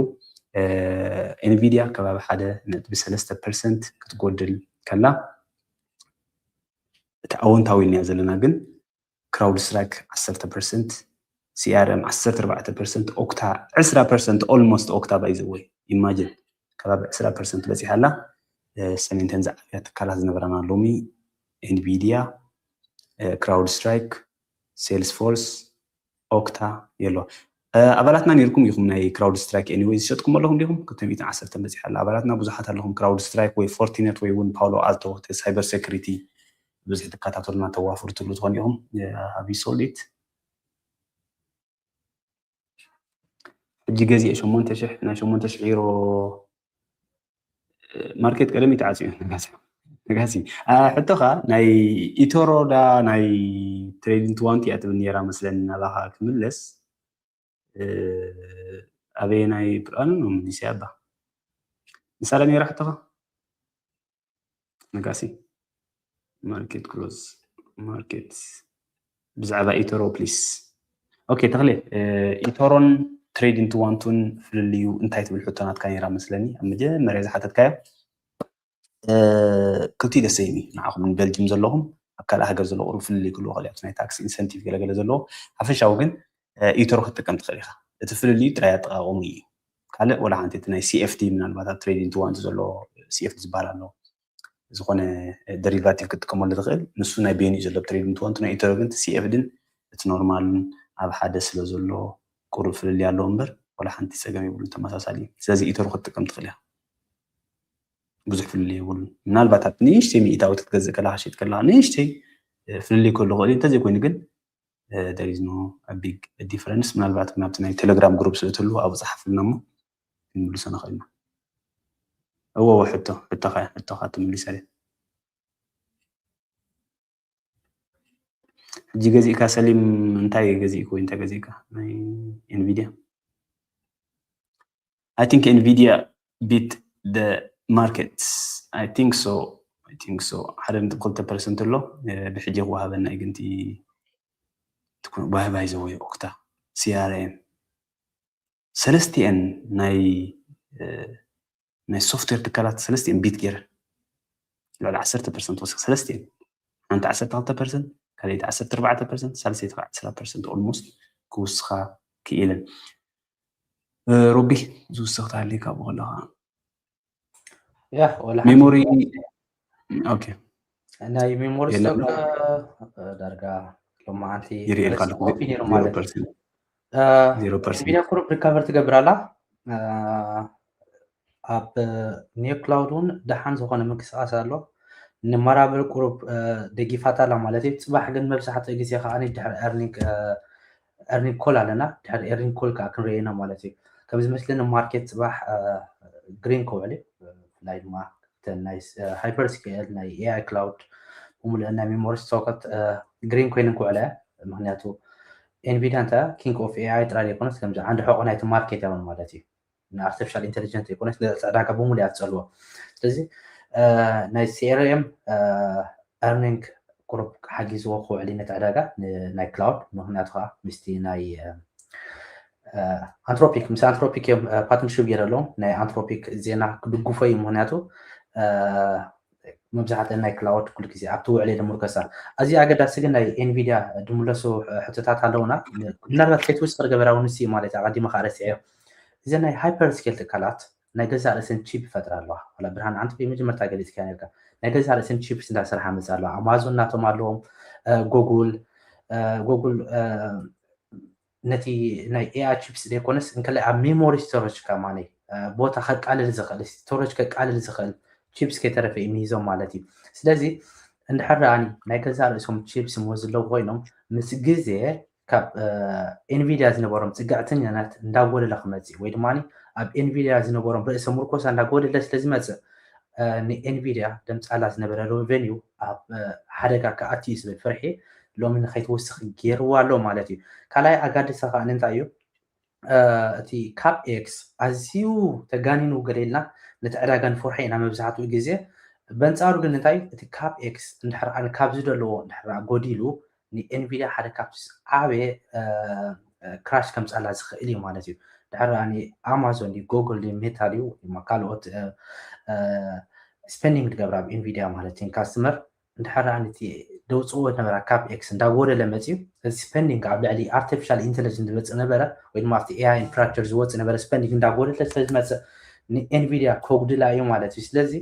Nvidia ከባቢ ሓደ ነጥቢ ሰለስተ ፐርሰንት ክትጎድል ከላ እቲ ኣወንታዊ ኢልናዮ ዘለና ግን CrowdStrike ዓሰርተ ፐርሰንት፣ CRM ዓሰርተ ኣርባዕተ ፐርሰንት፣ Okta ዕስራ ፐርሰንት፣ almost Okta by the way imagine ከባቢ ዕስራ ፐርሰንት በፂሓ ኣላ። ሰሜንተን ዝዓብያ ትካላት ዝነበራና ሎሚ Nvidia፣ CrowdStrike፣ Salesforce፣ Okta የሎ። ኣባላትና ነርኩም ኢኹም ናይ CrowdStrike anyway ዝሸጥኩም ኣለኹም ዲኹም? ክልተ ሚእትን ዓሰርተ በፂሓ ኣላ። ኣባላትና ብዙሓት ኣለኹም CrowdStrike ወይ Fortinet ወይ እውን Palo Alto cyber security ብዙሕ ትከታተሉና ተዋፍሩ ትብሉ ትኾኑ ኢኹም። Have you sold it? ሕጂ ገዚኤ ሸሞንተ ሽሕ ናይ ሸሞንተ ሽሕ ዩሮ ማርኬት ቀደም ተዓፅዩ ነጋሲ ነጋሲ ሕቶኻ ናይ ኢቶሮ ዳ ናይ ትሬዲንግ ትዋንቲ እያ ትብል ነራ መስለኒ ናባኻ ክምለስ ኣበየ ናይ ብርኣኑ ነው ምሊስ ያባ ንሳለ ነራ ሕቶኻ ነጋሲ market close market ብዛዕባ ኢቶሮ please okay ተኽሌ ኢቶሮን ትሬዲንግ ትዋንቱን ፍልልዩ እንታይ ትብል ሕቶ ናትካ ነራ መስለኒ ኣብ መጀመርያ ዝሓተትካዮ ክልቲኡ ደስ ይብሉኒ ንዓኹም ን Belgium ዘለኹም ኣብ ካልእ ሃገር ዘሎ ቁሩብ ፍልልይ ክህልዎ ይኽእል እዩ ኣብቲ ናይ tax incentive ገለገለ ዘለዎ ሓፈሻዊ ግን ኢቶሮ ክትጥቀም ትኽእል ኢኻ እቲ ፍልልዩ ጥራይ ኣጠቓቕሙ እዩ ካልእ ወላ ሓንቲ እቲ ናይ CFD ምናልባት ኣብ ትሬዲንግ ትዋንቲ ዘሎ CFD ዝበሃል ኣሎ ዝኾነ derivative ክትጥቀመሉ ትኽእል ንሱ ናይ በይኑ እዩ ዘሎ ትሬዲንግ ትዋንቲ ናይ ኢቶሮ ግን እቲ CFD ን እቲ ኖርማልን ኣብ ሓደ ስለ ዘሎ ቁሩብ ፍልልይ ኣለዎ እምበር ወላ ሓንቲ ፀገም የብሉን ተመሳሳሊ እዩ ስለዚ ኢቶሮ ክትጥቀም ትኽእል ኢኻ ብዙሕ ፍልልይ የብሉን ምናልባት ኣብቲ ንእሽተይ ሚእታዊት ክትገዝእ ከለካ ክትሸይጥ ከለካ ንእሽተይ ፍልልይ ክህሉ ይኽእል እዩ እንተዘይኮይኑ ግን there is no big difference ምናልባት ናብቲ ናይ ቴሌግራም ግሩፕ ስእትሉ ኣብኡ ፀሓፍልና እሞ ክንምልሶ ንኽእል ኢና እወ ሕቶ ሕቶኻ ሕቶኻ ትምልሰ ሕጂ ገዚእካ ሰሊም እንታይ ገዚእኩ ወይ እንታይ ገዚእካ ናይ Nvidia I think Nvidia beat the market I think so I think so ሓደ ነጥቢ ክልተ ፐርሰንት ኣሎ ብሕጂ ክወሃበና እዩ ግን ባይ ባይ ዘወይ ኦክታ CRM ሰለስቲአን ናይ ናይ ሶፍትዌር ትካላት ሰለስቲአን ቢት ገይረን ልዕሊ ዓሰርተ ፐርሰንት ወሲኽ ሰለስቲአን ሓንቲ ዓሰርተ ክልተ ፐርሰንት ካልኣይቲ ዓሰርተ ኣርባዕተ ፐርሰንት ሳልሰይቲ ከዓ ዕስራ ፐርሰንት almost ክውስኻ ክኢለን ሮቢ ዝውስኽ ተሃልዩ ካብኡ ከለኻ ያ ወላ ሜሞሪ ናይ ሜሞሪ ስቶክ ዳርጋ ሎማዓንቲ ይርእየልካ ኣለኹ ኦፊ ነይሩ ማለት እዩ ዜሮ ፐርሰንት ኢንቪዲያ ቁሩብ ሪካቨር ትገብር ኣላ ኣብ ኒዮ ክላውድ እውን ደሓን ዝኾነ ምንቅስቃስ ኣሎ ንመራብር ቁሩብ ደጊፋት ኣላ ማለት እዩ ፅባሕ ግን መብዛሕትኡ ግዜ ከዓ ድሕሪ ኤርኒንግ ኤርኒንግ ኮል ኣለና ድሕሪ ኤርኒንግ ኮል ከዓ ክንርእየና ማለት እዩ ከም ዝመስለኒ ማርኬት ፅባሕ ግሪን ክውዕል እዩ ብፍላይ ድማ ናይ ሃይፐር ስኬል ናይ ኤኣይ ክላውድ ብምሉእ ናይ ሜሞሪ ስቶከት ግሪን ኮይነን ክውዕላ ምክንያቱ ኤንቪዲያ እንተ king of ኤኣይ ጥራይ ዘይኮነስ ከምዚ ዓንዲ ሕቆ ናይቲ ማርኬት እውን ማለት እዩ ንኣርቲፊሻል ኢንቴሊጀንት ዘይኮነስ ንዕዳጋ ብምሉእ እያ ትፀልዎ ስለዚ ናይ CRM earning ቁሩብ ሓጊዝዎ ክውዕል ነቲ ዕዳጋ ናይ ክላውድ። ምክንያቱ ከዓ ምስቲ ናይ ኣንትሮፒክ ምስ ኣንትሮፒክ እዮም ፓርትነርሽፕ ገይረ ኣለዎም። ናይ ኣንትሮፒክ ዜና ክድግፎ እዩ። ምክንያቱ መብዛሕትአን ናይ ክላውድ ኩሉ ግዜ ኣብቲ ውዕል እየ ደምርኮሳ። ኣዝዩ ኣገዳሲ ግን ናይ ኤንቪድያ ድምለሱ ሕቶታት ኣለውና። ምናልባት ከይትውስኽ ገበራዊ ንስ ማለት ኣቐዲመ ከዓ ረሲዐዮ። እዘን ናይ ሃይፐር ስኬል ትካላት ናይ ገዛእ ርእሰን ቺፕ ይፈጥራ ኣለዋ። ዋላ ብርሃን ኣንተ ብመጀመርታ ገሊጽካ ነርካ። ናይ ገዛእ ርእሰን ቺፕስ እንዳሰርሓ መጽ ኣለዋ። ኣማዞን ናቶም ኣለዎም። ጉግል ጉግል ነቲ ናይ ኤኣይ ቺፕስ ዘይኮነስ እንከላይ ኣብ ሜሞሪ ስቶሬጅ ከማኒ ቦታ ከቃልል ዝኽእል ስቶሬጅ ከቃልል ዝኽእል ቺፕስ ከይተረፈ እዩ ምሂዞም ማለት እዩ። ስለዚ እንድሕር ደኣኒ ናይ ገዛእ ርእሶም ቺፕስ ምወዝ ኣለዉ ኮይኖም ምስ ግዜ ካብ ኤንቪድያ ዝነበሮም ጽግዕተኛነት እንዳጎደለ ክመጽእ ወይ ድማ ኣብ ኤንቪድያ ዝነበሮም ርእሰ ምርኮሳ እንዳጎደለ ስለ ዝመጽእ ንኤንቪድያ ደምጻላ ዝነበረ ሬቨኒው ኣብ ሓደጋ ክኣቱ እዩ ዝብል ፍርሒ ሎሚ ንኸይትወስኽ ገይርዋ ኣሎ ማለት እዩ። ካልኣይ ኣጋድሰ ከዓ እንታይ እዩ? እቲ ካፕ ኤክስ ኣዝዩ ተጋኒኑ ገለ ኢልና ነቲ ዕዳጋ ንፈርሖ ኢና መብዛሕትኡ ግዜ። በንጻሩ ግን እንታይ እቲ ካፕ ኤክስ እንድሕር ኣነ ካብ ዝደለዎ እንድሕር ጎዲሉ ንኤንቪድያ ሓደ ካብቲ ዓበየ ክራሽ ከምጻላ ዝኽእል እዩ ማለት እዩ። ድሕር ኣነ ኣማዞን ድዩ ጉግል ድዩ ሜታ ድዩ ካልኦት ስፔንዲንግ ዝገብራ ኣብ ኤንቪድያ ማለት እዩ ካስተመር እንድሕር ኣነ እቲ ደውፅዎ ነበራ ካፕ ኤክስ እንዳጎደለ መፅዩ እዚ ስፔንዲንግ ኣብ ልዕሊ ኣርቲፊሻል ኢንቴሊጀንስ ዝመፅእ ነበረ ወይ ድማ ኣብቲ ኤኣይ ኢንፍራስትራክቸር ዝወፅእ ነበረ ስፔንዲንግ እንዳጎደለ ስለ ዝመፅእ ንኤንቪድያ ከጉድላ እዩ ማለት እዩ። ስለዚ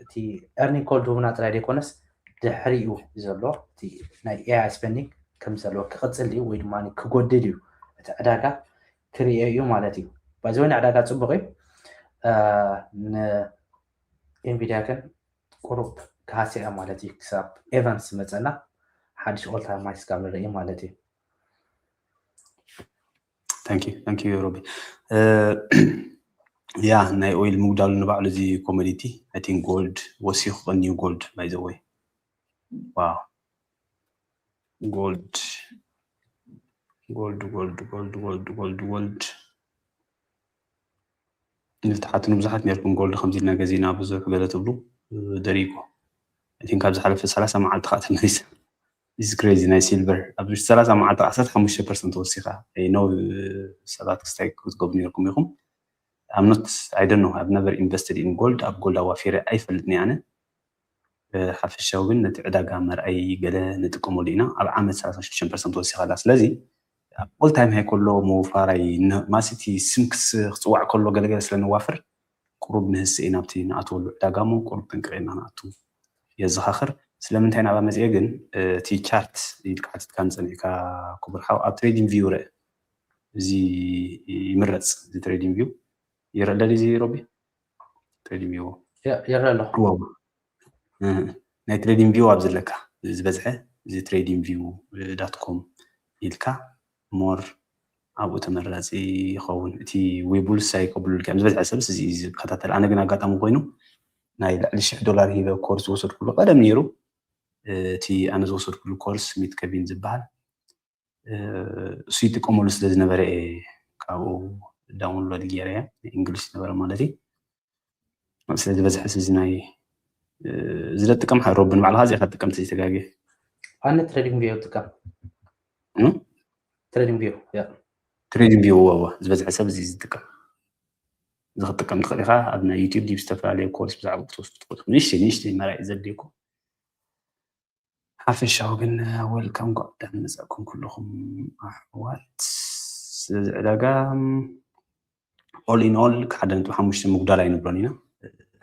እቲ ኤርኒንግ ኮል ድሁብና ጥራይ ዘይኮነስ ድሕሪኡ ዘሎ እቲ ናይ ኤኣይ ስፔንዲንግ ከም ዘለዎ ክቕፅል እዩ ወይ ድማ ክጎድል እዩ እቲ ዕዳጋ ክርእዮ እዩ ማለት እዩ። ባይዘወይ ንዕዳጋ ፅቡቅ እዩ። ንኤንቪድያ ግን ቁሩብ ክሃስያ ማለት እዩ ክሳብ ኤቨንስ መፀና ሓድሽ ኦልታይም ሃይ ስጋብ ንርኢ ማለት እዩ። Thank you, thank you, Robi. ያ ናይ ኦይል ምጉዳሉ ንባዕሉ እዚ ኮሞዲቲ I think gold ወሲኹ ቀንዩ gold by the way. Wow. Gold gold gold gold gold gold gold ንዝተሓትኑ ብዙሓት ነርኩም ጎልድ ከምዚ ኢልና ገዚእና ብዙሕ ገለ ትብሉ ደሪጎ I think ካብ ዝሓለፈ ሰላሳ መዓልቲ ከዓ ተመሊሰ is crazy ናይ ሲልቨር ኣብ ሰላሳ መዓልቲ ዓሰርተ ሓሙሽተ ፐርሰንት ወሲኻ ነው። ሰባት ክስታይ ክትገብሩ ነርኩም ኢኹም። I'm not I don't know I've never invested in gold ኣብ ጎልድ ኣዋፊረ ኣይፈልጥን ኣነ። ሓፈሻዊ ግን ነቲ ዕዳጋ መርኣይ ገለ ንጥቀመሉ ኢና ኣብ ዓመት ሰላሳ ሽዱሽተ ፐርሰንት ወሲኻ ኣላ ስለዚ all time high ከሎ ምውፋር ኣይ ማሲቲ ስም ክስ ክፅዋዕ ከሎ ገለገለ ስለ ንዋፍር ቁሩብ ንህስእ ናብቲ ንኣትወሉ ዕዳጋ እሞ ቁሩብ ጥንቅቕ ኢልና ንኣቱ የዘኻኽር። ስለምንታይ ናብኣ መፅአ ግን እቲ ቻርት ኢልካ ሓቲትካኒ ፀኒሕካ ክቡር ሓው ኣብ trading view ርእ እዚ ይምረፅ እዚ trading view ይረአ ደሊ እዚ ሮቢ trading view ይረአ ኣለኹ ናይ trading view ኣብ ዘለካ ዝበዝሐ እዚ trading view dot com ኢልካ more ኣብኡ ተመራፂ ይኸውን። እቲ ዌቡልስ ኣይቀብሉልካ እዮም ዝበዝሐ ሰብስ እዚ እዩ ዝከታተል። ኣነ ግን ኣጋጣሚ ኮይኑ ናይ ልዕሊ ሽሕ ዶላር ሂበ ኮርስ ዝወሰድኩሉ ቀደም ነይሩ። እቲ ኣነ ዝወሰድኩሉ ኮርስ ሚት ከቢን ዝበሃል እሱ ይጥቀመሉ ስለ ዝነበረ እየ ካብኡ download ገይረ እየ። እንግሊሽ ዝነበረ ማለት እዩ። ስለዚ በዝሐ እዚ ናይ እዚ ደጥቀም ሓሮብ ንባዕልኻ እዚኻ ትጥቀም ተዘይተጋግየ ኣነ trading view ጥቀም እ? trading view ያ trading view ወወ ዝበዝሐ ሰብ እዚ ዝጥቀም እዚ ክትጥቀም ትኽእል ኢኻ ኣብ ናይ ዩቲብ ዲብ ዝተፈላለዩ ኮርስ ብዛዕባ ክትወስዱ ትኽእሉ ንእሽተይ ንእሽተይ መራኢ ዘድልየኩም ሓፈሻዊ ግን welcome እንኳዕ ደሓን መጻእኩም ኩልኹም ኣሕዋት ስለዚ ዕዳጋ all in all ሓደ ነጥቢ ሓሙሽተ ምጉዳል ኣይንብሎን ኢና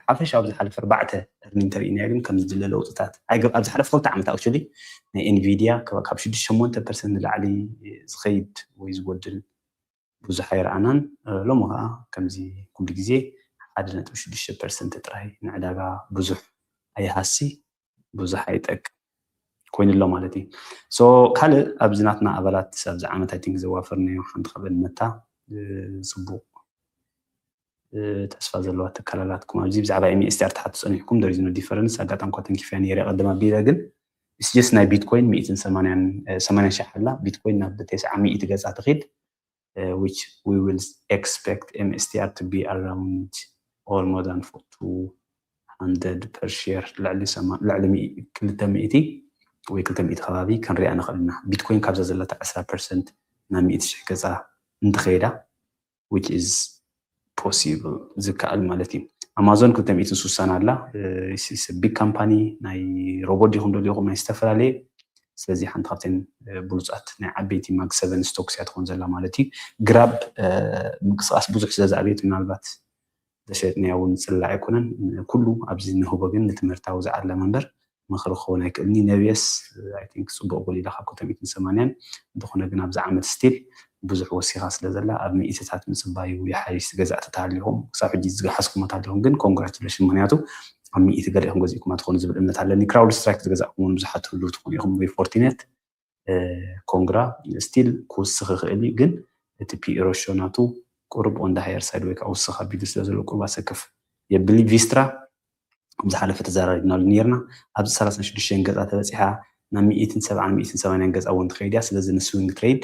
ሓፈሻ ኣብ ዝሓለፈ ኣርባዕተ earning ተርእናዮ ግን ከም ዝድለ ለውጥታት ኣብ ዝሓለፈ ክልተ ዓመት actually ናይ ኤንቪድያ ካብ ሽዱሽተ ሸሞንተ ፐርሰንት ንላዕሊ ዝኸይድ ወይ ዝጎድል ብዙሕ ኣይረኣናን ሎሚ ከዓ ከምዚ ኩሉ ግዜ ሓደ ነጥቢ ሽዱሽተ ፐርሰንት ጥራይ ንዕዳጋ ብዙሕ ኣይሃሲ ብዙሕ ኣይጠቅም ኮይኑ ኣሎ ማለት እዩ so ካልእ ኣብዚ ናትና ኣባላት ኣብዚ ዓመት I think ዘዋፈርናዮ ሓንቲ ካብአን መታ ፅቡቅ ተስፋ ዘለዋ ትካላላትኩም ኣብዚ ብዛዕባ MSTR ትሓቱ ፀኒሕኩም there is no difference ኣጋጣሚ እኳ ተንኪፈያ ነይረ ቀደም ኣቢለ ግን it's just ናይ ቢትኮይን ሚእትን ሰማንያን ሰማንያ ሺሕ ኣላ ቢትኮይን ናብ ተስዓ ሚእቲ ገፃ ትኺድ which we will expect MSTR to be around or more than two hundred per share ልዕሊ ሰማ- ልዕሊ ሚእ- ክልተ ሚእቲ ወይ ክልተ ሚእቲ ከባቢ ክንሪኣ ንኽእል ኢና። ቢትኮይን ካብዛ ዘለታ ዕስራ ፐርሰንት ናብ ሚእቲ ሽሕ ገፃ እንትኸይዳ which is possible ዝከኣል ማለት እዩ። ኣማዞን ክልተ ሚእትን ስሳን ኣላ። ቢግ ካምፓኒ ናይ ሮቦት ዲኹም ደሊኹም ናይ ዝተፈላለየ ስለዚ ሓንቲ ካብተን ብሉፃት ናይ ዓበይቲ ማግ ሰቨን ስቶክስ እያ ትኾን ዘላ ማለት እዩ። ግራብ ምንቅስቃስ ብዙሕ ስለ ዝኣበየት ምናልባት ዘሸጥናያ እውን ፅላዕ ኣይኮነን። ኩሉ ኣብዚ ንህቦ ግን ንትምህርታዊ ዝዓለመ እምበር ምኽሪ ክኸውን ኣይክእልኒ። ነብየስ I think ፅቡቅ ጎሊላ ካብ ክልተ ሚእትን ሰማንያን እንተኾነ ግን ኣብዚ ዓመት ስቲል ብዙሕ ወሲኻ ስለ ዘላ ኣብ ሚእትታት ምፅባዩ ይሓይሽ። ገዛእቲ ተሃሊኹም ክሳብ ሕጂ ዝገሓዝኩሞ ተሃሊኹም ግን ኮንግራቹሌሽን፣ ምክንያቱ ኣብ ሚእቲ ገሊኹም ገዚእኩማ ትኾኑ ዝብል እምነት ኣለኒ። ክራውድ ስትራይክ ዝገዛእኩም እውን ብዙሓት ትህልው ትኾኑ ኢኹም ወይ ፎርቲኔት ኮንግራ ስቲል ክውስኽ ይኽእል እዩ፣ ግን እቲ ፒኢ ሮሾ ናቱ ቁሩብ on the higher side ወይ ከዓ ውስኽ ኣቢሉ ስለ ዘሎ ቁሩብ ኣሰክፍ የብል። ቪስትራ ዝሓለፈ ተዘራሪብናሉ ነርና ኣብዚ ሰላሳን ሽዱሽተን ገፃ ተበፂሓ ናብ ሚእትን ሰብዓን ሚእትን ሰማንያን ገፃ እውን ትኸይድ እያ። ስለዚ ንስዊንግ ትሬድ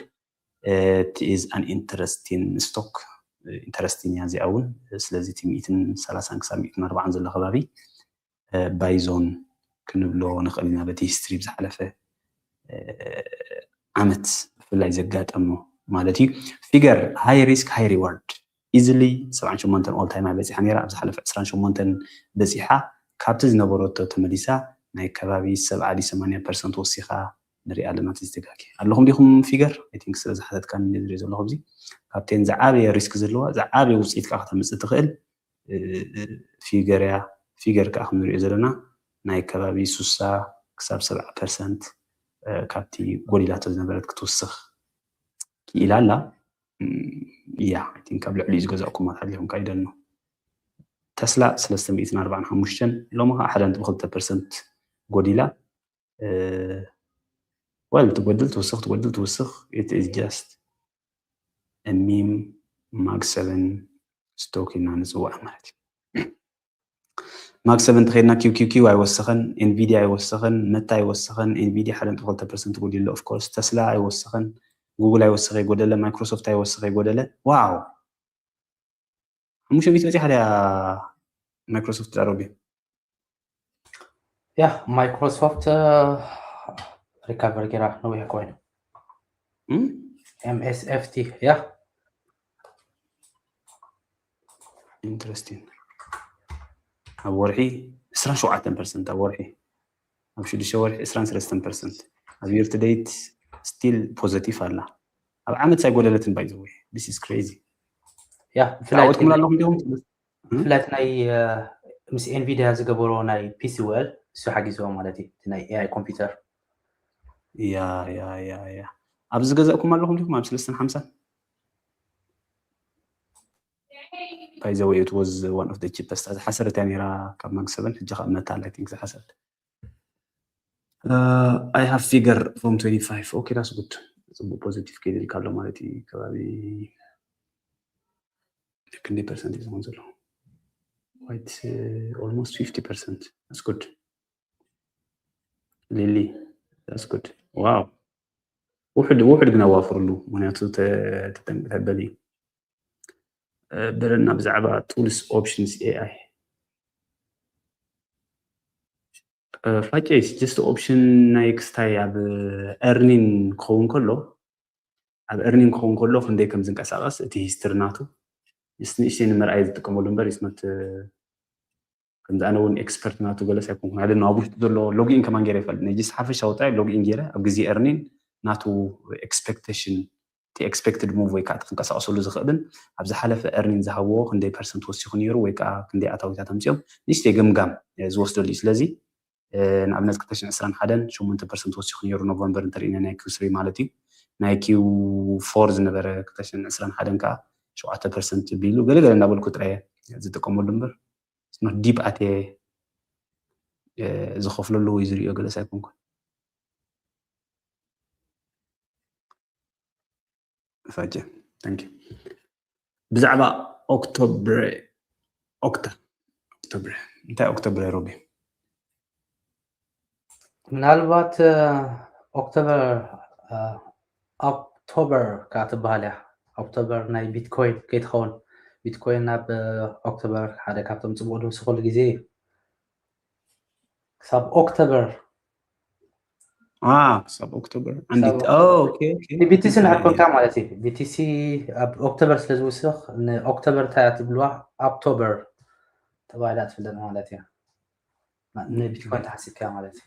it is an interesting stock፣ interesting እያ እዚኣ እውን። ስለዚ እቲ ሚእትን ሰላሳን ክሳብ ሚእትን ኣርባዓን ዘሎ ከባቢ ባይዞን ክንብሎ ንኽእል ኢና በቲ ሂስትሪ ብዝሓለፈ ዓመት ብፍላይ ዘጋጠሞ ማለት እዩ። ፊገር ሃይ ሪስክ ሃይ ሪዋርድ ኢዝሊ ሰብዓን ሸሞንተን ኦል ታይም በፂሓ ነራ ኣብ ዝሓለፈ ዕስራን ሸሞንተን በፂሓ ካብቲ ዝነበረቶ ተመሊሳ ናይ ከባቢ ሰብዓ ዲ ሰማንያ ፐርሰንት ወሲኻ ንሪኣ ኣለና። ትዝትጋኪ ኣለኹም ዲኹም ፊገር? I think ስለ ዝሓተትካኒ ዝሪኦ ዘለኹ ኣብዚ ካብቴን ዝዓበየ ሪስክ ዘለዋ ዝዓበየ ውፅኢት ከዓ ከተምፅእ ትኽእል ፊገር እያ። ፊገር ከዓ ከም ንሪኦ ዘለና ናይ ከባቢ ሱሳ ክሳብ ሰብዓ ፐርሰንት ካብቲ ጎዲላቶ ዝነበረት ክትውስኽ ክኢላ ኣላ። እያ I think ኣብ ልዕሊኡ ዝገዛእኩማ ተሃሊኹም ከዓ ይደኖ። ተስላ ሰለስተ ሚእትን ኣርባዓን ሓሙሽተን ሎሚ ከዓ ሓደ ነጥቢ ክልተ ፐርሰንት ጎዲላ። ወል ትጎድል ትውስኽ ትጎድል ትውስኽ it is just ሚም ማግ ሰቨን ስቶክ ኢልና ንፅዋዕ ማለት እዩ። ማግ ሰቨን ተኸድና ኪው ኪው ኪው ኣይወሰኸን፣ ኤንቪዲያ ኣይወሰኸን፣ መታ ኣይወሰኸን። ኤንቪዲያ ሓደ ነጥቢ ክልተ ፐርሰንት ጎዲሉ። Of course ተስላ ኣይወሰኸን፣ ጉግል ኣይወሰኸ ይጎደለ፣ ማይክሮሶፍት ኣይወሰኸ ይጎደለ። ዋው ሓሙሽተ ሚእቲ በፂሓ ድያ ማይክሮሶፍት ዳሮቢ? ያ ማይክሮሶፍት ሪካቨር ጌራ ነዊሕ ኮይኑ ኤምኤስኤፍቲ ያ ኢንትረስቲንግ ኣብ ወርሒ ዕስራን ሸውዓተን ፐርሰንት ኣብ ወርሒ ኣብ ሽዱሽተ ወርሒ ዕስራን ሰለስተን ፐርሰንት ኣብ year to date still positive ኣላ። ኣብ ዓመት ሳይጎደለትን ባይዘወይ this is crazy። ያ ብፍላይ ተዓወትኩም ኣለኹም ዲኹም? ብፍላይ ናይ ምስ ኤንቪዲያ ዝገበሮ ናይ ፒሲ ወል እሱ ሓጊዝዎ ማለት እዩ። እቲ ናይ ኤኣይ ኮምፒውተር ያ ያ ያ ያ ኣብዚ ገዛእኩም ኣለኹም ዲኹም ኣብ ሰለስተን ሓምሳን? By the way it was one of the cheapest። ዝሓሰረት እያ ነይራ ካብ ማግ ሰቨን ሕጂ ካብ መታ ኣላ I think ዝሓሰረት። I have figure from twenty five okay that's good። ፅቡቅ ፖዚቲቭ ከይድልካ ኣሎ ማለት እዩ። ከባቢ ክንደይ ፐርሰንት እዩ ዝኸውን ዘሎ? Quite almost fifty percent that's good። ሊሊ that's good። ዋው ውሕድ ውሕድ ግን ኣዋፍርሉ ምክንያቱ ተጠንቅተበል እዩ። ብለና ብዛዕባ tools options ኤኣይ ፋጨ just option ናይ ክስታይ ኣብ earning ክኸውን ከሎ ኣብ earning ክኸውን ከሎ ክንደይ ከም ዝንቀሳቀስ እቲ history ናቱ ንእሽተይ ንምርኣይ ዝጥቀመሉ እምበር is not ከምዚ ኣነ እውን ኤክስፐርት ናቱ ገለስ ኣይኮንኩን። I don't know ኣብ ውሽጡ ዘሎ login ከማን ገይረ ይፈልጥ ናይ just ሓፈሻዊ ጥራይ login ገይረ ኣብ ግዜ earning ናቱ expectation እቲ expected move ወይ ከዓ ክንቀሳቀሰሉ ዝኽእልን ኣብ ዝሓለፈ earning ዝሃብዎ ክንደይ ፐርሰንት ወሲኹ ነይሩ ወይ ከዓ ክንደይ ኣታዊታት ኣምፅኦም ንእሽተይ ገምጋም ዝወስደሉ እዩ። ስለዚ ንኣብነት ክልተ ሽሕን ዕስራን ሓደን ሸሞንተ ፐርሰንት ወሲኹ ነይሩ ኖቨምበር እንተሪእና ናይ ኪው ስሪ ማለት እዩ። ናይ ኪው ፎር ዝነበረ ክልተ ሽሕን ዕስራን ሓደን ከዓ ሸውዓተ ፐርሰንት ቢሉ ገለገለ እናበልኩ ጥራየ ዝጥቀመሉ እምበር ዲፕ ኣትየ ዝኸፍለሉ ወይ ዝሪኦ ገለስ ኣይኮንኩን። ፋጀ thank you። ብዛዕባ ኦክቶብረ ኦክታ ኦክቶብረ እንታይ ኦክቶብረ ሮቢ? ምናልባት ኦክቶበር ኦክቶበር ከዓ ትበሃል እያ። ኦክቶበር ናይ ቢትኮይን ከይትኸውን ቢትኮይን ናብ ኦክቶበር ሓደ ካብቶም ፅቡቅ ዝውስኽሉ ግዜ እዩ። ክሳብ ኦክቶበር اه ክሳብ ኦክቶበር ዓንዲት ኦክቶበር። ኦኬ ኦኬ ቢቲሲ ንሕር ኮንካ ማለት እዩ። ቢቲሲ ኣብ ኦክቶበር ስለ ዝውስኽ ንኦክቶበር እንታይ እያ ትብልዋ? ኣክቶበር ተባሂላ ትፍለጥ ማለት እያ። ንቢትኮይን ተሓሲብካ ማለት እዩ።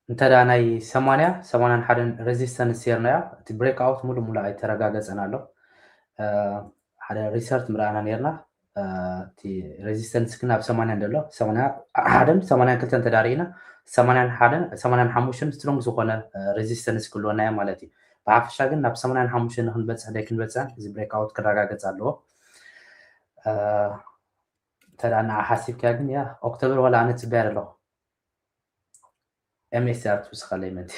እንተ ደኣ ናይ ሰማንያ ሰማንያን ሓደን ሬዚስተንስ ርናዮ እቲ ብሬክ ኣውት ሙሉ ሙሉ ኣይተረጋገጸን ኣሎ። ሓደ ሪሰርች ምርኣና ነርና እቲ ሬዚስተንስ ግን ኣብ ሰማንያ እንደሎ ሓደን ሰማንያን ክልተን ተዳሪእና ሰማንያን ሓሙሽተን ስትሮንግ ዝኾነ ሬዚስተንስ ክህልወና እያ ማለት እዩ። ብሓፈሻ ግን ናብ ሰማንያን ሓሙሽተን ንክንበፅሕ ደይ ክንበፅሕን እዚ ብሬክ ኣውት ክረጋገፅ ኣለዎ። እንተ ደኣ ንዓ ሓሲብካ ግን ያ ኦክቶበር ዋላ ኣነ ፅበያ ኣለኹ። ኤምኤስኣር ትውስኸለይ መንቲ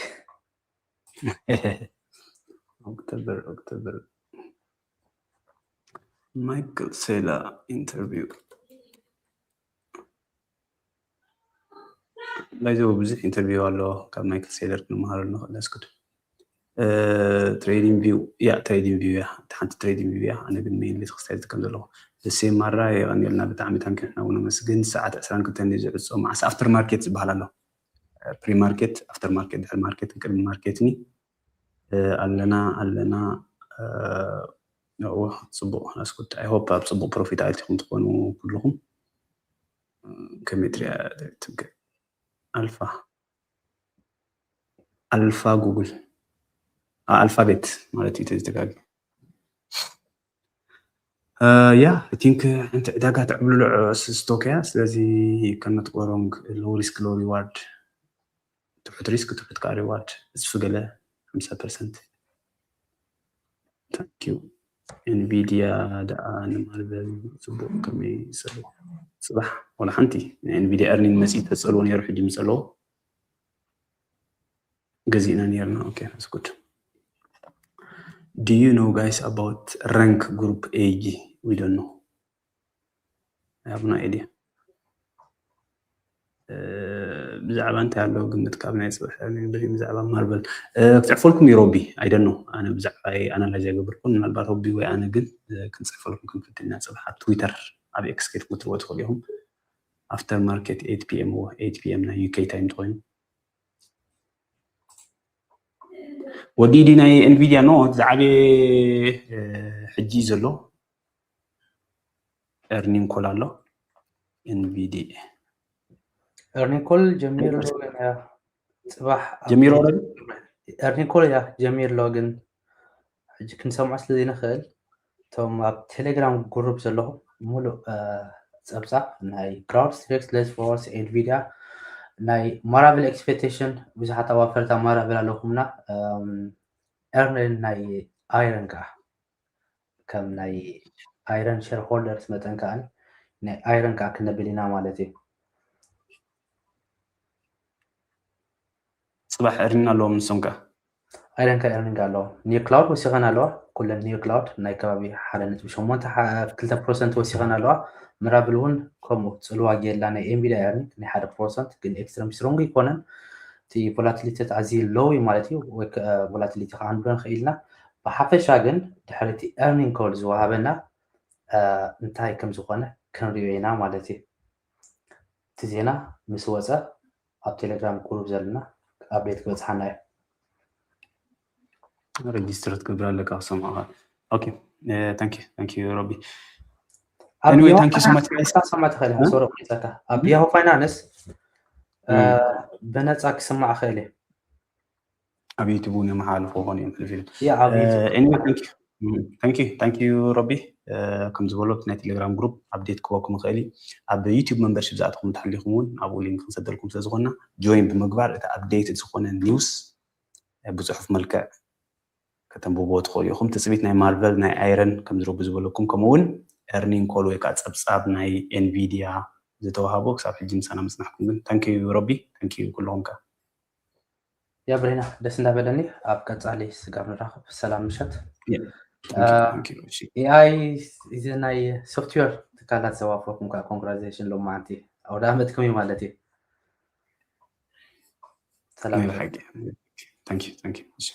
ኦክቶበር ኦክቶበር ማይክል ሴላ ኢንተርቪው ባይዘው ብዙሕ ኢንተርቪው ኣሎ። ካብ ማይክል ሴለር ክንመሃረሉ ንኽእል። ኣስኩድ ትሬዲንግ ቪው ያ ትሬዲንግ ቪው ያ ሓንቲ ትሬዲንግ ቪው ያ ኣነ ግን ሜይን ቤተክርስትያን ዝጥቀም ዘለኹ። ደሴ ማራ የቐንየልና ብጣዕሚ ታንኪ ንሕና እውን ነመስግን። ሰዓት ዕስራን ክልተን እዩ ዝዕጾ። መዓስ ኣፍተር ማርኬት ዝበሃል ኣሎ። ፕሪ ማርኬት ኣፍተር ማርኬት ድሕሪ ማርኬት ቅድሚ ማርኬት ኒ ኣለና ኣለና። እዎ ጽቡቕ ኣስኩድ። ኣይ ሆፕ ኣብ ጽቡቕ ፕሮፊት ኣቲኹም ትኾኑ ኩልኹም። ከመይ ትሪኣ ትምክእ ኣልፋ ኣልፋ ጉግል ኣልፋቤት ማለት እዩ ተዝተጋግ ያ ቲንክ እንተ ዕዳጋ ተዕብልሎ ስቶክ እያ። ስለዚ ከነትቆሮንግ ሎ ሪስክ ሎ ሪዋርድ ትሑት ሪስክ ትሑት ከዓ ሪዋርድ እፅፊ ገለ ሓምሳ ፐርሰንት ታንኪዩ። ኤንቪዲያ ደኣ ንማርቨል ፅቡቅ ከመይ ይሰርሑ? ፅባሕ ዋላ ሓንቲ ናይ ኤንቪዲያ ኤርኒንግ መፅኢ ተፀልዎ ነይሩ ሕጂ ምፀለዎ ገዚእና ነርና። Okay, that's good. Do you know, guys, about rank group A G? We don't know. I have no idea. ብዛዕባ እንታይ ኣለዎ ግምት ካብ ናይ ፅባሕ ብዛዕባ ማርቨል ክፅሕፈልኩም እዩ ሮቢ። I don't know ኣነ ብዛዕባ ኣናላይዝ ኣይገበርኩን። ምናልባት ሮቢ ወይ ኣነ ግን ክንፅሕፈልኩም ክንፍትን ኢና ፅባሕ ኣብ ትዊተር ኣብ ኤክስ ከይድኩም ክትርዎ ትኽእሉ ኢኹም። After market eight p.m. ዎ eight p.m. ናይ ዩኬ ታይም እንተኮይኑ ወዲዲ ናይ ኤንቪዲያ ኖ ዝዓበየ ሕጂ ዘሎ ኤርኒንግ ኮል ኣሎ። ኤንቪዲያ ኤርኒንግ ኮል ጀሚሩ ጽባሕ ጀሚሩ ኤርኒንግ ኮል ያ ጀሚሩ ኣሎ፣ ግን ሕጂ ክንሰምዖ ስለ ዘይንኽእል እቶም ኣብ ቴሌግራም ግሩፕ ዘለኹም ሙሉእ ጸብጻብ ናይ ክራውድ ስትሬክ፣ ሴልስፎርስ፣ ኤንቪዲያ ናይ ማራቨል ኤክስፔክቴሽን ብዙሓት ኣዋፈርቲ ኣብ ማራቨል ኣለኹምና ኤርኒንግ ናይ ኣይረን ከዓ ከም ናይ ኣይረን ሸር ሆልደርስ መጠን ከዓ ናይ ኣይረን ከዓ ክነብል ኢና ማለት እዩ። ፅባሕ ኤርኒንግ ኣለዎም ንሶም ከዓ ኣይረን ከዓ ኤርኒንግ ኣለዎ። ኒው ክላውድ ወሲኸን ኣለዋ። ኩለን ኒው ክላውድ ናይ ከባቢ ሓደ ነጥቢ ሸሞንተ ክልተ ፐርሰንት ወሲኸን ኣለዋ። ምራብል እውን ከምኡ ፅልዋ ጌላ ናይ ኤንቪዲያ ኤርኒንግ ናይ ሓደ ፐርሰንት ግን ኤክስትሪም ስትሮንግ ይኮነን። እቲ ቮላቲሊቲ ኣዝዩ ሎው እዩ ማለት እዩ። ወይ ቮላቲሊቲ ከዓ ንብሎ ንኽእል ኢና። ብሓፈሻ ግን ድሕሪ እቲ ኤርኒንግ ኮል ዝወሃበና እንታይ ከም ዝኾነ ክንሪኦ ኢና ማለት እዩ። እቲ ዜና ምስ ወፀ ኣብ ቴሌግራም ግሩፕ ዘለና ኣፕዴት ክበፅሓና እዩ። ሬጅስተር ክትገብር ኣለካ ክሰማዕካ። Okay, thank you, thank you ሮቢ። ኣብ Anyway, ያሁ thank you so much, ፋይናንስ guys. ክትሰማዕ ትኽእል ኢኻ። Huh? ሶሪ፣ ይቅርታ። ኣብ ያሁ ፋይናንስ እ፣ ብነፃ ክስማዕ ይኽእል እዩ። ኣብ ዩቲዩብ እውን የመሓላልፉ ክኾኑ እዮም ሕልፍ ኢሉ። ያ ኣብ ዩቲዩብ Anyway, thank you. Mm, thank you, thank you ሮቢ። ከም ዝበሎ ናይ ቴሌግራም ግሩፕ ኣፕዴት ክበኩም ይኽእል እዩ። ኣብ ዩቲዩብ መምበርሺፕ ዝኣተኹም እንተሃሊኹም እውን ኣብኡ ሊንክ ክንሰደልኩም ስለ ዝኾንና ጆይን ብምግባር እቲ ኣፕዴት ዝኾነ ኒውስ ብፅሑፍ መልክዕ ከተንብብዎ ትኽእሉ ኢኹም። ትፅቢት ናይ ማርቨል ናይ ኣይረን ከም ዝረቡ ዝበለኩም ከምኡ እውን ኤርኒንግ ኮል ወይ ከዓ ፀብፃብ ናይ ኤንቪዲያ ዝተዋሃቦ ክሳብ ሕጂ ምሳና ምፅናሕኩም ግን ታንኪዩ ሮቢ፣ ታንኪዩ ኩልኹም ከ ያ ብሬና ደስ እንዳበለኒ ኣብ ቀፃሊ ስጋብ ንራኸብ። ሰላም ምሸት። Yeah, thank you, thank you። እሺ። ኤኣይ እዚ ናይ ሶፍትዌር ትካላት ዘዋፈርኩም ከዓ ኮንግራጁሌሽን ሎማዓንቲ ኣውደ ዓመትኩም እዩ ማለት እዩ። ሰላም ናይ ብሓቂ ታንኪዩ ታንኪዩ። እሺ።